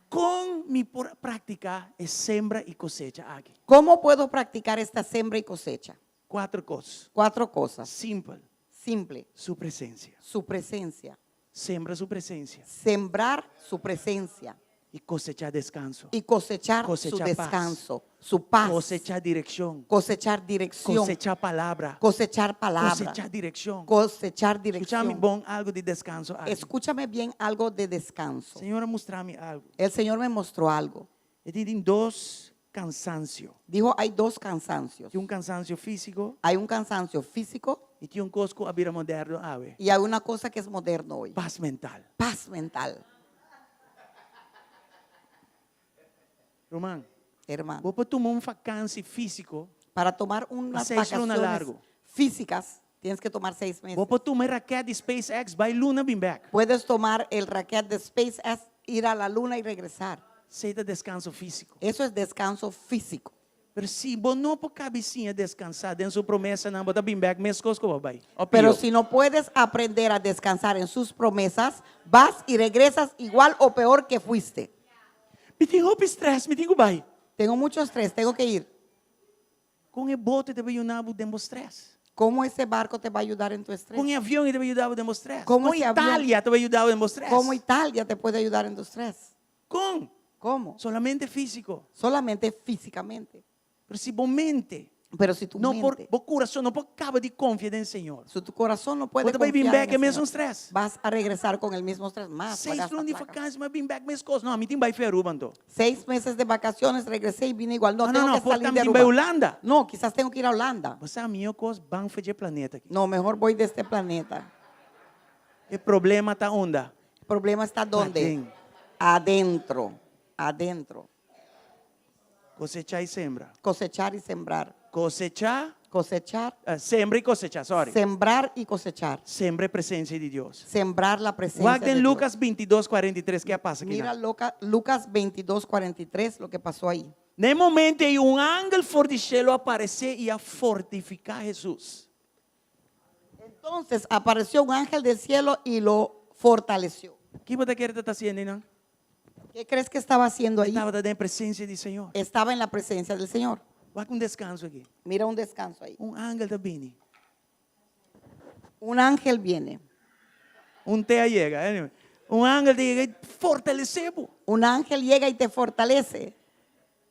Con mi por practica e sembra y cosecha aki? ¿Cómo puedo practicar esta sembra y cosecha? Cuatro cos. Cuatro cosas. Simpel. Simple. Su presencia. Su presencia. Sembra su presencia. Sembrar su presencia. Y cosechá descanso. Y cosechar su Cosechá paz. descanso, su paz. Cosechá dirección. Cosechar dirección. Cosechá palabra. Cosechar palabra. Cosechá dirección. Cosechar Escucha mi dirección. bon algo di descanso aki. Escúchame bien algo de descanso. Señor a mustra mi algo. El Señor me mostró algo. E di tin dos cansancio. Dijo, hay dos cansancios. Tin un cansancio físico. Hay un cansancio físico. Y tin un cos cu a bira moderno awe. Y hay una cosa que es moderno hoy. Paz mental. Paz mental. Ruman, Hermano. Bo por tuma un vakantie físico. Para tomar unas Seis luna vacaciones largo. físicas, tienes que tomar seis meses. Bo por tuma e raket di SpaceX bai luna bin bek. Puedes tomar el raket de SpaceX, ir a la luna y regresar. Esei ta deskanso físiko. Eso es descanso físico. Pero si bo no por kaba siña deskansá den su promesanan, bo ta bin bèk meskos ku bo bai. O Pero pió. si no puedes aprender a descansar en sus promesas, vas y regresas igual o peor que fuiste. Mi tin hopi stress, mi tin ku bai. Tengo mucho estrés, tengo que ir. Kon e bote ta bai yuda bo den bo stress? ¿Cómo ese barco te va a ayudar en tu estrés? Kon e avion ta bai yuda bo den bo stress? ¿Cómo Kon ese avión? Italia ta bai yuda bo den bo stress? ¿Cómo Italia te puede ayudar en tu estrés? Kon? ¿Cómo? Solamente físico. Solamente físicamente. Pero si bo mente Pero si tu no por, mente, bo kurason no por kaba di konfia den Señor. si tu corazón no puede Bo ta bai bin confiar bek en e el mesun Señor, stress. vas a regresar con el mismo estrés. Más, Seis pagaste luna di placa. vakantie, m'a bin bek meskos. No, mi tin bai for Aruba anto. Seis meses de vacaciones, regresé y vine igual. No, No, no, tengo no, que por salir de también Aruba. bai Hulanda. No, quizás tengo que ir a Holanda. Bo sa mihó kos ban for di e planeta aki. No, mejor voy de este planeta. E problema ta unda? El problema está ¿dónde? Adentro. Adentro. Adentro. Kosechá i sembra. Cosechar y sembrar. Kosechá, Cosechar. eh, sembra i kosechá, sorry. Sembrar y cosechar. Sembra e presensia di Dios. Sembrar la presencia Wak de den Dios. Lucas 22, 43, ke a pasa aki Mira nan. Loca- Lucas 22, 43, lo que pasó ahí. Na e momento ei un angel for di shelu a aparesé i a fortifiká Hesus. Entonces apareció un ángel del cielo y lo fortaleció. Ki bo ta kere e tabata hasiendo einan? ¿Qué crees que estaba haciendo ahí? E tabata den presensia di Señor. Estaba en la presencia del Señor. Wak un deskanso aki. Mira un descanso ahí. Un angel ta bini. Un ángel viene. Un te a yega. Anyway. Un angel ta yega i fortalesé bo. Un ángel llega y te fortalece.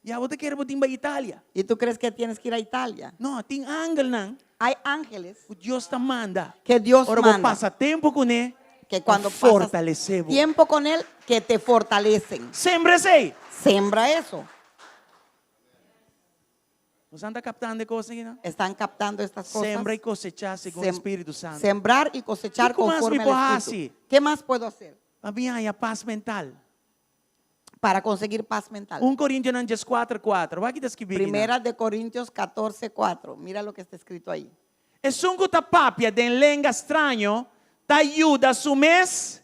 Ya bo ta kere bo tin bai Italia. ¿Y tú crees que tienes que ir a Italia? No, tin angelnan. Hay ángeles. Ku Dios ta manda. Que Dios Ora bo manda. pasa tempu kuné. Que cuando pa pasas fortalesé bo. tiempo con él, que te fortalecen. Sembra esei. Sembra eso. Boso ta kaptando e kosnan aki? ¿Están captando estas cosas? Sembra i kosechá segun Spiritu Santu. Sembrar y cosechar Kiko mas conforme mi al por Espíritu. hasi? ¿Qué más puedo hacer Pa mi haña pas mental. para conseguir paz mental? 1 Korintionan 14, 4. Wak kiko ta skibí. Primera de Corintios 14, 4. Mira lo que está escrito ahí. Esun ku ta papia den lenga straño, ta yuda su mes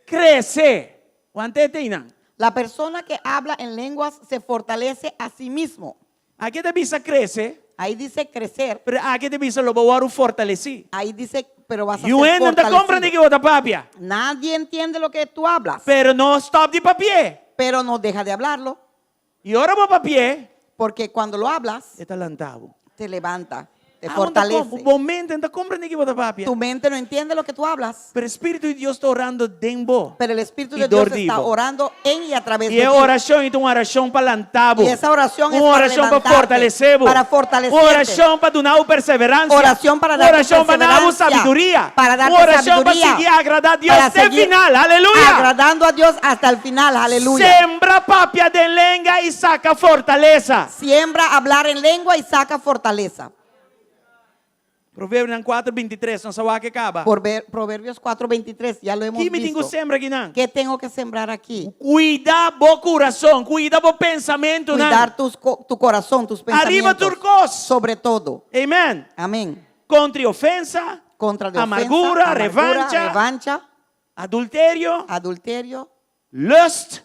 krese. Want'é einan. La persona que habla en lenguas se fortalece a sí mismo. Aki ta bisa krese, Ahí dice crecer. pero aki ta bisa lo bo wòrdu fortalesí. Ahí dice, pero vas a Niun ser hende no ta komprendé fortalecido. kiko bo ta papia. Nadie entiende lo que tú hablas, Pero no stòp di papi'é. pero no deja de hablarlo, I ora bo papi'é, porque cuando lo hablas, e ta lanta bo. te levanta, te Ah, fortalece. Bo mente no ta komprendé kiko bo ta papia. Tu mente no entiende lo que tú hablas, Pero Spiritu di Dios ta orando den bo. pero el Espíritu I de Dios dor di está bo. orando en y a través I de e ti. orashon ta un orashon pa lanta bo. I esa orashon es Un para orashon pa levantarte, fortalesé bo. para fortalecerte. Un orashon pa duna bo perseveransia. Oración para Un darte orashon pa duna bo perseverancia, sabiduria. para darte Un orashon pa sabiduría, sigui agradá Dios para te seguir final. Aleluya. Agradando a Dios hasta el final. Aleluya. Sembra papia den lenga i saka fortalesa. Siembra hablar en lengua y saca fortaleza. Proverbionan 4, 23, nos a wak e kaba. Por ver, Proverbios 4:23, ya lo hemos Ki mi tin ku visto. sembra akinan? ¿Qué tengo que sembrar aquí? Kuida bo kurason, kuida bo pensamentunan. Cuidar tu corazón, tus Ariba pensamientos. tur kos. Sobre todo. Amen. Amén. Kontra ofensa, Contra de ofensa, amargura, amargura, revancha, revancha, adulterio, adulterio, lust.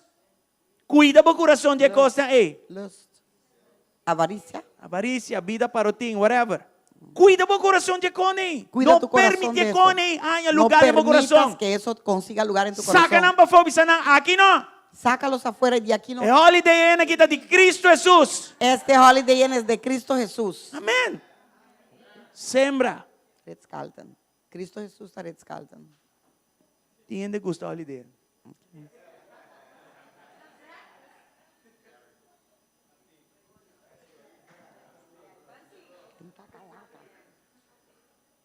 Kuida bo kurason di e kosnan ei. lust, avaricia. Avarisia, bida parotin, whatever. Kuida bo kurason di e kosnan ei. Cuida No tu corazón permití de eso. e kosnan ei haña No lugá den bo permitas kurason. que eso consiga lugar en tu Saka corazón. nan pafó, bisa nan, aki no. Sácalos afuera y de aquí no. E Holiday Inn aki ta di Cristo Hesus. Este Holiday Inn es de Cristo Jesús. Amèn. Sembra. Ritz Carlton. Cristo Jesús ta Ritz Carlton. Tin hende gusta Holiday Inn.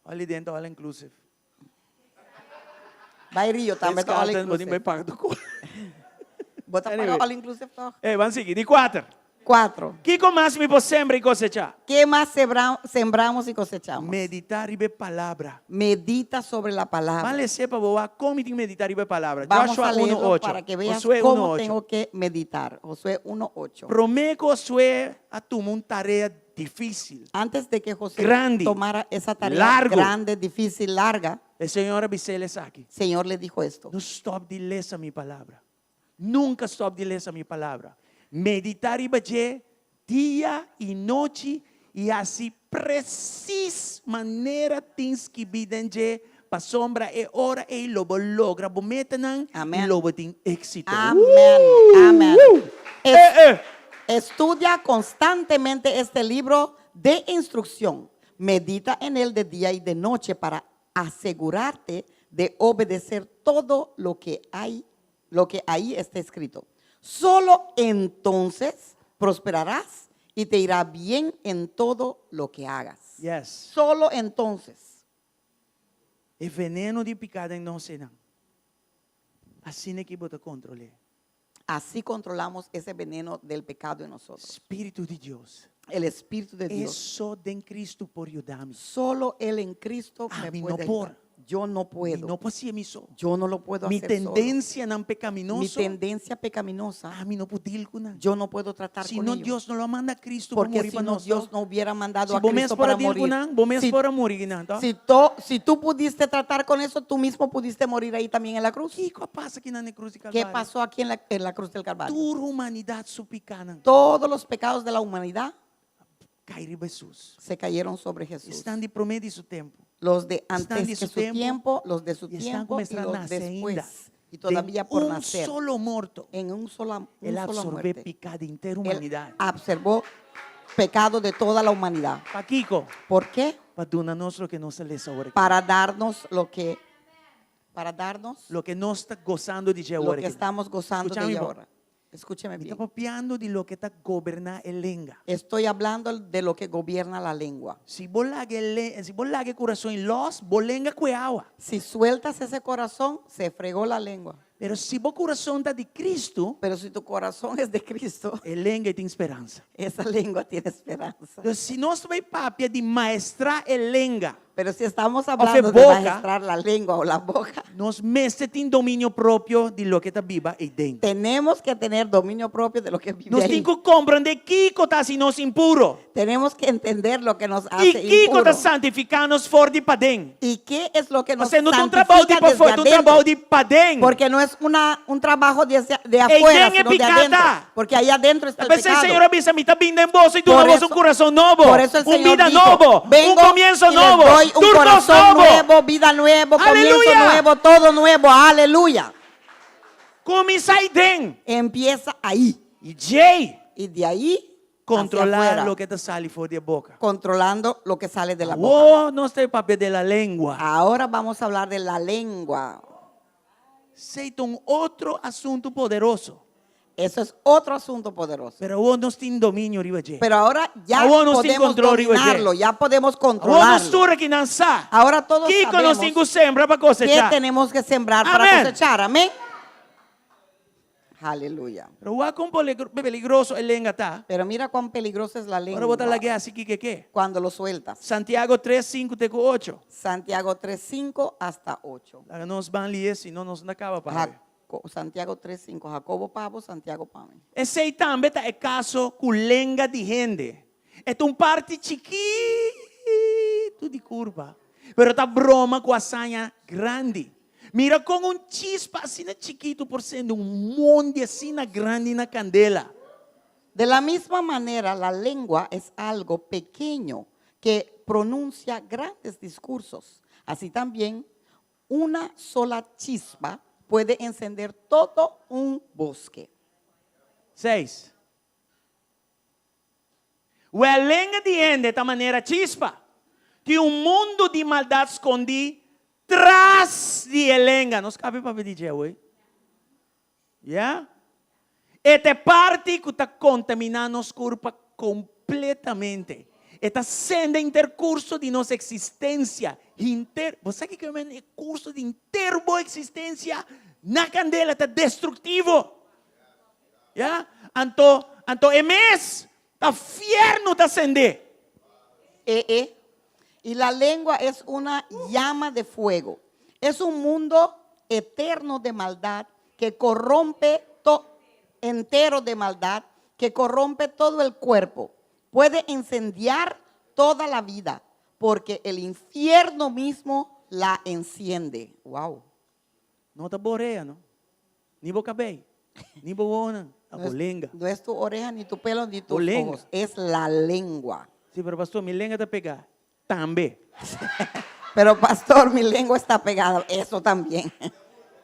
Holiday Inn ta all inclusive. Bai Rio tambe ta all Ritz Carlton, bo tin inclusive. bai paga tur kos. Bo ta paga Anyway. all inclusive toch? Ey, ban sigui. Di kuater. Kuatro. Kiko mas mi por sembra i kosechá? Ke mas sembramos y cosechamos? Meditá riba e palabra. Medita sobre la palabra. Ban les'é pa bo wak kon mi tin meditá riba e palabra. Vamos Joshua a leerlo 1:8. para que veas Josué cómo 1:8. tengo que meditar. Josué 1:8. Promé ku Josué a tuma un tarea difísil. Antes de que José Grandi, tomara esa tarea largu. grande, difícil, larga, E Señor a bis'é esaki. Señor le dijo esto. No stòp di lesa mi palabra. Nunka stòp di lesa mi palabra. Meditá riba dje dia i nochi i hasi presis manera tin skibí den dje, pasobra e ora ei lo bo logra bo metanan i lo bo tin éksito. Amèn, amèn. Eh, eh. Estudia constantemente este libro de instrucción. Medita en él de día y de noche para asegurarte de obedecer todo lo que hay, lo que ahí está escrito. Solo entonces prosperarás y te irá bien en todo lo que hagas. Yes. Solo entonces. E veneno di piká den nos einan. Asina ku bo ta kontrol'é. Así controlamos ese veneno del pecado en nosotros. Spiritu di Dios. El Espíritu de E Dios. so den Kristu por yuda mi. Solo Él en Cristo A me mi puede no por. ayudar. Yo no Mi puedo. no por hasié mi so. Yo no lo puedo Mi hacer solo. tendensianan Mi pekaminoso. tendencia pecaminosa, Ami no por deal ku nan. yo no puedo tratar Si con no, ello. Dios no lo a manda Kristu pa Porque muri si pa no, nos. Dios no hubiera mandado Si a bo mes Cristo por para a deal morir. ku nan, bo mes Si, por a muri nan, to? si, to- si tú pudiste tratar con eso, tú mismo pudiste morir ahí también en la cruz. Kiko a pasa akinan na krus di ¿Qué Kalvario? pasó aquí en la cruz del Calvario? Tur humanidat su pikánan Todos los pecados de la humanidad kai riba Hesus. se cayeron sobre Jesús. Esnan di promé di su tempu. Los de Esnan antes di que su su tempu tiempo, los de su i esnan tiempo y kuminsá los nase ainda. después. Y todavía por Un nacer. solo morto. En un sola, un El sola absorbé muerte. piká di henter Él humanidat. absorbó pecado de toda la humanidad. Pakiko? ¿Por qué? Pa duna nos loke nos ta lesa awor aki. Para darnos lo que, para darnos Loke nos ta gosando di dje lo awor que aki. estamos gozando de Skucha mi ella bon. ahora. Escúcheme Mi ta bien. papiando di loke ta goberná e lenga. Estoy hablando de lo que gobierna la lengua. Si bo laga e le, si bo laga e kurason los, bo lenga kue awa. Si sueltas ese corazón, se fregó la lengua. Pero si bo kurason ta di Kristu. Pero si tu corazón es de Cristo. E lenga ei tin speransa. Esa lengua tiene esperanza. Entonces, si nos ta bai papia di maestrá e lenga. Pero si estamos Of e hablando de boka. maestrar la lengua o la boca. Nos mester tin dominio propio di loke ta biba ei den. Tenemos que tener dominio propio de lo que vive Nos ahí. tin ku komprendé kiko ta hasi nos impuro. Tenemos que entender lo que nos I hace kiko ta impuro. santifiká nos for di paden. ¿Y qué es lo que nos Pasobra no ta un trabou di santifica pafó, desde ta un trabou adentro? di paden. Porque no es una, un trabajo de, de Ei afuera, den e sino de piká adentro. ta. Porque ahí adentro está el P'esei pecado. Señor a bisa, Mi ta bin den boso i duna Por boso eso, un kurason nobo, por eso el un Señor bida dijo, nobo, un vengo komienso y les nobo, doy un tur kos corazón nobo. nuevo, vida nuevo, comienzo Aleluya. nuevo, todo nuevo. Aleluya. Kuminsá ei den. Empieza ahí. I djei. Y de ahí hacia Controlar afuera, loke ta sali for di e boca. Controlando lo que sale de la boca. Awor nos ta papia de la lengua. Ahora vamos a hablar de la lengua. Esey ta un otro asunto poderoso. Eso es otro asunto poderoso. Pero awor nos tin dominio riba dje. Pero ahora ya Awor nos tin podemos control riba dje. dominarlo, ya podemos Awor nos controlarlo. tur aki nan sa. Ahora todos Kiko nos sabemos tin ku sembra pa qué kosechá. tenemos que sembrar para Amén. cosechar. Amén. Aleluya. Pero wak kon peligroso e lenga ta. Pero mira cuán peligrosa es la Ora bo ta lengua lag'é hasi kiko e ke. cuando lo sueltas. Santiago 3, 5 te ku 8. Santiago 3, 5 hasta 8. Laga nos ban lié, si no nos no kaba pa awe. Santiago 3, 5. Jacobo pabo, Santiago pami. Esei tambe ta e kaso ku lenga di hende. E ta un parti chikitu di kurpa, pero ta broma ku hazaña grandi. Mira kon un chispa asina chikitu por sende un mondi asina grandi na kandela. De la misma manera, la lengua es algo pequeño que pronuncia grandes discursos. Así también, una sola chispa puede encender todo un bosque. Seis. Wèl lenga di hende ta manera chispa. Tin un mundu di maldat skondí tras di e lenga. Nos kabe papia di dje awor. Ya. E ta e parti ku ta kontaminá nos kurpa kompletamente. E ta sende henter kurso di nos eksistensia. Henter, bo sa kiko men e kurso di henter bo eksistensia na kandela ta destruktivo. Ya. Anto, anto e mes ta fiernu ta sendé. E e. Y la lengua es una llama de fuego. Es un mundo eterno de maldad que corrompe to entero de maldad que corrompe todo el cuerpo. Puede incendiar toda la vida, porque el infierno mismo la enciende. Wow. No ta bo orea, no. Ni bo kabei, ni bo wowonan, ta bo lenga. No es tu oreja, ni tu pelo, ni tus Bo lenga. ojos. Es la lengua. Sí, pero pastor, mi lenga ta pegá. Tambe. Pero pastor, mi lengua está pegada. Eso también.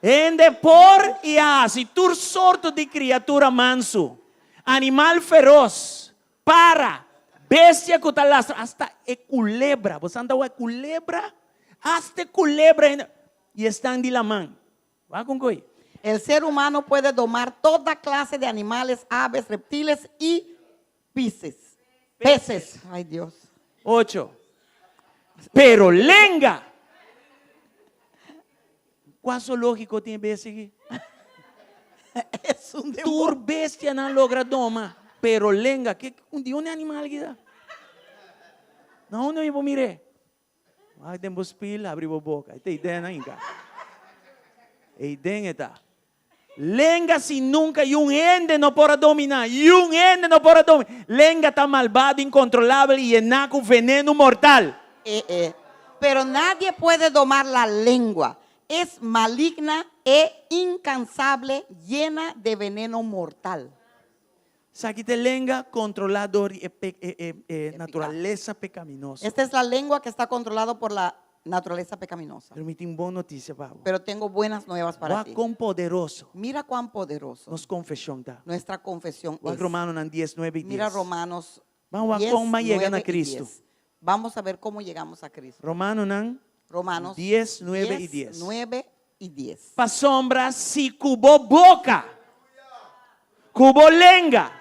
Hende por i a hasi tur sorto di kriatura mansu, animal feros, para, bestia ku ta lastra, asta e kulebra. Bo sa anda wak kulebra? Asta e kulebra hende i esnan di laman. Wak un koi. El ser humano puede domar toda clase de animales, aves, reptiles y pises. Peces. Ay, Dios. Ocho. Pero lenga! Kua zoológico tin e bestia aki? Es un demonio. Tur bestianan logra doma, pero lenga, ke di unda e animal aki ta? Na unda mi por mir'é? Wak den bo spil, habri bo boka. E ta ei den ainka. Ei den e ta. Lenga si nunka yun hende no por a dominá. Yun hende no por a dominá. Lenga ta malbado, inkontrolabel i yená ku venenu mortal. E e. Pero nadie puede domar la lengua. Es maligna e incansable, llena de veneno mortal. Esaki ta e lenga kontrolá dor di e e e naturalesa pekaminoso. Esta es la lengua que está controlado por la naturaleza pecaminosa. Pero mi tin bon notisia pa bo. Pero tengo buenas nuevas para Wak ti. kon poderoso Mira cuán poderoso nos konfeshon ta. nuestra confesión Wak es. Romanonan dies, nuebe i Mira dies. Romanos Ban wak 10, kon m'a yega na 9 y Cristo. 10. Vamos a ver cómo llegamos a Cristo. Romanonan Romanos dies, nuebe i dies. 9 y 10. Pasobra si ku bo boka, ku bo lenga,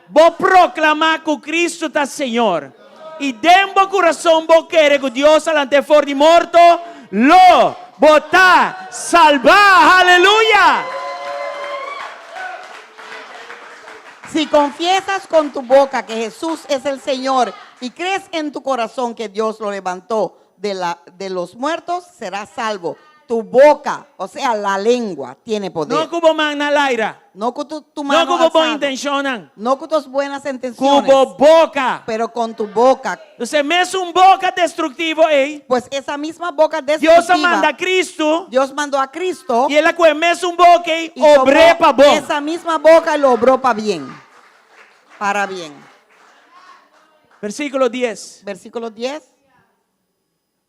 bo proklamá ku Kristu ta Señor, i den bo kurason bo kere ku Dios a lant'é for di morto, lo. Bo ta salbá! Haleluya! Si confiesas con tu boca que Jesús es el Señor y crees en tu corazón que Dios lo levantó de, la, de los muertos, serás salvo. Tu boca, o sea, la lengua, tiene poder. No ku bo man na laira. No con tu, tu No mano ku bo bon alzado. intenshonnan. No con tus buenas Ku intenciones. bo boka. Pero con tu boca. Entonces, mesun boka destruktivo ei. Pues esa misma boca Dios a destructiva. manda Kristu Dios mandó a Cristo. i el a kohe mesun boka ei Y tomó obr'é pa bon. esa misma boca y lo obró para bien. Para bien. Versíkulo 10. Versículo 10.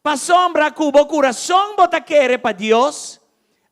Pasobra ku bo kurason bo ta kere pa Dios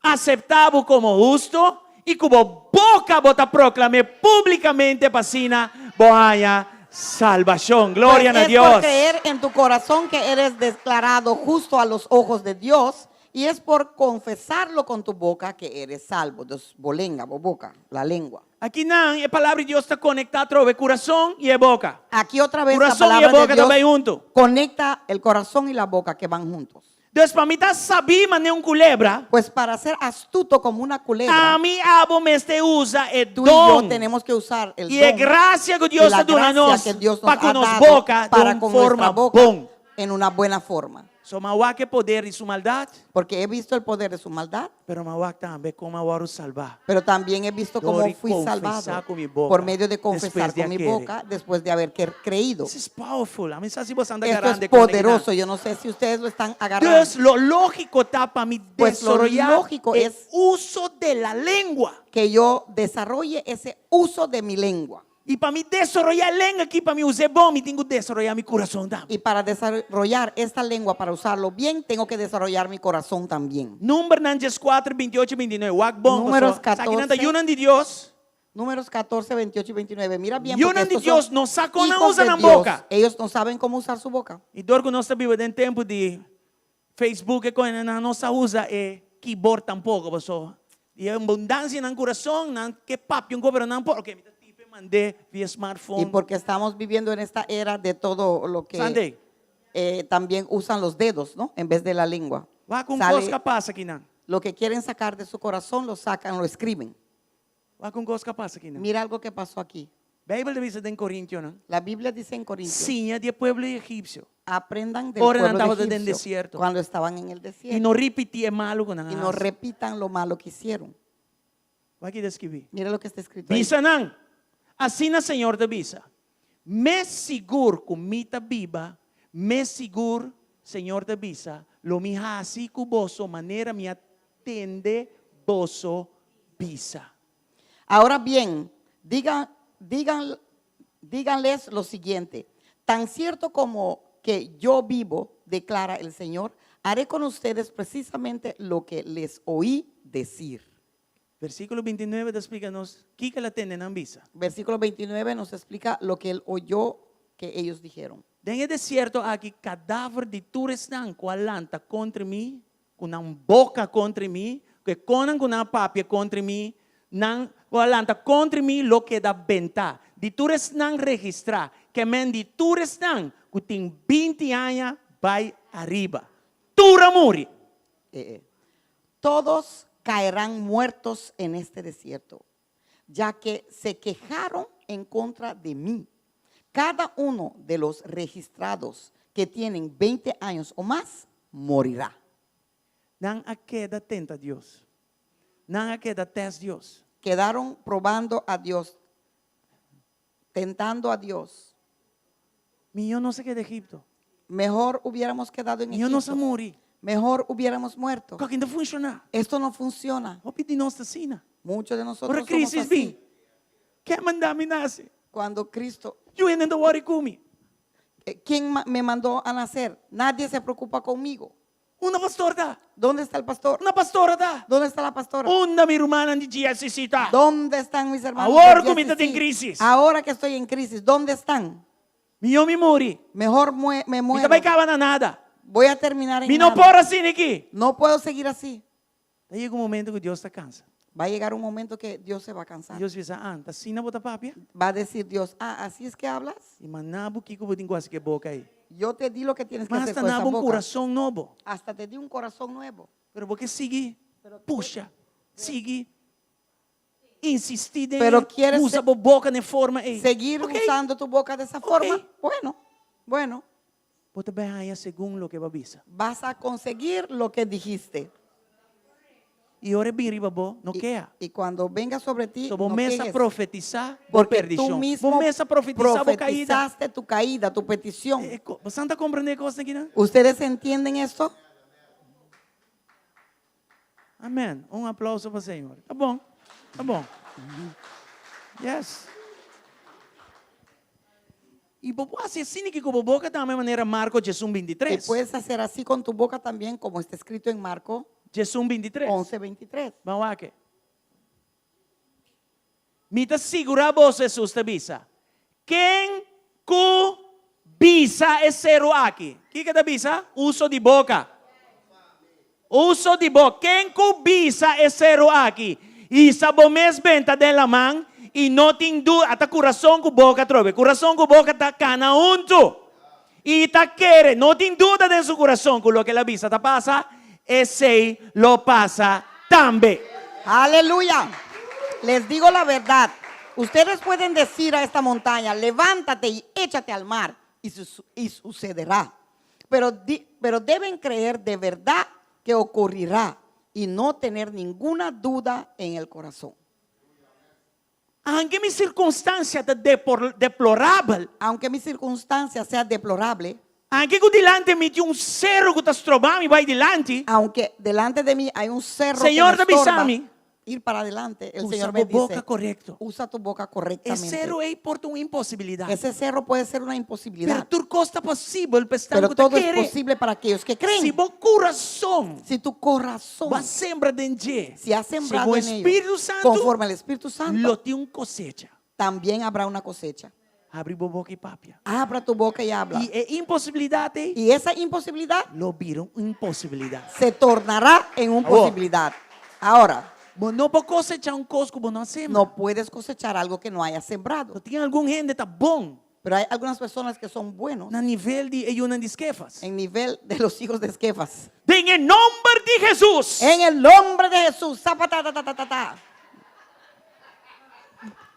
aseptá bo komo hustu i ku bo boka bo ta proklam'é públikamente pa asina bo haña salbashon. Gloria Pues na es por Dios! creer en tu corazón que eres declarado justo a los ojos de Dios y es por confesarlo con tu boca que eres salvo. Dus bo lenga, bo boca, la lengua. Akinan e Palabra di Dios ta konektá atrobe kurason i e boka. Aquí otra vez la Kurason i e palabra de boka ta Dios bai huntu. conecta el corazón y la boca que van juntos. Dus pa mi ta sabí manera un kulebra, Pues para ser astuto como una culebra, ami abo mester usa e tú y yo don tenemos que usar el i e don grasia ku y Dios la ta duna gracia nos que Dios nos pa ku ha nos dado boka den para un con nuestra forma boca bon. en una buena forma. So m'a wak e poder di su maldat, Porque he visto el poder de su maldad, pero m'a wak tambe kon m'a wòrdu salbá. pero también he visto Dor cómo di fui konfesá salvado ku mi boka por medio de confesar despues di con a mi kere. boca después de haber creído. This is powerful. Ami sa si boso anda Esto es garando e kon akinan. poderoso. Yo no sé si ustedes lo están agarrando. Dus lo lógiko ta pa mi Pues lo desaroyá lógico e es uso de la lengua. que yo desarrolle ese uso de mi lengua. I pa mi desaroyá e lenga akí, pa mi us'é bon, mi tin ku desaroyá mi kurason tambe. Y para desarrollar esta lengua, para usarlo bien, tengo que desarrollar mi corazón también. Numbernan dieskuater, binti'ocho i bintinuebe. Wak bon, Números pasó. Esakinan ta 14. yunan di Dios. Números 14, 28 y 29. Mira bien, porque Yunan di estos Dios son no sa kon nan hijos usa de nan Dios. boka. Ellos no saben cómo usar su boca. I dor ku nos ta biba den tempu di Facebook e koe nan no sa usa e keyboard tampoko paso di e abundansia nan kurason nan ke papia un ko pero nan por ok mi ta type mand'é via smartphone. Y porque estamos viviendo en esta era de todo lo que Sunday. eh, también usan los dedos, ¿no? En vez de la lengua. Wak un Sale kos ka pasa akinan. lo que quieren sacar de su corazón, lo sacan, lo escriben. Wak un kos ka pasa akinan. Mira algo que pasó aquí. Beibel ta bisa den Korintionan. La Biblia dice en Corintios. Siña di e pueblo di Egipcio. Aprendan del Ora nan pueblo de tabata den Egipcio desierto. cuando estaban en el I desierto. no ripití e malu ku nan a Y no hasi. repitan lo malo que hicieron. Wak ki ta skibí. Mira lo que está escrito ahí. Bisa nan, Asina Señor ta bisa, Mes sigur ku mi ta biba, mes sigur, Señor ta bisa, lo mi hasi ku boso manera mi a tende boso bisa. Ahora bien, digan, digan, díganles lo siguiente, tan cierto como que yo vivo, declara el Señor, haré con ustedes precisamente lo que les oí decir. Versíkulo bintinuebe ta splika nos kiko el a tende nan bisa. Versículo 29 nos explica lo que él oyó que ellos dijeron. Den e desierto aki kadaver di tur esnan ku a lanta kontra mi, ku nan boka kontra mi, ku e konan ku nan a papia kontra mi, nan ku a lanta kontra mi lo keda bentá. Di tur esnan registrá, ke men di tur esnan ku tin binti aña bai ariba. Tur a muri. E. Todos caerán muertos en este desierto, ya que se quejaron en contra de mí. Cada uno de los registrados que tienen 20 años o más morirá. Nan a keda tenta Dios. Nan a keda tèst Dios. Quedaron probando a Dios, tentando a Dios. Mihó nos a keda Egipto. Mejor hubiéramos quedado en Mihó nos a Egipto. muri. Mejor hubiéramos muerto. Kòke no ta funshoná. Esto no funciona. Hopi di nos ta asina. Muchos de nosotros Ora somos crisis así. bin, ken manda mi nase? Cuando Cristo, Niun hende no ta wòri ku mi. eh, ¿quién me mandó a nacer? Nadie se preocupa conmigo. Unda pastor ta? ¿Dónde está el pastor? Unda pastora ta? ¿Dónde está la pastora? Unda mi rumannan di GSCC ta? ¿Dónde están mis hermanos? Awor del ku mi ta den GSCC? crisis. Ahora que estoy en crisis, ¿dónde están? Mihó mi muri. Mejor me Mi ta muero. bai kaba na nada. Voy a terminar en Mi no nada. por asina aki. No puedo seguir así. Ta yega un momento ku Dios ta kansa. Va a llegar un momento que Dios se va a cansar. Dios bisa, ah, ta asina bo ta papia? Va a decir Dios, ah, así es que hablas. Mi manda bo kiko bo tin ku hasi ku e boka ei. Yo te di lo que tienes que M'a hacer hasta con esa duna bo un boca. kurason nobo. Hasta te di un corazón nuevo. Pero bo ke sigui pusha, sigui insistí den Pero quieres usa bo boka den e forma ei. Seguir Ok. usando tu boca de esa forma. Ok. Bueno, bueno, Bo ta bai haña segun loke bo a bisa. vas a conseguir lo que dijiste. I ora e bin riba bo, no keha. Y cuando venga sobre ti, So bo no mes a quejes. profetisá bo Porque tú perdishon. mismo Bo mes a profetisá bo kaida. profetizaste tu caída, tu petición. E ko- Bosan ta komprendé e kosnan akinan? ¿Ustedes entienden esto? Amen. Un aplauso pa Señor. Ta bon. Ta bon. Yes. I bo por hasi asina ki ku bo boka tambe manera Marko djesun Y bintitres. puedes hacer así con tu boca también, como está escrito en Marco Djesun bintitres. 11, 23. Ban wak. Mi ta sigurá boso, Hesus ta bisa, ken ku bisa e seru aki. Kiko e ta bisa? Uso di boka. Uso di boka. Ken ku bisa e seru aki, hisa bo mes benta den laman i no tin duda, ata kurason ku boka atrobe. Kurason ku boka ta kana huntu. I ta kere, no tin duda den su kurason ku loke el a bisa ta pasa, esei lo pasa tambe. Aleluya! Les digo la verdad, ustedes pueden decir a esta montaña, levántate y échate al mar, y, su y sucederá. Pero, di, pero deben creer de verdad que ocurrirá y no tener ninguna duda en el corazón. Aunke mi sirkunstansia ta deplorabel. Aunke mi circunstancia sea deplorable. Aunke ku dilanti mi tin un seru ku ta stroba mi bai dilanti. Aunke delante de mi hay un cerro que Señor me ta bisa estorba mi. ir para adelante, el Usa Señor bo me dice, boka korekto. usa tu boca E correctamente. seru ei por ta un imposibilidat. Ese cerro puede ser una Pero imposibilidad, tur kos ta posibel pa esnan pero ku ta todo es kere. posible para aquellos que creen. Si bo kurason Si tu corazón bo a sembra den dje, se ha sembrado segun en ello, Spiritu Santu, conforme al Espíritu Santo, lo tin un kosecha. también habrá una cosecha. Habri bo boka i papia. Abra tu boca y habla. I e imposibilidat ei Y esa imposibilidad lo bira un imposibilidat. se tornará en un Awor. posibilidad. Ahora, Bo no por kosechá un kos ku bo no a sembra. no puedes cosechar algo que no hayas sembrado. Pero tin algun hende ta bon Pero hay algunas personas que son buenos na nivel di e yunan di Skefas. en nivel de los hijos de Esquefas. Den e nomber di Hesus. En el nombre de Jesús. Zapata, ta, ta, ta, ta, ta.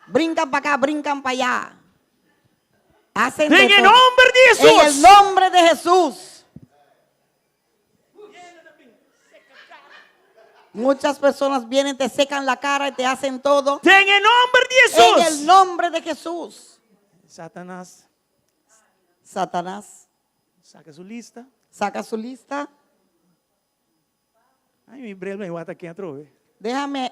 Brincan para acá, brincan para allá. Hacen de Den e todo. nomber di En el Hesus. nombre de Jesús. Muchas personas vienen, te secan la cara y te hacen todo. Den e nomber di En Hesus. el nombre de Jesús. Satanas Satanás saka su lista. saca su lista. Ay, mi bril mi wata ken atrobe. Déjame,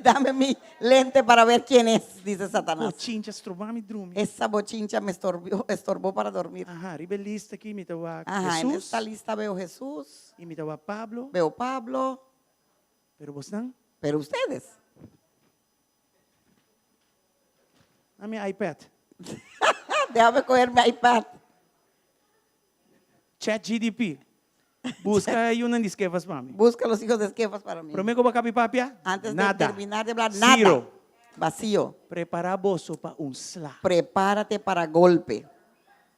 dame mi lente para ver quién es, dice Satanás. Bochincha stroba mi drumi. Esa bochincha me estorbió, estorbó para dormir. Aha, riba e lista aki mi ta wak Ajá, en Hesus esta lista veo Jesús, i mi ta wak Pablo. veo Pablo, Pero bosnan, pero ustedes. na mi iPad. Déjame coger mi iPad. Chat GDP. Buska e yunan di Skefas pa mi. Busca los hijos de Esquefas para mí. Promé ku bo a kabi papia? Antes de Nada. terminar de hablar, nada. Zero. Vacío. Prepará boso pa un sla. Prepárate para golpe.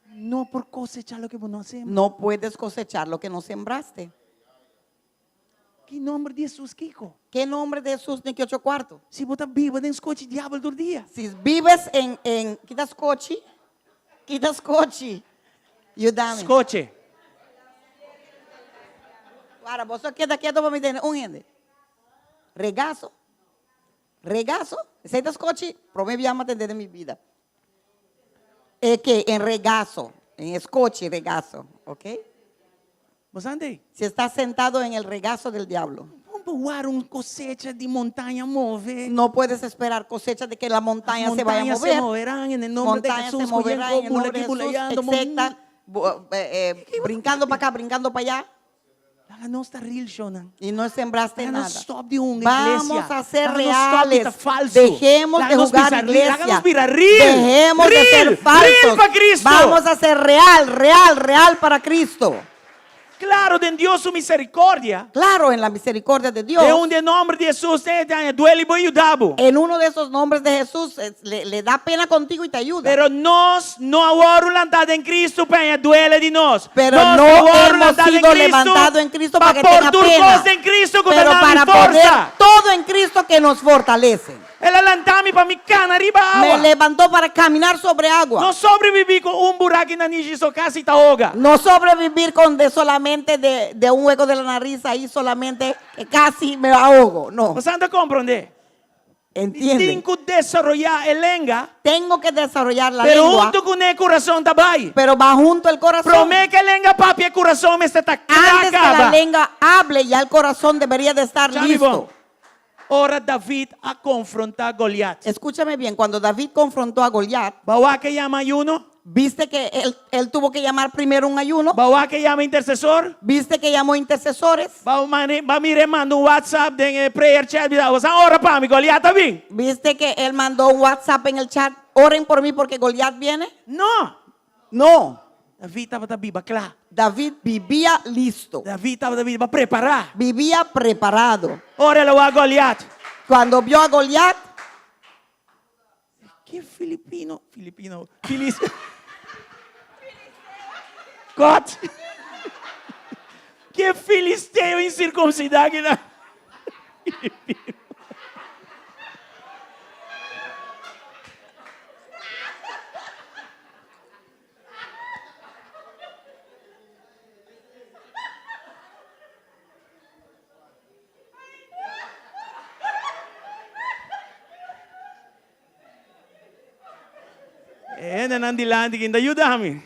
No por kosechá loke bo no a sembra. No puedes cosechar lo que no sembraste. Ki nomber di Hesus kiko? ¿Qué nombre de Jesús ni qué ocho cuartos? Si bo ta biba den skochi diabel tur dia. Si vives en, en quitas cochi, quitas cochi, yudami. Skoche. Para, vos keda keto pa mi tende un hende. Regazo. Regazo. Esei ta skochi, prome bia mi a tende den mi bida. E ke en regazo, en skochi, regazo, ok? Bo sa ande? Si estás sentado en el regazo del diablo. Bo por wara un kosecha di montaña move. No puedes esperar cosecha de que la montaña se vaya a Montaña se mover. moverán en el nombre de Montaña se Jesús. moverá en el nombre de Jesús, etcétera. Brincando para acá, brincando para allá. Laga nos ta real shownan. Y no sembraste Laga nada. nos stop di hunga iglesia. Vamos a ser Laga nos stop di ta reales. falso. Dejemos Laga de nos jugar bisa real. iglesia. Laga nos bira real. Dejemos de Real. ser falsos. Real pa Cristo. Vamos a ser real, real, real para Cristo. Klaro, den Dios su miserikòrdia. Claro, en la misericordia de Dios. Den un di e nòmber di Hesus, e ta haña duel i bo yuda bo. En uno de esos nombres de Jesús le, le da pena contigo y te ayuda. Pero nos no a wòrdu lantá den Cristo pa haña duele di nos. Pero Nos no a wòrdu hemos lantá den sido Cristo levantado en Cristo pa pa que por tenga tur pena. kos den Cristo ku ta Pero na mi para poder forsa. todo en Cristo que nos fortalece. El a lantá mi pa mi kana riba Me awa. levantó para caminar sobre agua. No sobrebibí ku un buraki na nanishi so kasi ta hoga. No sobrevivir con de solamente de, de un hueco de la nariz ahí solamente que casi me ahogo. No. Bo ta komprondé? Mi Entiende? tin ku desaroyá e lenga. Tengo que desarrollar la Pero lengua. huntu kuné e kurason ta bai. Pero va junto el corazón. Promé ku e lenga papia e kurason mester ta kla Antes que la kaba. lengua hable, ya el corazón debería de estar Chami listo. bon. Ora David a konfrontá Goliat. Escúchame bien, cuando David confrontó a Goliat, Bo a wak el a yama ayuno? ¿viste que él, él tuvo que llamar primero un ayuno? Bo a wak el a yama intersesor? ¿Viste que llamó intercesores? Bo a mira el a manda un WhatsApp den e prayer chat, bisa, boso ora pa mi, Goliat ta bin. ¿Viste que él mandó un WhatsApp en el chat? Oren por mí porque Goliat viene. No. No. David tabata biba kla. David vivía listo. David tabata biba prepará. Vivía preparado. Ora el a wak Goliat. Cuando vio a Goliat, Ki filipino, filipino, filis. God. Ki filisteo insirkunsidá akinan. Filipino. E hendenan dilanti kin ta yuda mi.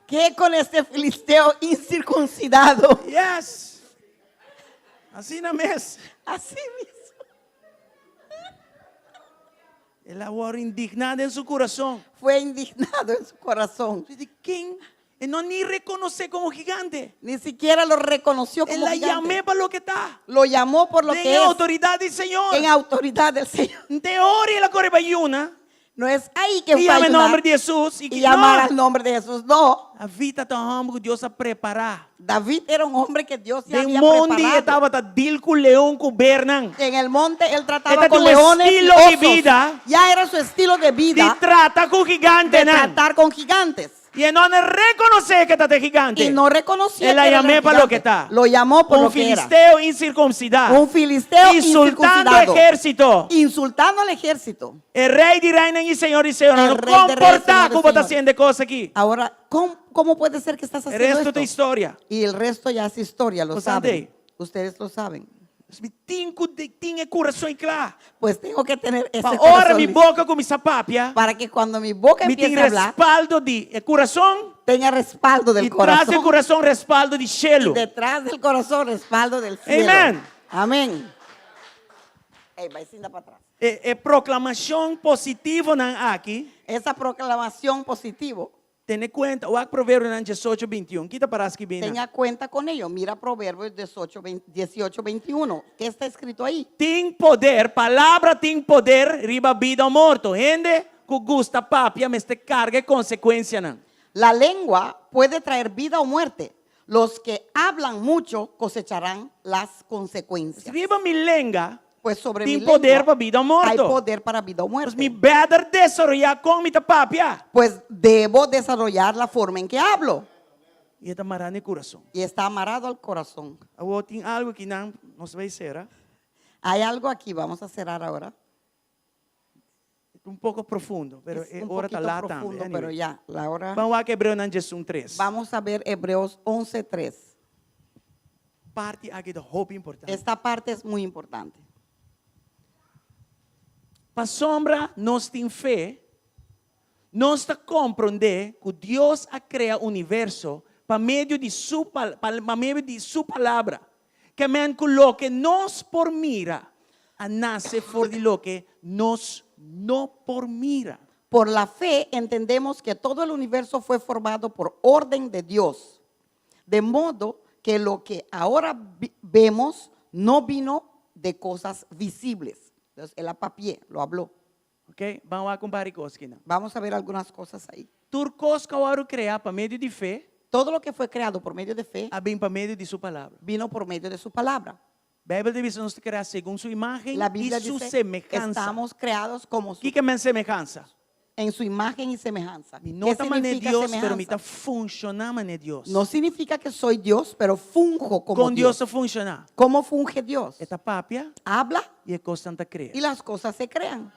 Ke con este filisteo incircuncidado? Yes. Asina mes. Así mismo. El a wòrdu indigná den su kurason. Fue indignado en su corazón. Di ken? E no ni rekonosé komo gigante. Ni siquiera lo reconoció como El a gigante. yam'é pa loke e ta. Lo llamó por lo Den que es. outoridat di Señor. En autoridad del Señor. No ta ora el a kore bai yuna. No es ahí que I fue a yama e ayunar nòmber di Hesus. y llamar No. al nombre de Jesús. No. David tabata un hòmber ku Dios a prepará. David era un hombre que Dios ya Den había mondi e preparado. tabata deal ku leon ku bernan. En el monte él trataba Este con un leones y estilo de osos. vida. Ya era su estilo de Di vida trata ku de gigantenan. tratar con gigantes. I e no a rekonosé ku e ta gigante. Y no reconocía El que era llamé el para lo que gigante. está. Lo llamó por Un lo que era. filisteo insirkunsidá. Un filisteo Insultando incircuncidado. ehérsito. Insultando al ejército. E rei di reinan i señor di señornan. El No rey de reyes, komportá señor de ku bo ta señores. hasiendo kos aki. Ahora, ¿cómo, cómo puede ser que estás E haciendo resto esto? ta historia. Y el resto ya es historia, lo Pues, ande. saben. Ustedes lo saben. Mi tin ku tin e kurason kla. Pues tengo que tener ese Pa ora corazón mi listo. boka kuminsá papia. Para que cuando mi boca Mi tin empiece a hablar, respaldo di e kurason. tenga respaldo del I tras di corazón. kurason respaldo di shelu. Y detrás del corazón, respaldo del cielo. Amén. Amén. Ey, va para atrás. E, e proklamashon positivonan aki. Esa proclamación positivo, Tene kuenta, wak Proverbionan 18, 21. Ki ta pará skibí? tenga cuenta con ello. Mira Proverbios 18, 20, 18, 21. ¿Qué está escrito ahí? Tin poder, palabra tin poder, riba bida òf morto. Hende ku gusta papia, mester karga e konsekuensianan. La lengua puede traer vida o muerte. Los que hablan mucho cosecharán las consecuencias. Riba mi lenga, Pues sobre tin mi poder lengua pa bida òf morto. hay poder para vida o Pues muerte. mi mester desaroyá kon mi ta papia. Pues debo desarrollar la forma en que hablo. I e ta mará na kurason. Y está amarrado al corazón. Awor tin algu akinan, nos ta bai sera. Hay algo aquí, vamos a cerrar ahora. Un poko profundo, pero Es un ora ta poquito lat profundo, tambe. pero ya, la hora. Ban wak Hebreonan 11:3. Vamos a ver Hebreos 11:3. Parti aki ta hopi importante. Esta parte es muy importante. Pasobra nos tin fe, nos ta komprondé ku Dios a krea universo pa medio di su pa, pa medio di su palabra. Ke men ku loke nos por mira, a nase for di loke nos no por mira. Por la fe entendemos que todo el universo fue formado por orden de Dios, de modo que lo que ahora vi- vemos no vino de cosas visibles. Entonces, él a papié lo habló. Ok? Ban wak un par di kos akinan. Vamos a ver algunas cosas ahí. Tur kos ku a wòrdu kreá pa medio di fe. Todo lo que fue creado por medio de fe. A bin pa medio di su palabra. Vino por medio de su palabra. Beibel ta bisa nos ta kreá segun su imágen La i Biblia su dice, semehansa. estamos creados como su, Kiko men semehansa? en su imagen y semejanza. Mi no ¿Qué ta mané significa Dios, pero mi semejanza? ta funshoná mané Dios. No significa que soy Dios, pero funjo como Kon Dios Dios. ta funshoná? ¿Cómo funge Dios? E ta papia Habla i e kosnan ta krea. y las cosas se crean.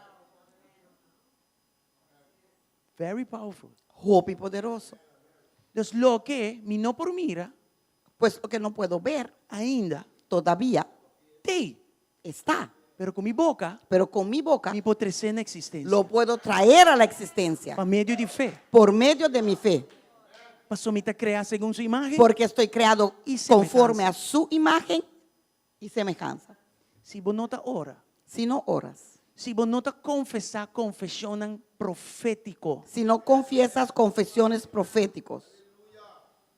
Very powerful. Hopi poderoso. Dus loke mi no por mira Pues lo que no puedo ver ainda todavía t'ei. está. Pero ku mi boka Pero con mi boca mi por tres'é na eksistensia. lo puedo traer a la existencia Pa medio di fe. por medio de mi fe. Pasobra mi ta kreá segun su imágen. Porque estoy creado Y semejanza. conforme a su imagen y semejanza. Si bo no ta ora. Si no oras. Si bo no ta konfesá konfeshonnan profétiko. Si no confiesas confesiones proféticos.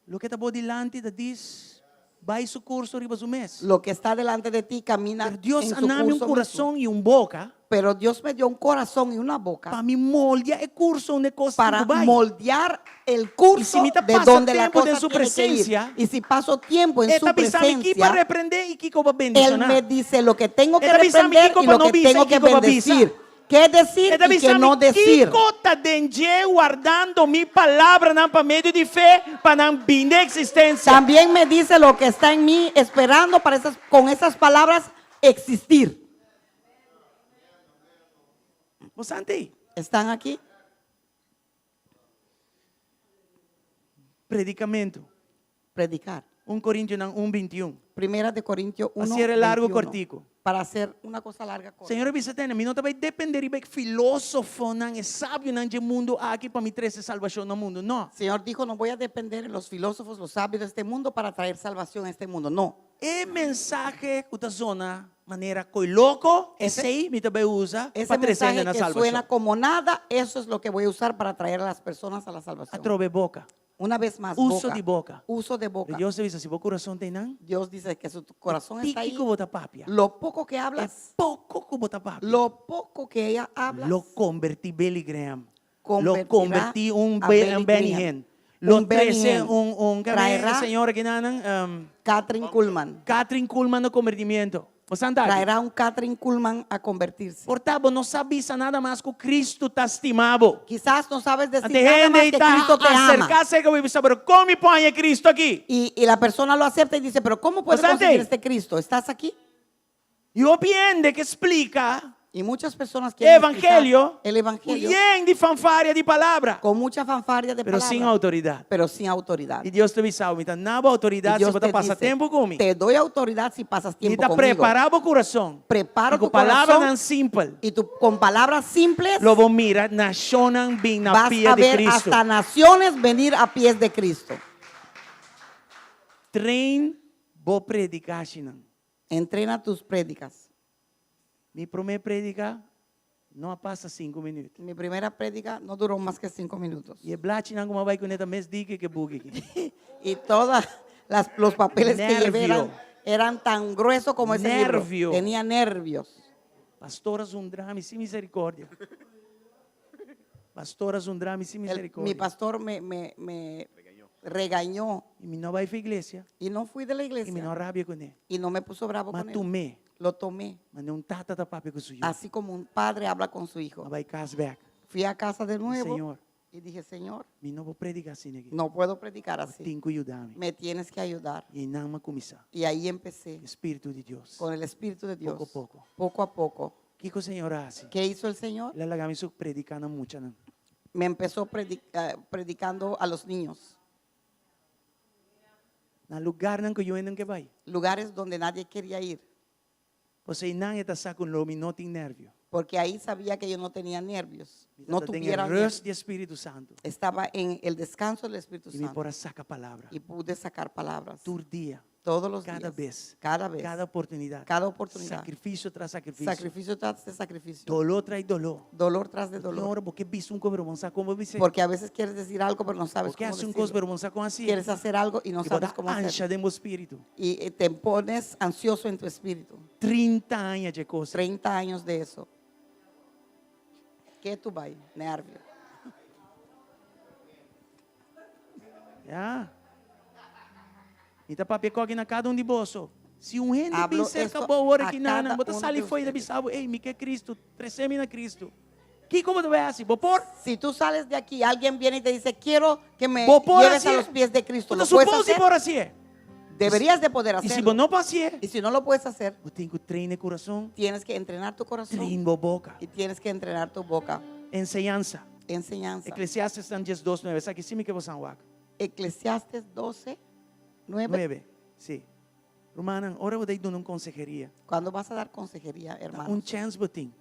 Loke ta bo dilanti ta dis bai su kurso riba su mes. Lo que está delante de ti camina Pero Dios en a su nami un curso mismo. kurason i un boka. Pero Dios me dio un corazón y una boca. Pa mi moldia e kurso unda e kos tin Para ku bai. moldear el I si curso mi ta de pasa donde la tempu den cosa su tiene que ir. presencia, Y si paso tiempo en E su ta bisa mi ki pa presencia, reprendé i kiko pa Él bendishoná. me dice lo que tengo que E ta bisa mi reprender kiko y pa lo no que bisa tengo i que kiko pa bisa. bendecir. Qué decir E ta y qué bisa mi no decir. kiko ta den dje wardando mi palabranan pa medio di fe pa nan bin den eksistensia. También me dice lo que está en mí esperando para esas, con esas palabras existir. Bo sa ei? ¿Están aquí? Predicamento. Predicar. 1 Corintionan 1, 21. Primera de Corintios 1, Hasier largo 21. cortico. Para hacer una cosa larga corta. Señor a bisa tene, mi no ta bai depende riba e filósofonan, e sabionan dje mundu aki pa mi trese salbashon na mundu. No. Señor dijo, no voy a depender de los filósofos, los sabios de este mundo para traer salvación a este mundo. No. E mensahe ku ta zona manera koi loko, esei mi ta bai usa Ese pa trese mensaje hende na que salbashon. suena como nada, eso es lo que voy a usar para traer a las personas a la salvación. Atrobe boka. Una vez más, Uso boca. di boka. Uso de boca. Pero Dios ta bisa, si bo kurason ta einan, Dios dice que su corazón está tiki ahí. ku bo ta papia. Lo poco que E hablas, poko ku bo ta papia. lo poco que ella habla, Lo konvertí Billy Graham. Lo Convertirá konvertí un a Be- Billy un Benny Graham. Hinn. Lo Un Benny trese Hinn. un, un, Traerá señora que nanan, Kathryn Kuhlman. Kathryn Kuhlman na konvertimiento. Bo sa aki? Traerá un Kathryn Kuhlman a convertirse. Por ta bo no sa bisa nada mas ku Cristo ta stima bo. Quizás no sabes decir Ante nada hende más que ta Cristo te ama. aserká serka bo i bisa, pero kon mi por haña Cristo aki? Y, y la persona lo acepta y dice, pero ¿cómo puedo Bo sa conseguir ei? este Cristo? ¿Estás aquí? I hopi hende ke splika Y muchas personas quieren evangelio, explicar el evangelio yen di fanfaria di palabra, con mucha fanfaria de pero palabras, sin outoridat. pero sin autoridad. I Dios ta bisa, mi ta duna bo Y outoridat si Dios bo ta te pasa dice, tempu ku mi. Te doy autoridad si pasas Mi tiempo ta conmigo. prepará bo kurason. Preparo I ku tu palabranan corazón simpel. y tú con palabras simples Lo bo mira nashonnan bin na vas pia a di ver Cristo. hasta naciones venir a pies de Cristo. Train bo predikashinan. Entrena tus prédicas. Mi promé prédika no a pasa sinku minüt. Mi primera prédica no duró más que cinco minutos. I e blachinan ku m'a bai kuné ta mes diki ku e buki aki. Y todas las, los papeles que llevé Nervio. eran, eran tan gruesos como ese libro. Nervio. Tenía nervios. Pastor a zundra mi sin miserikòrdia. Pastor a zundra mi sin El- miserikòrdia. mi pastor me, me, me regañó I mi no a bai for iglesia. y no fui de la I mi no iglesia a rabia kuné. y no me puso bravo M'a con él. tum'é. Lo tomé, Manera un tata ta papia ku su yu. así como un padre habla con su hijo. M'a bai kas bèk. Fui a casa de nuevo Señor. y dije, Señor, Mi no por prediká asina aki. no puedo predicar así. Tin ku yuda mi. Me tienes que ayudar. I einan m'a kuminsá. Y ahí empecé Spiritu di Dios. con el Espíritu de Dios. Poko poko. Poco a poco. Kiko Señor a hasi? ¿Qué hizo el Señor? El a laga mi prediká na muchanan. Me empezó predicando a los niños. Na lugarnan ku niun hende no ke bai. Lugares donde nadie quería ir. Pasobra einan e ta sa ku lo mi no tin nervio. Porque ahí sabía que yo no tenía nervios. Mi No tabata den tuviera e nervios. rust di Spiritu Santu. Estaba en el descanso del Espíritu I mi Santo. por a saka palabra. Y pude sacar palabras. Tur dia. Todos los Kada días. bes. Cada vez. Kada oportunidat. Cada oportunidad. Sakrifisio tras sakrifisio. Sacrificio tras de sacrificio. Doló tras doló. Dolor tras de dolor. Ora bo ke bisa un kos, pero bo no sa kon bis'é. Porque a veces quieres decir algo, pero no sabes Bo ke cómo hasi un kos, decirlo. pero bo no sa kon hasié. Quieres hacer algo y no I sabes bo ta cómo hacerlo. ansha den bo spiritu. Y eh, te pones ansioso en tu espíritu. 30 aña di e kos. 30 años de eso. ¿Qué tú vas? Nervio. Ya. Mi ta papia koki na kada un di boso. Si un hende bin Hablo serka esto bo awor a aki na nan, cada bo ta uno sali de fo'i ta ustedes. bisa bo, Ey, mi ke Cristo, trese mi na Cristo. Kiko bo ta bai hasi? Bo por? Si tú sales de aquí, alguien viene y te dice, quiero que me Bo por lleves a hasié? los pies de Cristo. Bo ta ¿Lo puedes supon si hacer? por hasié. Deberías de poder I si hacerlo. bo no por hasié, Y si no lo puedes hacer, bo tin ku train e kurason, tienes que entrenar tu corazón train bo boka. y tienes que entrenar tu boca. Enseñansa. Enseñanza. Eclesiastes tan 12, 9. Esaki sí mi ke bo san wak. Eclesiastes 12, 9. 9. Sí. Rumannan, ora bo ta duna un konseheria. Cuando vas a dar consejería, hermano. Un chèns bo tin.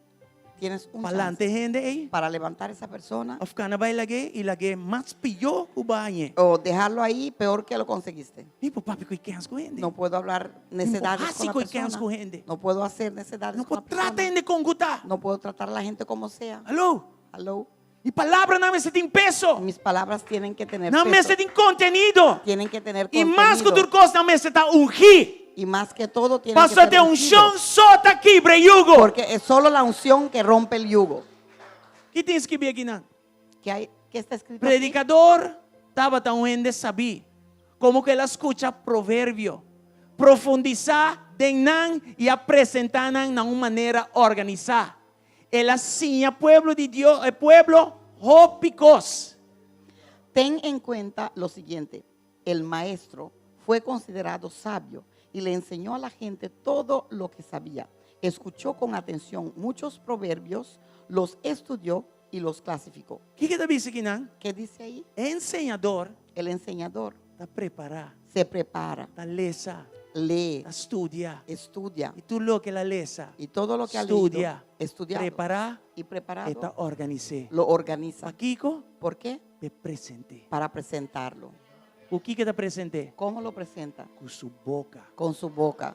Tienes un Pa chance lanta e hende ei. Para levantar esa persona. Òf kana bai lag'é i lag'é mas pió ku bo a hañ'é. O dejarlo ahí peor que lo conseguiste. Mi por papia ku e kens ku hende. No puedo hablar necedades Mi por con hasi la ku e kens persona. ku hende. No puedo hacer necedades No con por la persona. trata hende kon ku ta. No puedo tratar a la gente como sea. Hallo. Hallo. Mi palabranan mester tin peso. Mis palabras tienen que tener Nan peso. mester tin kontenido. Tienen que tener I mas ku contenido. tur kos nan mester ta ungí. Y más que todo tienen que Pasobra ser te ungido. unshon so ta kibra e yugo. Porque es solo la unción que rompe el yugo. Ki tin skibí akinan? ¿Qué hay? ¿Qué está escrito aquí? Predikador tabata un hende sabí. Komo ku el a skucha proverbio, profundisá den nan i a presentá nan na un manera organisá. El a siña pueblo di Dios, e pueblo hopi kos. Ten en cuenta lo siguiente, el maestro fue considerado sabio y le enseñó a la gente todo lo que sabía. Escuchó con atención muchos proverbios, los estudió y los clasificó. Kiko ta bisa akinan? ¿Qué dice ahí? E enseñador El enseñador ta prepará. Se prepara. Ta lesa. Lee. Ta studia. Estudia. I tur loke el a lesa. Y todo lo que ha leído, Studia. estudiado. Prepará. Y preparado. E ta organis'é. Lo organiza. Pakiko? ¿Por qué? P'e present'é. Para presentarlo. Ku kiko e ta present'é? ¿Cómo lo presenta? Ku su boka. Con su boca.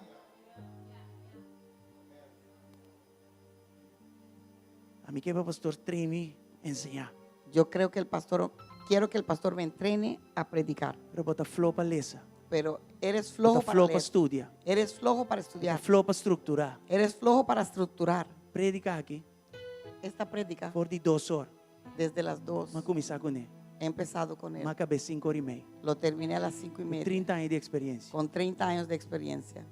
Ami ke pa pastor train mi enseñá. Yo creo que el pastor, quiero que el pastor me entrene a predicar. Pero bo ta floho pa lesa. Pero eres Bo flojo ta para floho pa leer. studia. Eres flojo para Bo ta estudiar. floho pa strukturá. Eres flojo para estructurar. Predica aki. Esta predica. For di dos or. Desde las dos. M'a kuminsá kuné. He empezado con él. M'a kab'é sinku or i mei. Lo terminé a las cinco y Ku media. trinta aña di eksperiencia. Con 30 años de experiencia.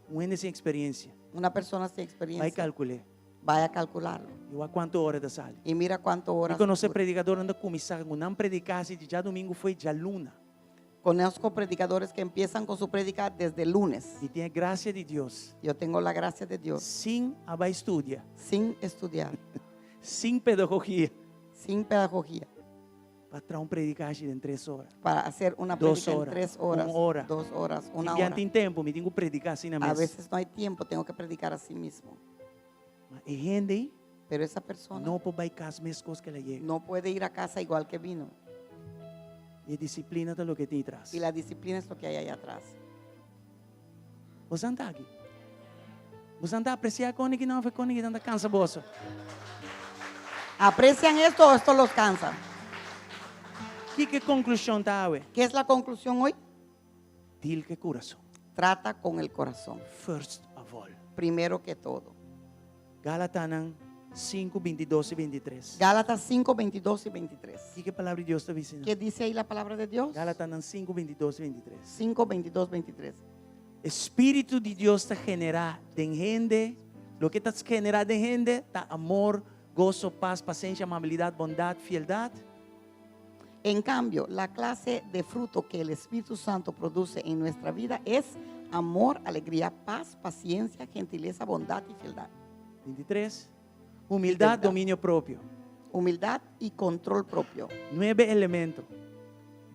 Un hende sin eksperiencia. Una persona sin experiencia. Bai kalkul'é. Vaya a calcularlo. I wak kuantu ora ta sali. Y mira cuánto horas Mi konosé dura. predikadornan ta kuminsá ku nan prediká si di djadumingu fo'i djaluna. Conozco predicadores que empiezan con su prédica desde el lunes. Mi tin e grasia di Dios. Yo tengo la gracia de Dios. Sin a bai studia. Sin estudiar. Sin pedagogia. Sin pedagogía. Pa traha un predikashi den tres ora. Para hacer una Dos prédica en ora, tres horas, un ora. dos horas, una Tin hora. tin tempu, mi tin ku prediká asina A mes. veces no hay tiempo, tengo que predicar así mismo. Ma e hende ei Pero esa persona no por bai kas meskos ku el a yega. no puede ir a casa igual que vino. E disiplina ta loke tin tras. Y la disciplina es lo que hay ahí atrás. Boso ta aki. Boso ta apresiá kon aki nan of kon aki nan ta kansa boso. ¿Aprecian esto o esto los cansa? Kiko e konklushon ta awe? ¿Qué es la conclusión hoy? Deal ku e kurason. Trata con el corazón. First of all. Primero que todo. Galatanan 5, 22 i 23. Gálatas 5, 22 y 23. Kiko e palabra di Dios ta bisa? ¿Qué dice ahí la palabra de Dios? Galatanan 5, 22 i 23. 5, 22, 23. E Spiritu di Dios ta generá den hende, loke ta generá den hende ta amor, goso, pas, pasenshi, amabilidat, bondat, fieldat. En cambio, la clase de fruto que el Espíritu Santo produce en nuestra vida es amor, alegría, paz, paciencia, gentileza, bondad y fieldad. 23. Humildad, dominio propio. Humildad y control propio. Nuebe elemento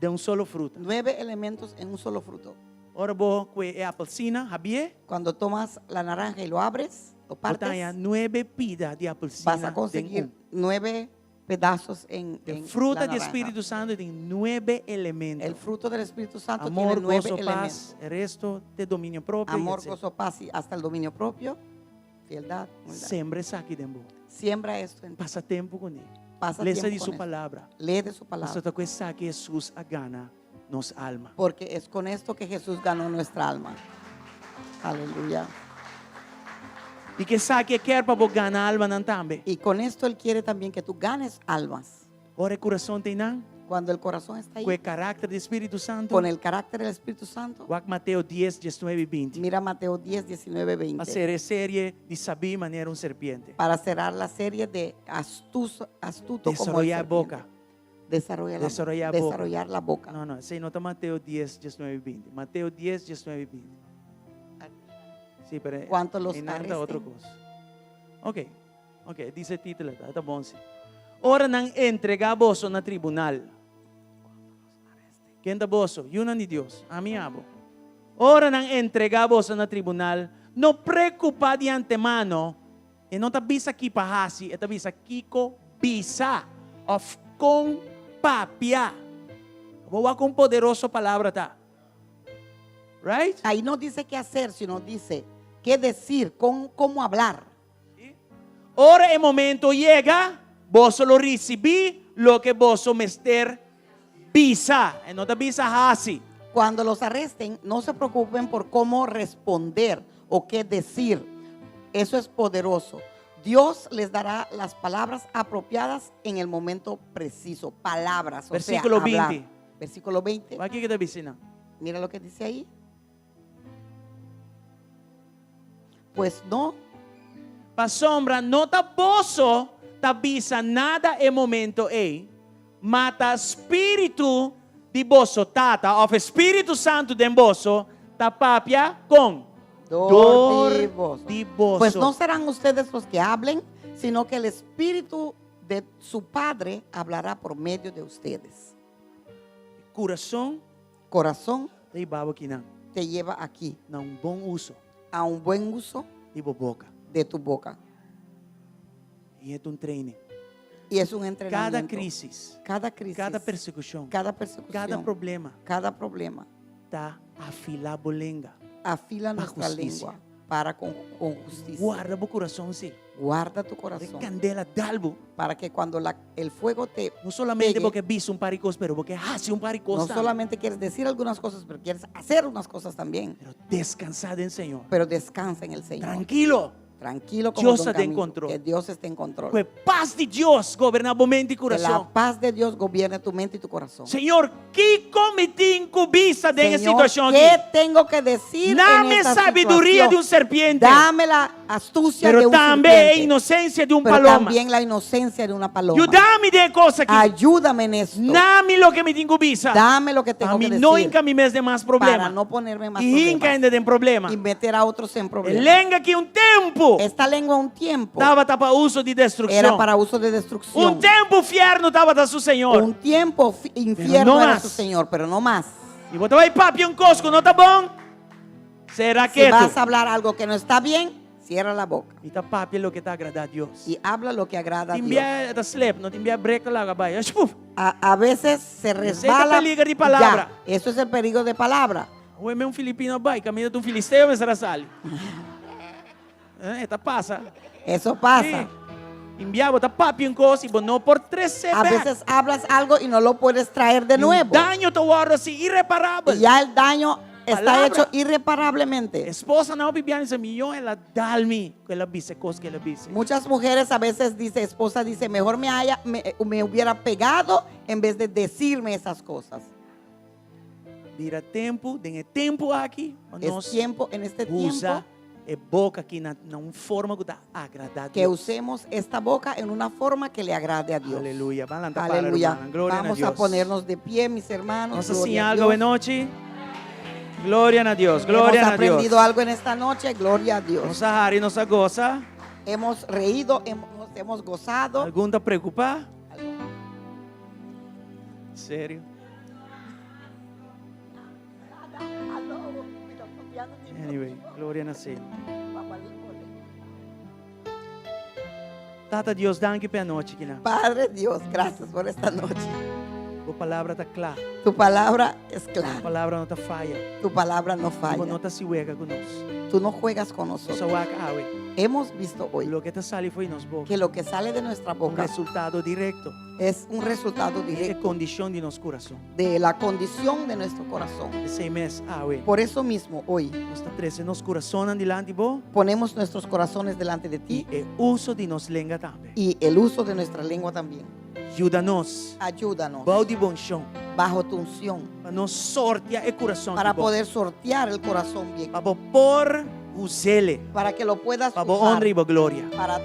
den un solo fruta. Nueve elementos en un solo fruto. Ora bo kue e apelsina, habié. Cuando tomas la naranja y lo abres, lo partes. Bo ta haña nuebe pida di apelsina. Vas a conseguir nueve pedazos en, E en fruta la di naranja. Spiritu Santu tin nuebe elemento. El fruto del Espíritu Santo Amor, tiene nueve gozo, elementos. paz, e resto te dominio propio. Amor, etcétera. gozo, paz y hasta el dominio propio. Fieldad, humildad. Sembra esaki den bo. Siembra esto en ti. Pasa tempu kuné. Pasa Lesa tiempo di con su esto. palabra. Lee de su palabra. Pasobra ta ku esaki Hesus a gana nos alma. Porque es con esto que Jesús ganó nuestra alma. Aleluya. I ku esaki e kier pa bo gana almanan tambe. Y con esto Él quiere también que tú ganes almas. Ora e kurason ta einan. Cuando el corazón está ahí, Ku e karakter di Spiritu Santu. con el carácter del Espíritu Santo. Wak Mateo 10, 19 i 20. Mira Mateo 10, 19, Pa 20. sera e serie di sabí manera un serpiente. Para cerrar la serie de astuto, astuto como el Desaroyá serpiente. boka. Desarrolla la, Desaroyá boka. desarrollar la boca. No, no, esei no ta Mateo 10, 19 i 20. Mateo 10, 19 i 20. Sí, pero Cuanto los einan ta otro arresten. kos. Ok, ok, dice e título, ta, ta bon sí. Ora nan entregá boso na tribunal. Ken ta boso? Yunan di Dios, ami i abo. Ora nan entregá boso na tribunal, no preokupá di antemano, e no ta bisa ki pa hasi, e ta bisa kiko bisa òf kon papia. Bo wak kon poderoso palabra ta. Right? Ahí no dice qué hacer, sino dice qué decir, con, cómo hablar. Ora e momento yega, boso lo risibí loke boso mester bisa. E no ta bisa hasi. Cuando los arresten, no se preocupen por cómo responder o qué decir. Eso es poderoso. Dios les dará las palabras apropiadas en el momento preciso. Palabras, o Versículo sea, hablar. 20. Versículo 20. Wak kiko e ta bisa einan. Mira lo que dice ahí. Pues no. Pasobra no ta boso ta bisa nada e momento ei, ma ta spiritu di boso Tata, òf Spiritu Santu den boso, ta papia kon? Dor di boso. di boso. Pues no serán ustedes los que hablen, sino que el Espíritu de su Padre hablará por medio de ustedes. Kurason Corazón ta hiba bo akinan. te lleva aquí. Na un bon uso. A un buen uso. Di bo boka. De tu boca. I e ta un training. Y es un entrenamiento. Kada krísis. Cada crisis. Kada persekushon. Cada persecución. Kada problema. Cada problema. Ta afilá bo lenga. Afila Pa nuestra hustisia. lengua para con, con justicia. Warda bo kurason sí. Guarda tu De corazón. kandela dal bo. Para que cuando la, el fuego te No solamente pegue, bo ke bisa un par di kos, pero bo ke hasi un par di kos. no solamente quieres decir algunas cosas, pero quieres hacer unas cosas también. Pero deskansá den Señor. Pero descansa en el Señor. Trankilo. Tranquilo como Dios don ta den Camilo, kontrol. Que Dios esté en control. Ku e pas di Dios goberná bo mente i Que la kurason. paz de Dios gobierne tu mente y tu corazón. Señor, kiko mi tin ku bisa den e Señor, situashon ¿qué aki? tengo que decir en Dame esta sabiduria situación? di un serpiente. Dame la astucia de Pero un tambe serpiente. inosensia di un Pero paloma. también la inocencia de una paloma. Yuda mi den e kos aki. Ayúdame en esto. Duna mi loke mi tin ku bisa. Dame lo que tengo Pa que mi decir. no hinka mi mes den mas problema. Para no ponerme más I hinka problemas. hende den problema. Y meter a otros en E problemas. lenga aki un tempu Esta lengua un tiempo tabata pa uso di destrukshon. era para uso de destrucción. Un tempu fièrnu tabata su señor. Un tiempo infierno no era más. su señor, pero no más. I bo ta bai papia un kos ku no ta bon, sera Si vas ketu. a hablar algo que no está bien, cierra la boca I ta papia loke ta agradá Dios. y habla lo que agrada a Tin Dios. bia ta slep, no tin bia brek ta laga bai. Puf. A, a veces se Esei ta resbala. peliger di y palabra. ya. Eso es el peligro de palabra. Awe mes un filipino a bai, kaminda ta un filisteo mester a sali. E ta pasa. Eso pasa. Sí. Tin bia bo ta papia un kos i bo no por trese A bèk. veces hablas algo y no lo puedes traer de nuevo. Daño ta wòrdu hasí irreparabel. Y ya el daño está Palabra. hecho irreparablemente. Esposanan hopi bia ta bisa mihó el a dal mi ku el a bisa e kos ku el a bisa. Muchas mujeres a veces dice, esposa dice, mejor me, haya, me, me hubiera pegado en vez de decirme esas cosas. Bira tempu, den e tempu aki, pa Es nos tiempo, en este usa tiempo, e boka aki na, na un forma ku ta agradá que Dios. usemos esta boca en una forma que le agrade a Dios. Aleluya. Ban lanta para, Aleluya. rumannan. Gloria na Vamos a Dios. ponernos de pie, mis hermanos. Nos a Gloria siña a algu Dios. awe nochi. Gloria na Dios. Gloria Hemos na Dios. aprendido algo en esta noche. Gloria a Dios. Nos a hari, nos a gosa. Hemos reído, hemos, nos hemos gozado. Algun ta preokupá? Serio? Anyway, gloria na Señor. Tata Dios, danki pa e anochi akinan. Padre Dios, gracias por esta noche. Bo palabra ta kla. Tu palabra es Bo clara. palabra no ta faya. Tu palabra no Bo falla. no ta hasi wega ku nos. Tú no juegas con nosotros. Nos a wak awe. Hemos visto hoy Loke ta sali for di nos boka. que lo que sale de nuestra Un boca resultado direkto. es un resultado E directo kondishon di nos kurason. de la condición de nuestro corazón. P'esei mes awe. Por eso mismo hoy Nos ta trese nos kurason dilanti bo. ponemos nuestros corazones delante de ti I e uso di nos lenga tambe. y el uso de nuestra lengua también. Yuda nos. Ayúdanos. Bou di bo unshon. Bajo tu unción. Pa nos sortia e kurason Para aki bon. poder sortear el corazón bien. Pa bo por us'é. Para que lo puedas Pa bo usar. honra i bo gloria. Para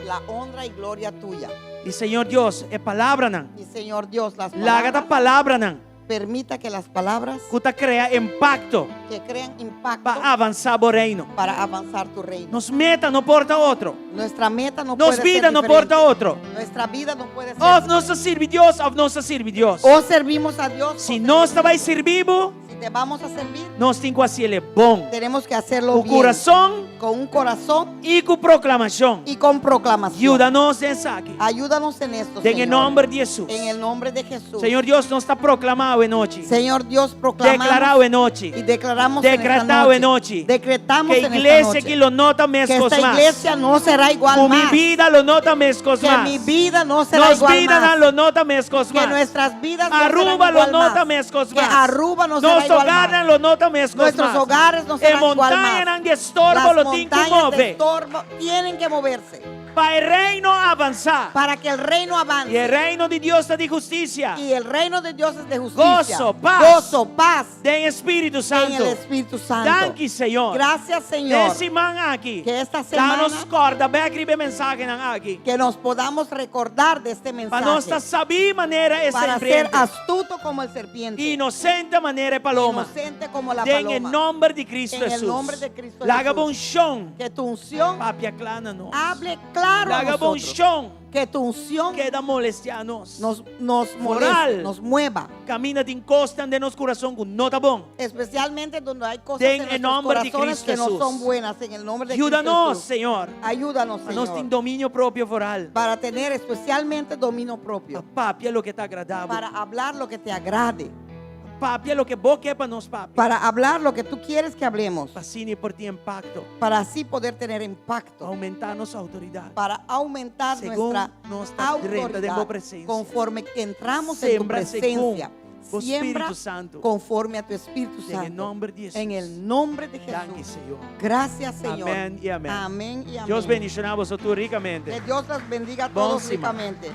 la honra y gloria tuya. I Señor Dios, e palabranan. Y Señor Dios, las Laga ta palabras. palabranan. Permita que las palabras. Ku ta krea impakto. Que crean impacto. Pa avansá bo reino. Para avanzar tu reino. Nos meta no por ta otro. Nuestra meta no Nos puede vida ser no por ta diferente. otro. Nuestra vida no puede ser Of nos ta sirbi Dios of nos ta sirbi Dios. O servimos a Dios. Si nos ta bai sirbi bo, Si te vamos a servir, nos tin ku hasié bon. Tenemos que hacerlo Ku bien. kurason. Con un corazón. I ku proklamashon. Y con proclamación. Yuda nos den esaki. Ayúdanos en esto, Den e Señor. nòmber di Hesus. En el nombre de Jesús. Señor Dios, nos ta proklamá awe nochi. Señor Dios, proclamamos. Deklará awe nochi. Y declaramos en esta Dekretá awe nochi. Decretamos Que en esta iglesia noche. aki lo no ta Que meskos esta mas. iglesia no será igual Ku mi más. bida lo no ta meskos Que mas. mi vida no será Nos igual vidanan más. lo no ta meskos Que mas. nuestras vidas no serán Aruba lo igual no ta más. meskos Que mas. Aruba no será Nos igual hogarnan más. lo no ta meskos Nuestros mas. hogares no E serán igual más. montañanan di estorbo Las lo tin ku montañas de move. estorbo tienen que moverse. Pa e reino avansá. Para que el reino avance. I e reino di Dios ta di hustisia. Y el reino de Dios es de justicia. Goso, paz. Gozo, paz. Den Spiritu En Santu. el Espíritu Santo. Danki, Señor. Gracias, Señor. E siman aki. Que esta Laga nos semana kòrda bèk riba e mensahenan aki. que nos podamos recordar de este Pa mensaje. nos ta sabí manera e Para ser serpiente. astuto como el serpiente. Inosente manera e paloma. Inocente como la Den e paloma. nòmber di Cristo En el Hesus. nombre de Cristo Laga Jesús. bo unshon. Que tu unción Papia kla na nos. hable claro a Laga bo nosotros. unshon. Que tu unción Keda molestiá nos. nos, nos moleste, Foral. nos mueva. Kaminda tin kosnan den nos kurason ku no ta bon. Especialmente donde hay cosas Den en el nuestros nombre de corazones Cristo que no Jesús. son buenas. En el nombre de Cristo Yuda nos, Jesús. Señor. Ayúdanos, Pa nos Señor. tin dominio propio foral. Para tener especialmente dominio propio. Pa papia loke ta agradá bo. Para hablar lo que te agrade. Papia loke bo ke pa nos papia. Para hablar lo que tú quieres que hablemos. Pa asina por tin impakto. Para así poder tener impacto. Oumentá nos outoridat. Para aumentar Segun nuestra nos ta drenta den bo autoridad. presensia. Conforme entramos en tu Sembra presencia. segun bo Siembra Spiritu Santu. conforme a tu Espíritu Den e Santo. nòmber di Hesus. En el nombre de Danki, Jesús. Señor. Gracias, Señor. Amèn i amèn. Amén y amén. Dios bendishoná boso tur rikamente. Que Dios los bendiga a Bon todos siman. ricamente.